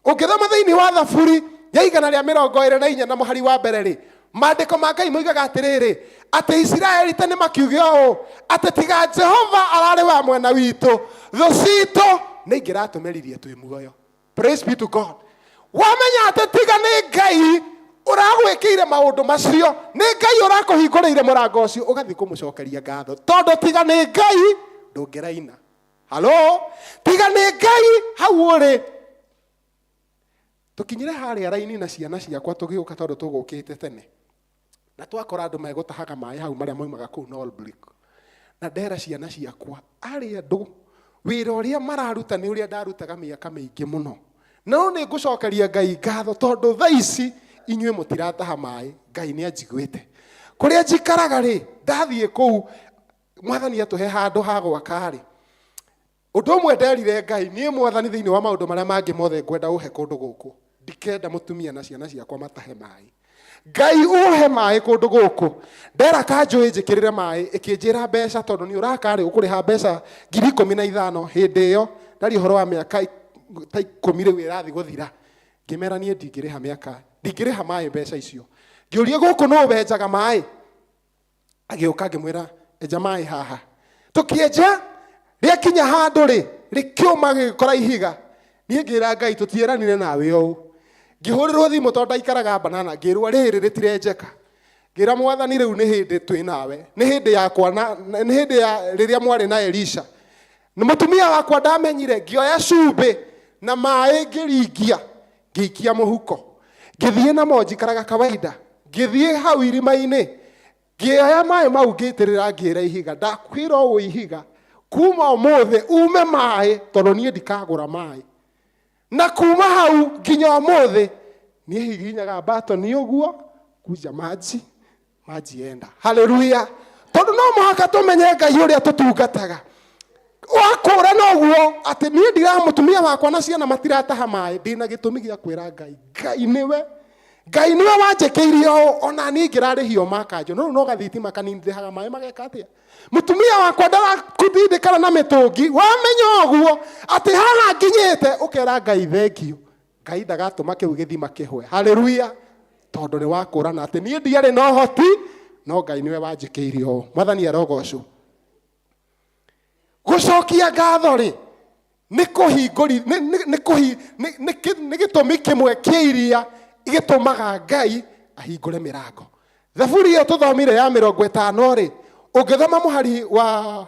Ũngĩthoma thĩinĩ wa Thaburi ya 124 na mũhari wa mbere rĩ, maandĩko ma Ngai moigaga atĩrĩrĩ, atĩ Isiraeli tene makiuga ũũ, atĩ tiga Jehova ararĩ wa mwena witũ, thũ citũ nĩ ingĩratũmeririe twĩ muoyo. Praise be to God. Wamenya atĩ tiga nĩ Ngai ũragwĩkĩire maũndũ macio, nĩ Ngai ũrakũhingũrĩire mũrango ũcio, ũgathiĩ kũmũcokeria ngatho, tondũ tiga nĩ Ngai ndũngĩraina. Halo, tiga nĩ Ngai hau ũrĩ. Tũkinyire harĩa raini na ciana ciakwa tũgĩũka tondũ tũgũkĩte tene, na twakora andũ megũtahaga maĩ hau marĩa maumaga kũu Norbrick, na ndera ciana ciakwa arĩa andũ wĩra ũrĩa mararuta nĩ ũrĩa ndarutaga mĩaka mĩingĩ mũno, no nĩ ngũcokeria Ngai ngatho tondũ thaa ici inyuĩ mũtirataha maĩ, Ngai nĩ anjiguĩte. Kũrĩa njikaraga rĩ, ndathiĩ kũu Mwathani atũhe handũ ha gwaka rĩ, ũndũ ũmwe nderire Ngai, niĩ Mwathani thĩinĩ wa maũndũ marĩa mangĩ mothe ngwenda ũhe kũndũ gũkũ, ndikenda mũtumia na ciana ciakwa matahe maĩ. Ngai ũhe maĩ kũndũ gũkũ. Ndera kanjũ ĩnjĩkĩrĩre maĩ, ĩkĩnjĩra mbeca tondũ nĩ ũraka rĩ, ũkũrĩha mbeca 15,000 hĩndĩ ĩyo, ndaria ũhoro wa mĩaka ta 10 rĩu ĩrathiĩ gũthira. Ngĩmera niĩ ndingĩrĩha mĩaka, ndingĩrĩha maĩ mbeca icio. Ngĩũria gũkũ nũ wenjaga maĩ? Agĩũka ngĩmwĩra enja maĩ haha. Tũkĩenja, rĩakinya handũ rĩ, rĩkĩũma gĩgĩkora ihiga. Niĩ ngĩra Ngai tũtiĩranire nawe ũũ. Ngĩhũrĩrwo thimũ tondũ ndaikaraga banana, ngĩrwo rĩrĩ rĩtirenjeka. Ngĩra Mwathani rĩu nĩ hĩndĩ twĩ nawe, nĩ hĩndĩ yakwa na nĩ hĩndĩ ya rĩrĩa mwarĩ na Elisha. Na mũtumia wakwa ndamenyire, ngĩoya cumbĩ na maĩ ngĩringia, ngĩikia mũhuko. Ngĩthiĩ namo njikaraga kawaida, ngĩthiĩ hau irima-inĩ, ngĩoya maĩ mau ngĩitĩrĩra ngĩra ihiga, ndakwĩra ũũ ihiga, kuma ũmũthĩ ume maĩ tondũ niĩ ndikagũra maĩ. Na kuma hau nginya ũmũthĩ niĩ hihinyaga batoni ũguo kunja maji, maji enda. Haleluya! Tondũ no mũhaka tũmenye Ngai ũrĩa tũtungataga. Wakũra noguo atĩ niĩ ndira mũtumia wakwa na ciana matirataha maĩ, ndĩna gĩtũmi gĩa kwĩra Ngai, Ngai nĩwe, Ngai nĩwe wanjĩkĩire ũũ, ona niĩ ingĩrarĩhio makanjũ, no rĩu no gathitima kanini ndĩhaga maĩ mageka atĩa? Mũtumia wakwa ndarakũtindĩkana na mĩtũngi, wamenya ũguo atĩ haha nginyĩte, ũkera Ngai thengio. Ngai ndagatũma kĩu gĩthima kĩhwe. Haleluya! Tondũ nĩ wakũrana atĩ niĩ ndiarĩ na ũhoti, no Ngai nĩwe wanjĩkĩire ũũ. Mwathani arogocwo. Gũcokia ngatho rĩ, nĩ kũhingũri, nĩ, nĩ, nĩ, kũhi, nĩ, nĩ, nĩ gĩtũmi kĩmwe kĩa iria gĩtũmaga Ngai ahingũre mĩrango. Thaburi ĩyo tũthomire ya 50 rĩ, ũngĩthoma mũhari wa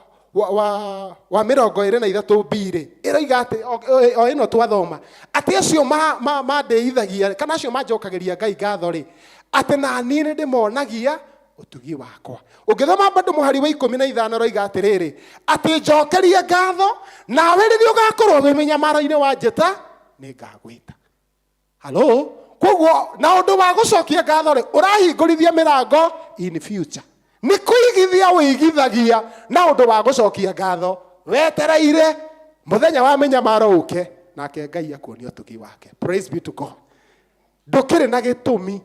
23 b rĩ, ĩroiga atĩ o ĩno twathoma atĩ acio mandĩithagia kana acio manjokagĩria Ngai ngatho rĩ, atĩ na niĩ nĩ ndĩmonagia ũtugi wakwa. Ũngĩthoma bado mũhari wa 15 roiga atĩrĩrĩ, atĩ njokerie ngatho nawe rĩrĩa ũgakorwo wĩ mĩnyamaro-inĩ wa njĩta nĩ ngagwĩta. Halo, koguo na ũndũ wa gũcokia ngatho rĩ, ũrahingũrithia mĩrango in future. Nĩ kũigithia ũigithagia na ũndũ wa gũcokia ngatho wetereire mũthenya wa mĩnyamaro ũke, nake Ngai akuonia ũtugi wake. Praise be to God. Ndũkĩrĩ na gĩtũmi,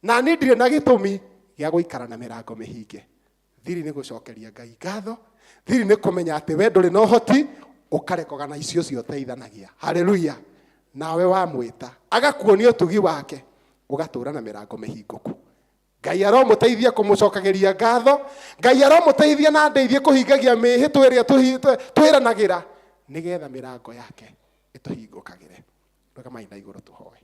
na niĩ ndirĩ na gĩtũmi gĩa gũikara na mĩrango mĩhinge. Thiri nĩ gũcokeria Ngai ngatho, thiri nĩ kũmenya atĩ we ndũrĩ na ũhoti, ũkarekoga na icio cioteithanagia. Haleluya. Nawe wamwĩta agakuonia ũtugi wake, ũgatũra na mĩrango mĩhingũku. Ngai aromũteithia kũmũcokagĩria ngatho, Ngai aromũteithia na ndeithie kũhingagia mĩhĩtwa ĩrĩa twĩranagĩra, nĩgetha mĩrango yake ĩtũhingũkagĩre. Rũgamai na igũrũ tũhoe.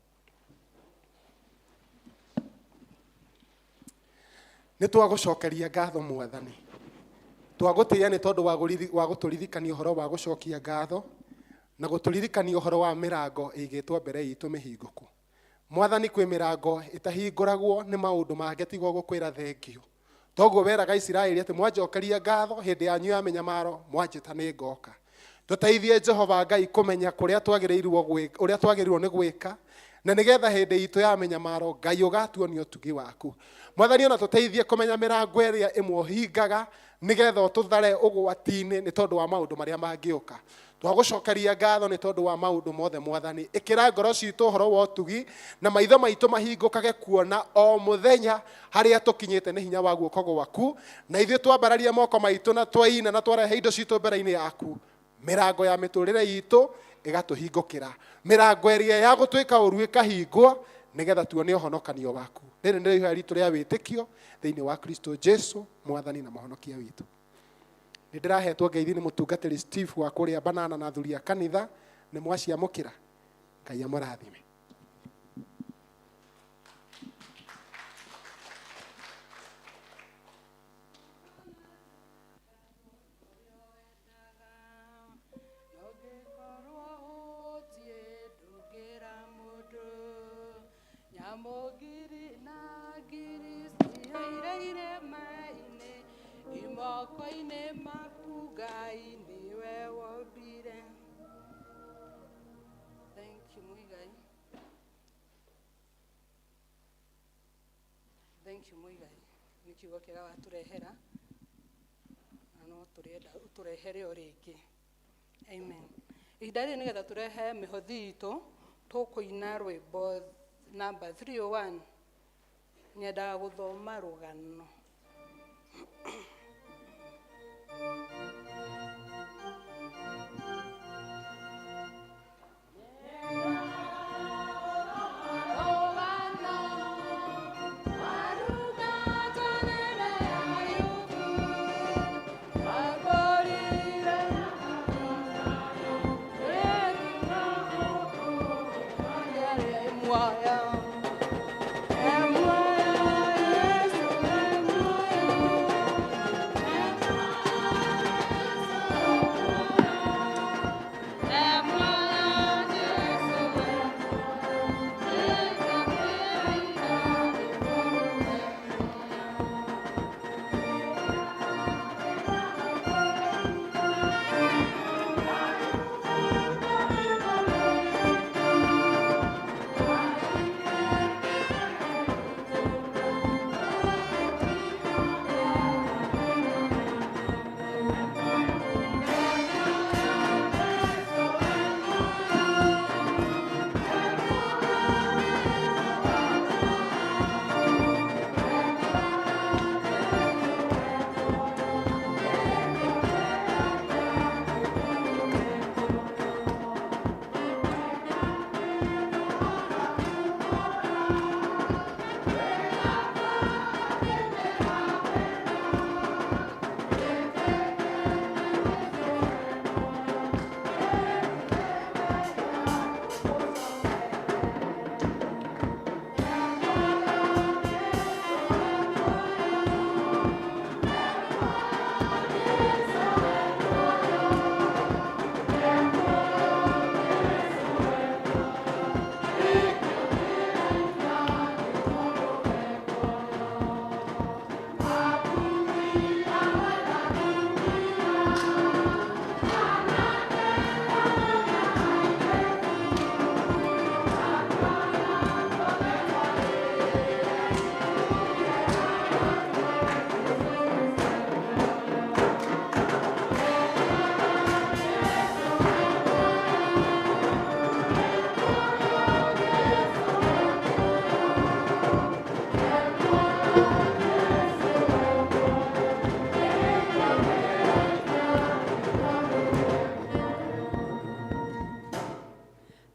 Nĩ twagũcokeria ngatho Mwathani, twagũtĩĩa nĩ tondũ wa gũtũririkania ũhoro wa gũcokia ngatho na gũtũririkania ũhoro wa mĩrango ĩigĩtwo mbere itũ mĩhingũku. Mwathani, kwĩ mĩrango ĩtahingũragwo nĩ maũndũ mangĩ tiga gũkwĩra thengio. Toguo weraga Isiraeli atĩ mwanjokeria ngatho hĩndĩ yanyu ya mĩnyamaro, mwanjĩta nĩ ngoka. Tũteithie Jehova Ngai kũmenya kũrĩa twagĩrĩirwo gwĩka, ũrĩa twagĩrĩirwo nĩ gwĩka, na nĩgetha hĩndĩ itũ ya mĩnyamaro Ngai ũgatuonia ũtugi waku. Mwathani, ona tũteithie kũmenya mĩrango ĩrĩa ĩmwe ũhingaga nĩgetha ũtũthare ũgwati-inĩ nĩ tondũ wa maũndũ marĩa mangĩũka. Twagũcokeria ngatho nĩ tondũ wa maũndũ mothe Mwathani. Ĩkĩra ngoro citũ ũhoro wa ũtugi na maitho maitũ mahingũkage kuona o mũthenya harĩa tũkinyĩte nĩ hinya wa guoko gwaku, na ithuĩ twambararia moko maitũ na twaina na twarehe indo citũ mbere-inĩ yaku, mĩrango ya mĩtũrĩre itũ ĩgatũhingũkĩra, mĩrango ĩrĩa ya gũtwĩka ũru ĩkahingwo, nĩgetha tuone ũhonokanio waku. Rĩrĩ nĩrĩo ihoya ritũ rĩa wĩtĩkio thĩinĩ wa Kristo Jesu Mwathani na Mũhonokia witũ. Nĩ ndĩrahetwo ngeithi nĩ mũtungatĩri Steve wa kũrĩa Banana na athuri a kanitha, nĩ mwaciamũkĩra. Ngai amũrathime. Moko-inĩ maku Ngai nĩwe wombire. Thank you Muigai. Thank you Muigai. Nĩ kiugo kĩega watũrehera, na no tũrenda ũtũrehere o rĩngĩ. Amen. Ihinda rĩrĩ nĩgetha tũrehe mĩhothi itũ, tũkũina rwĩmbo namba 301. Nyendaga gũthoma rũgano.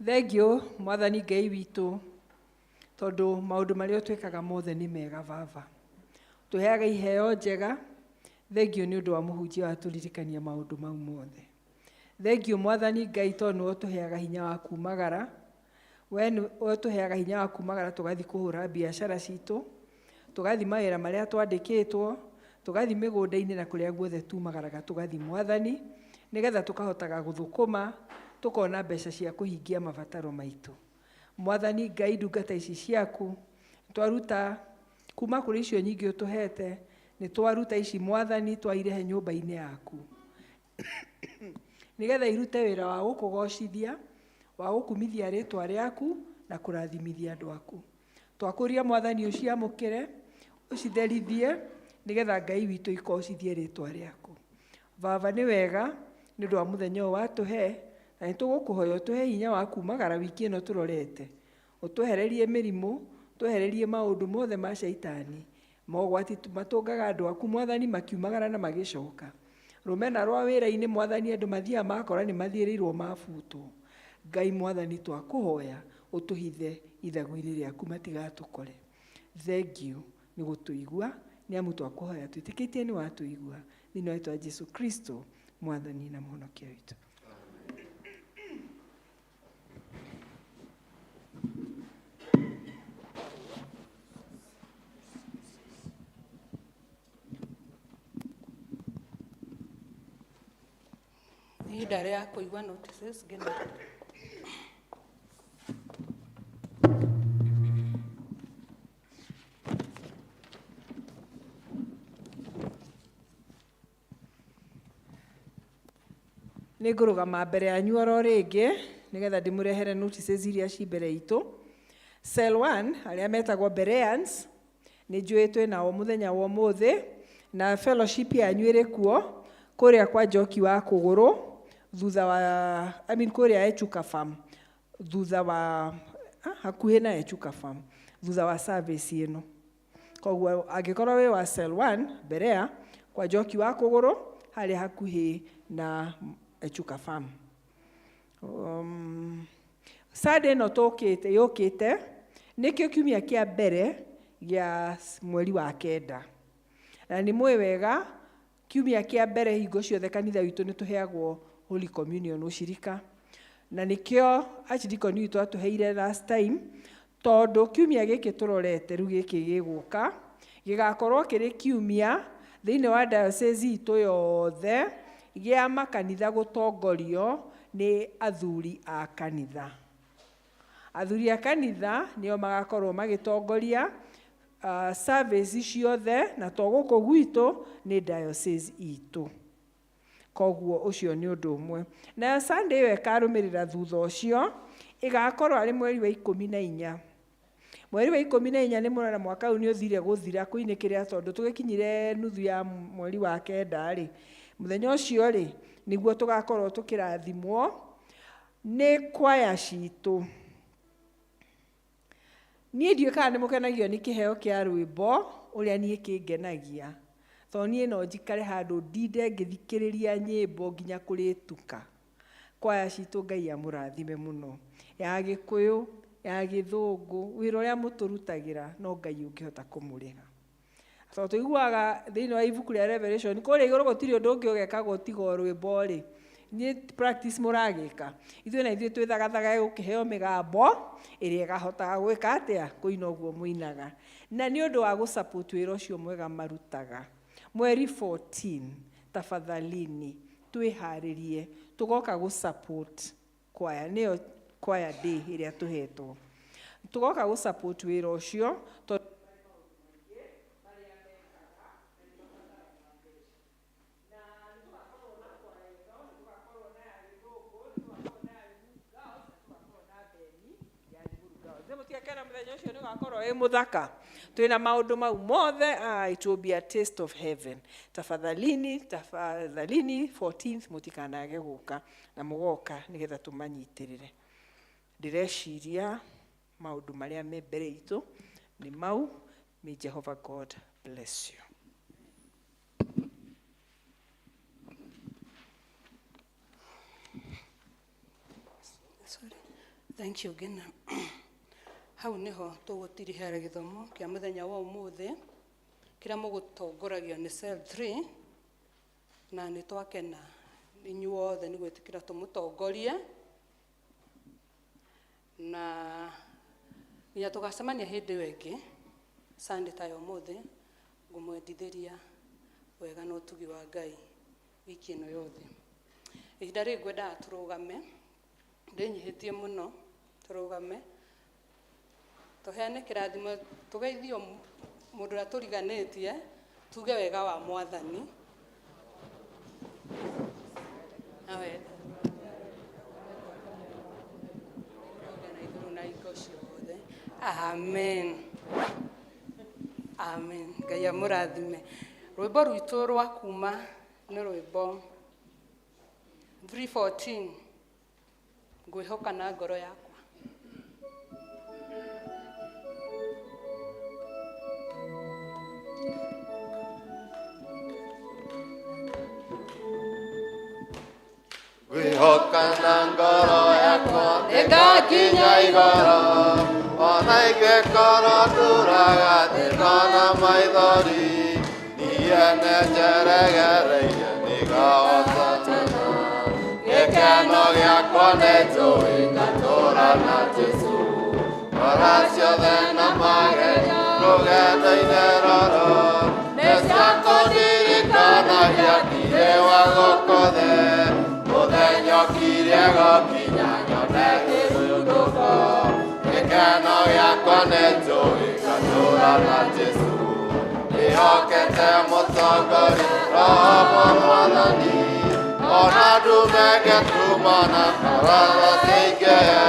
Thengiũ Mwathani Ngai witũ, tondũ maũndũ marĩa ũtwĩkaga mothe nĩ mega baba. Tũheaga iheo njega. Thengiũ nĩ ũndũ wa mũhunjia wa tũririkania maũndũ mau mothe. Thengiũ Mwathani Ngai tondũ nĩwe ũtũheaga hinya wa kumagara. We nĩwe ũtũheaga hinya wa kumagara tũgathiĩ kũhũra biacara citũ, tũgathiĩ mawĩra marĩa twandĩkĩtwo, tũgathiĩ mĩgũnda-inĩ na kũrĩa guothe tumagaraga tũgathiĩ Mwathani, nĩgetha tũkahotaga gũthũkũma, tũkona mbeca cia kũhingia mabataro maitũ. Mwathani Ngai, ndungata ici ciaku twaruta kuma kũrĩ icio nyingĩ ũtũhete, nĩ twaruta ici Mwathani twairehe nyũmba-inĩ yaku, nĩgetha irute wĩra wa gũkũgocithia, wa gũkumithia rĩtwa rĩaku na kũrathimithia andũ aku. Twakũria Mwathani ũciamũkĩre, ũcitherithie, nĩgetha Ngai witũ ikocithie rĩtwa rĩaku. Baba, nĩ wega nĩ ũndũ wa mũthenya ũyũ watũhe, na nĩ tũgũkũhoya ũtũhe hinya wa kumagara wiki ĩno tũrorete, ũtwehererie mĩrimũ, ũtwehererie maũndũ mothe ma caitani, mogwati matũngaga andũ aku Mwathani makiumagara na magĩcoka. Rũmena rwa wĩra-inĩ Mwathani andũ mathiaga makora nĩ mathiĩrĩirwo mabutwo. Ngai Mwathani twakũhoya ũtũhithe ithagu-inĩ rĩaku matigatũkore. Thengiũ nĩ gũtũigua, nĩ amu twakũhoya twĩtĩkĩtie nĩ watũigua. Thĩinĩ wa rĩĩtwa rĩa Jesu Kristo Mwathani na Mũhonokia witũ. Ihinda rĩa kũigua notices ngĩna. Nĩ ngũrũgama mbere yanyu oro rĩngĩ nĩgetha ndĩmũrehere notices iria ci mbere itũ. Cell 1 arĩa metagwo Bereans nĩ njũĩ twĩ nao mũthenya wa ũmũthĩ, na fellowship yanyu ĩrĩ kuo kũrĩa kwa Njoki wa Kũgũrũ, thutha wa, I mean, kũrĩa Echuka Farm, thutha wa, hakuhĩ na Echuka Farm, thutha wa service ĩno. Koguo angĩkorwo wĩ wa Cell 1 Berea kwa Njoki wa Kũgũrũ harĩa hakuhĩ na Echuka Farm. Sunday ĩno tũkĩte yũkĩte nĩkĩo kiumia kĩa mbere gĩa mweri wa kenda. Na nĩ mũĩ wega kiumia kĩa mbere hingo ciothe kanitha witũ nĩ tũheagwo Holy Communion ũcirika. Na nĩkĩo archdeacon witũ atũheire last time, tondũ kiumia gĩkĩ tũrorete rĩu gĩkĩ gĩgũka gĩgakorwo kĩrĩ kiumia thĩinĩ wa diocese itũ yothe gĩa makanitha gũtongorio nĩ athuri a kanitha. Athuri a kanitha nĩo magakorwo magĩtongoria service ciothe, na to gũkũ gwitũ nĩ diocese itũ. Koguo ũcio nĩ ũndũ ũmwe. Nayo Sunday ĩyo ĩkarũmĩrĩra thutha ũcio ĩgakorwo arĩ mweri wa 14. Mweri wa 14 nĩ mũrona mwaka ũyũ nĩ ũthire gũthira kũinĩkĩrĩra, tondũ tũgĩkinyire nuthu ya mweri wa kenda rĩ, mũthenya ũcio rĩ nĩguo tũgakorwo tũkĩrathimwo nĩ kwaya citũ. Niĩ ndiũĩ kana nĩ mũkenagio nĩ kĩheo kĩa rwĩmbo ũrĩa niĩ kĩngenagia, tondũ niĩ no njikare handũ ndinde ngĩthikĩrĩria nyĩmbo nginya kũrĩtuka. Kwaya citũ Ngai amũrathime mũno, ya Gĩkũyũ, ya Gĩthũngũ, wĩra ũrĩa mũtũrutagĩra no Ngai ũngĩhota kũmũrĩha. Tondũ tũiguaga thĩinĩ wa ibuku rĩa Revelation kũrĩa igũrũ gũtirĩ ũndũ ũngĩ ũgekagwo tiga o rwĩmbo rĩ, nĩ practice mũragĩka. Ithuĩ na ithuĩ twĩthagathaga gũkĩheo mĩgambo ĩrĩa ĩgahotaga gwĩka atĩa kũina ũguo mũinaga. Na nĩ ũndũ wa gũsupport wĩra ũcio mwega marutaga. Mweri 14 tafadhalini twĩharĩrie tũgoka gũsupport kwaya, nĩyo kwaya day ĩrĩa tũhetwo. Tũgoka gũsupport wĩra ũcio tondũ mũthenya ũcio nĩ ũgakorwo wĩ mũthaka. Twĩna maũndũ mau mothe, it will be a taste of heaven. Tafadhalini, tafadhalini 14th mũtikanage gũka, na mũgoka nĩgetha tũmanyitĩrĩre. Ndĩreciria maũndũ marĩa me mbere itũ nĩ mau. May Jehovah God bless you. Sorry. Thank you Ngina. Hau niho tũgũtirihĩra gĩthomo kĩa mũthenya wa ũmũthĩ kĩrĩa mũgũtongoragio nĩ cell 3, na nĩ twakena inyuothe nĩ gwĩtĩkĩra tũmũtongorie, na nginya tũgacemania hĩndĩ ĩyo ĩngĩ Sunday ta ya ũmũthĩ. Ngũmwendithĩria wega na ũtugi wa Ngai wiki ĩno yothe. Ihinda rĩrĩ ngwendaga tũrũgame, ndĩnyihĩtie mũno, tũrũgame tũheane kĩrathimo, tũgeithio mũndũ ũrĩa tũriganĩtie, tuge wega wa Mwathani. Nawe na igũrũ na hingo ciothe. Amen, amen. Ngai amũrathime. Rwĩmbo rwitũ rwa kuma nĩ rwĩmbo 314, ngwĩhoka na ngoro yakwa. Ngwĩhoka na ngoro yakwa ĩgakinya igoro, ona ingĩkorwo ndũraga thĩna na maithori, niĩ nĩnjeregereire nĩngahotana. Gĩkeno gĩakwa nĩ njũĩ ngatũũra na Jesũ, ngoro ciothe na magerio rũgendo-inĩ rũrũ, nĩ cia kũndirikanagia ndirĩ wa gũkũ thĩ. Mũthenya ũkirie gũkinya nyone kĩhurũko, gĩkeno gĩakwa nĩ njũĩ ngatũũra na Jesũ. Ndĩhokete mũtongoria Roho Mwathani, ona ndume ngetumana baratha ciaingĩhe,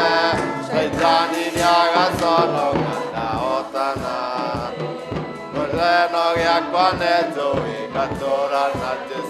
Shaitani nĩagaconoka ndahotana. Gĩkeno gĩakwa nĩ njũĩ ngatũũra na Jesũ.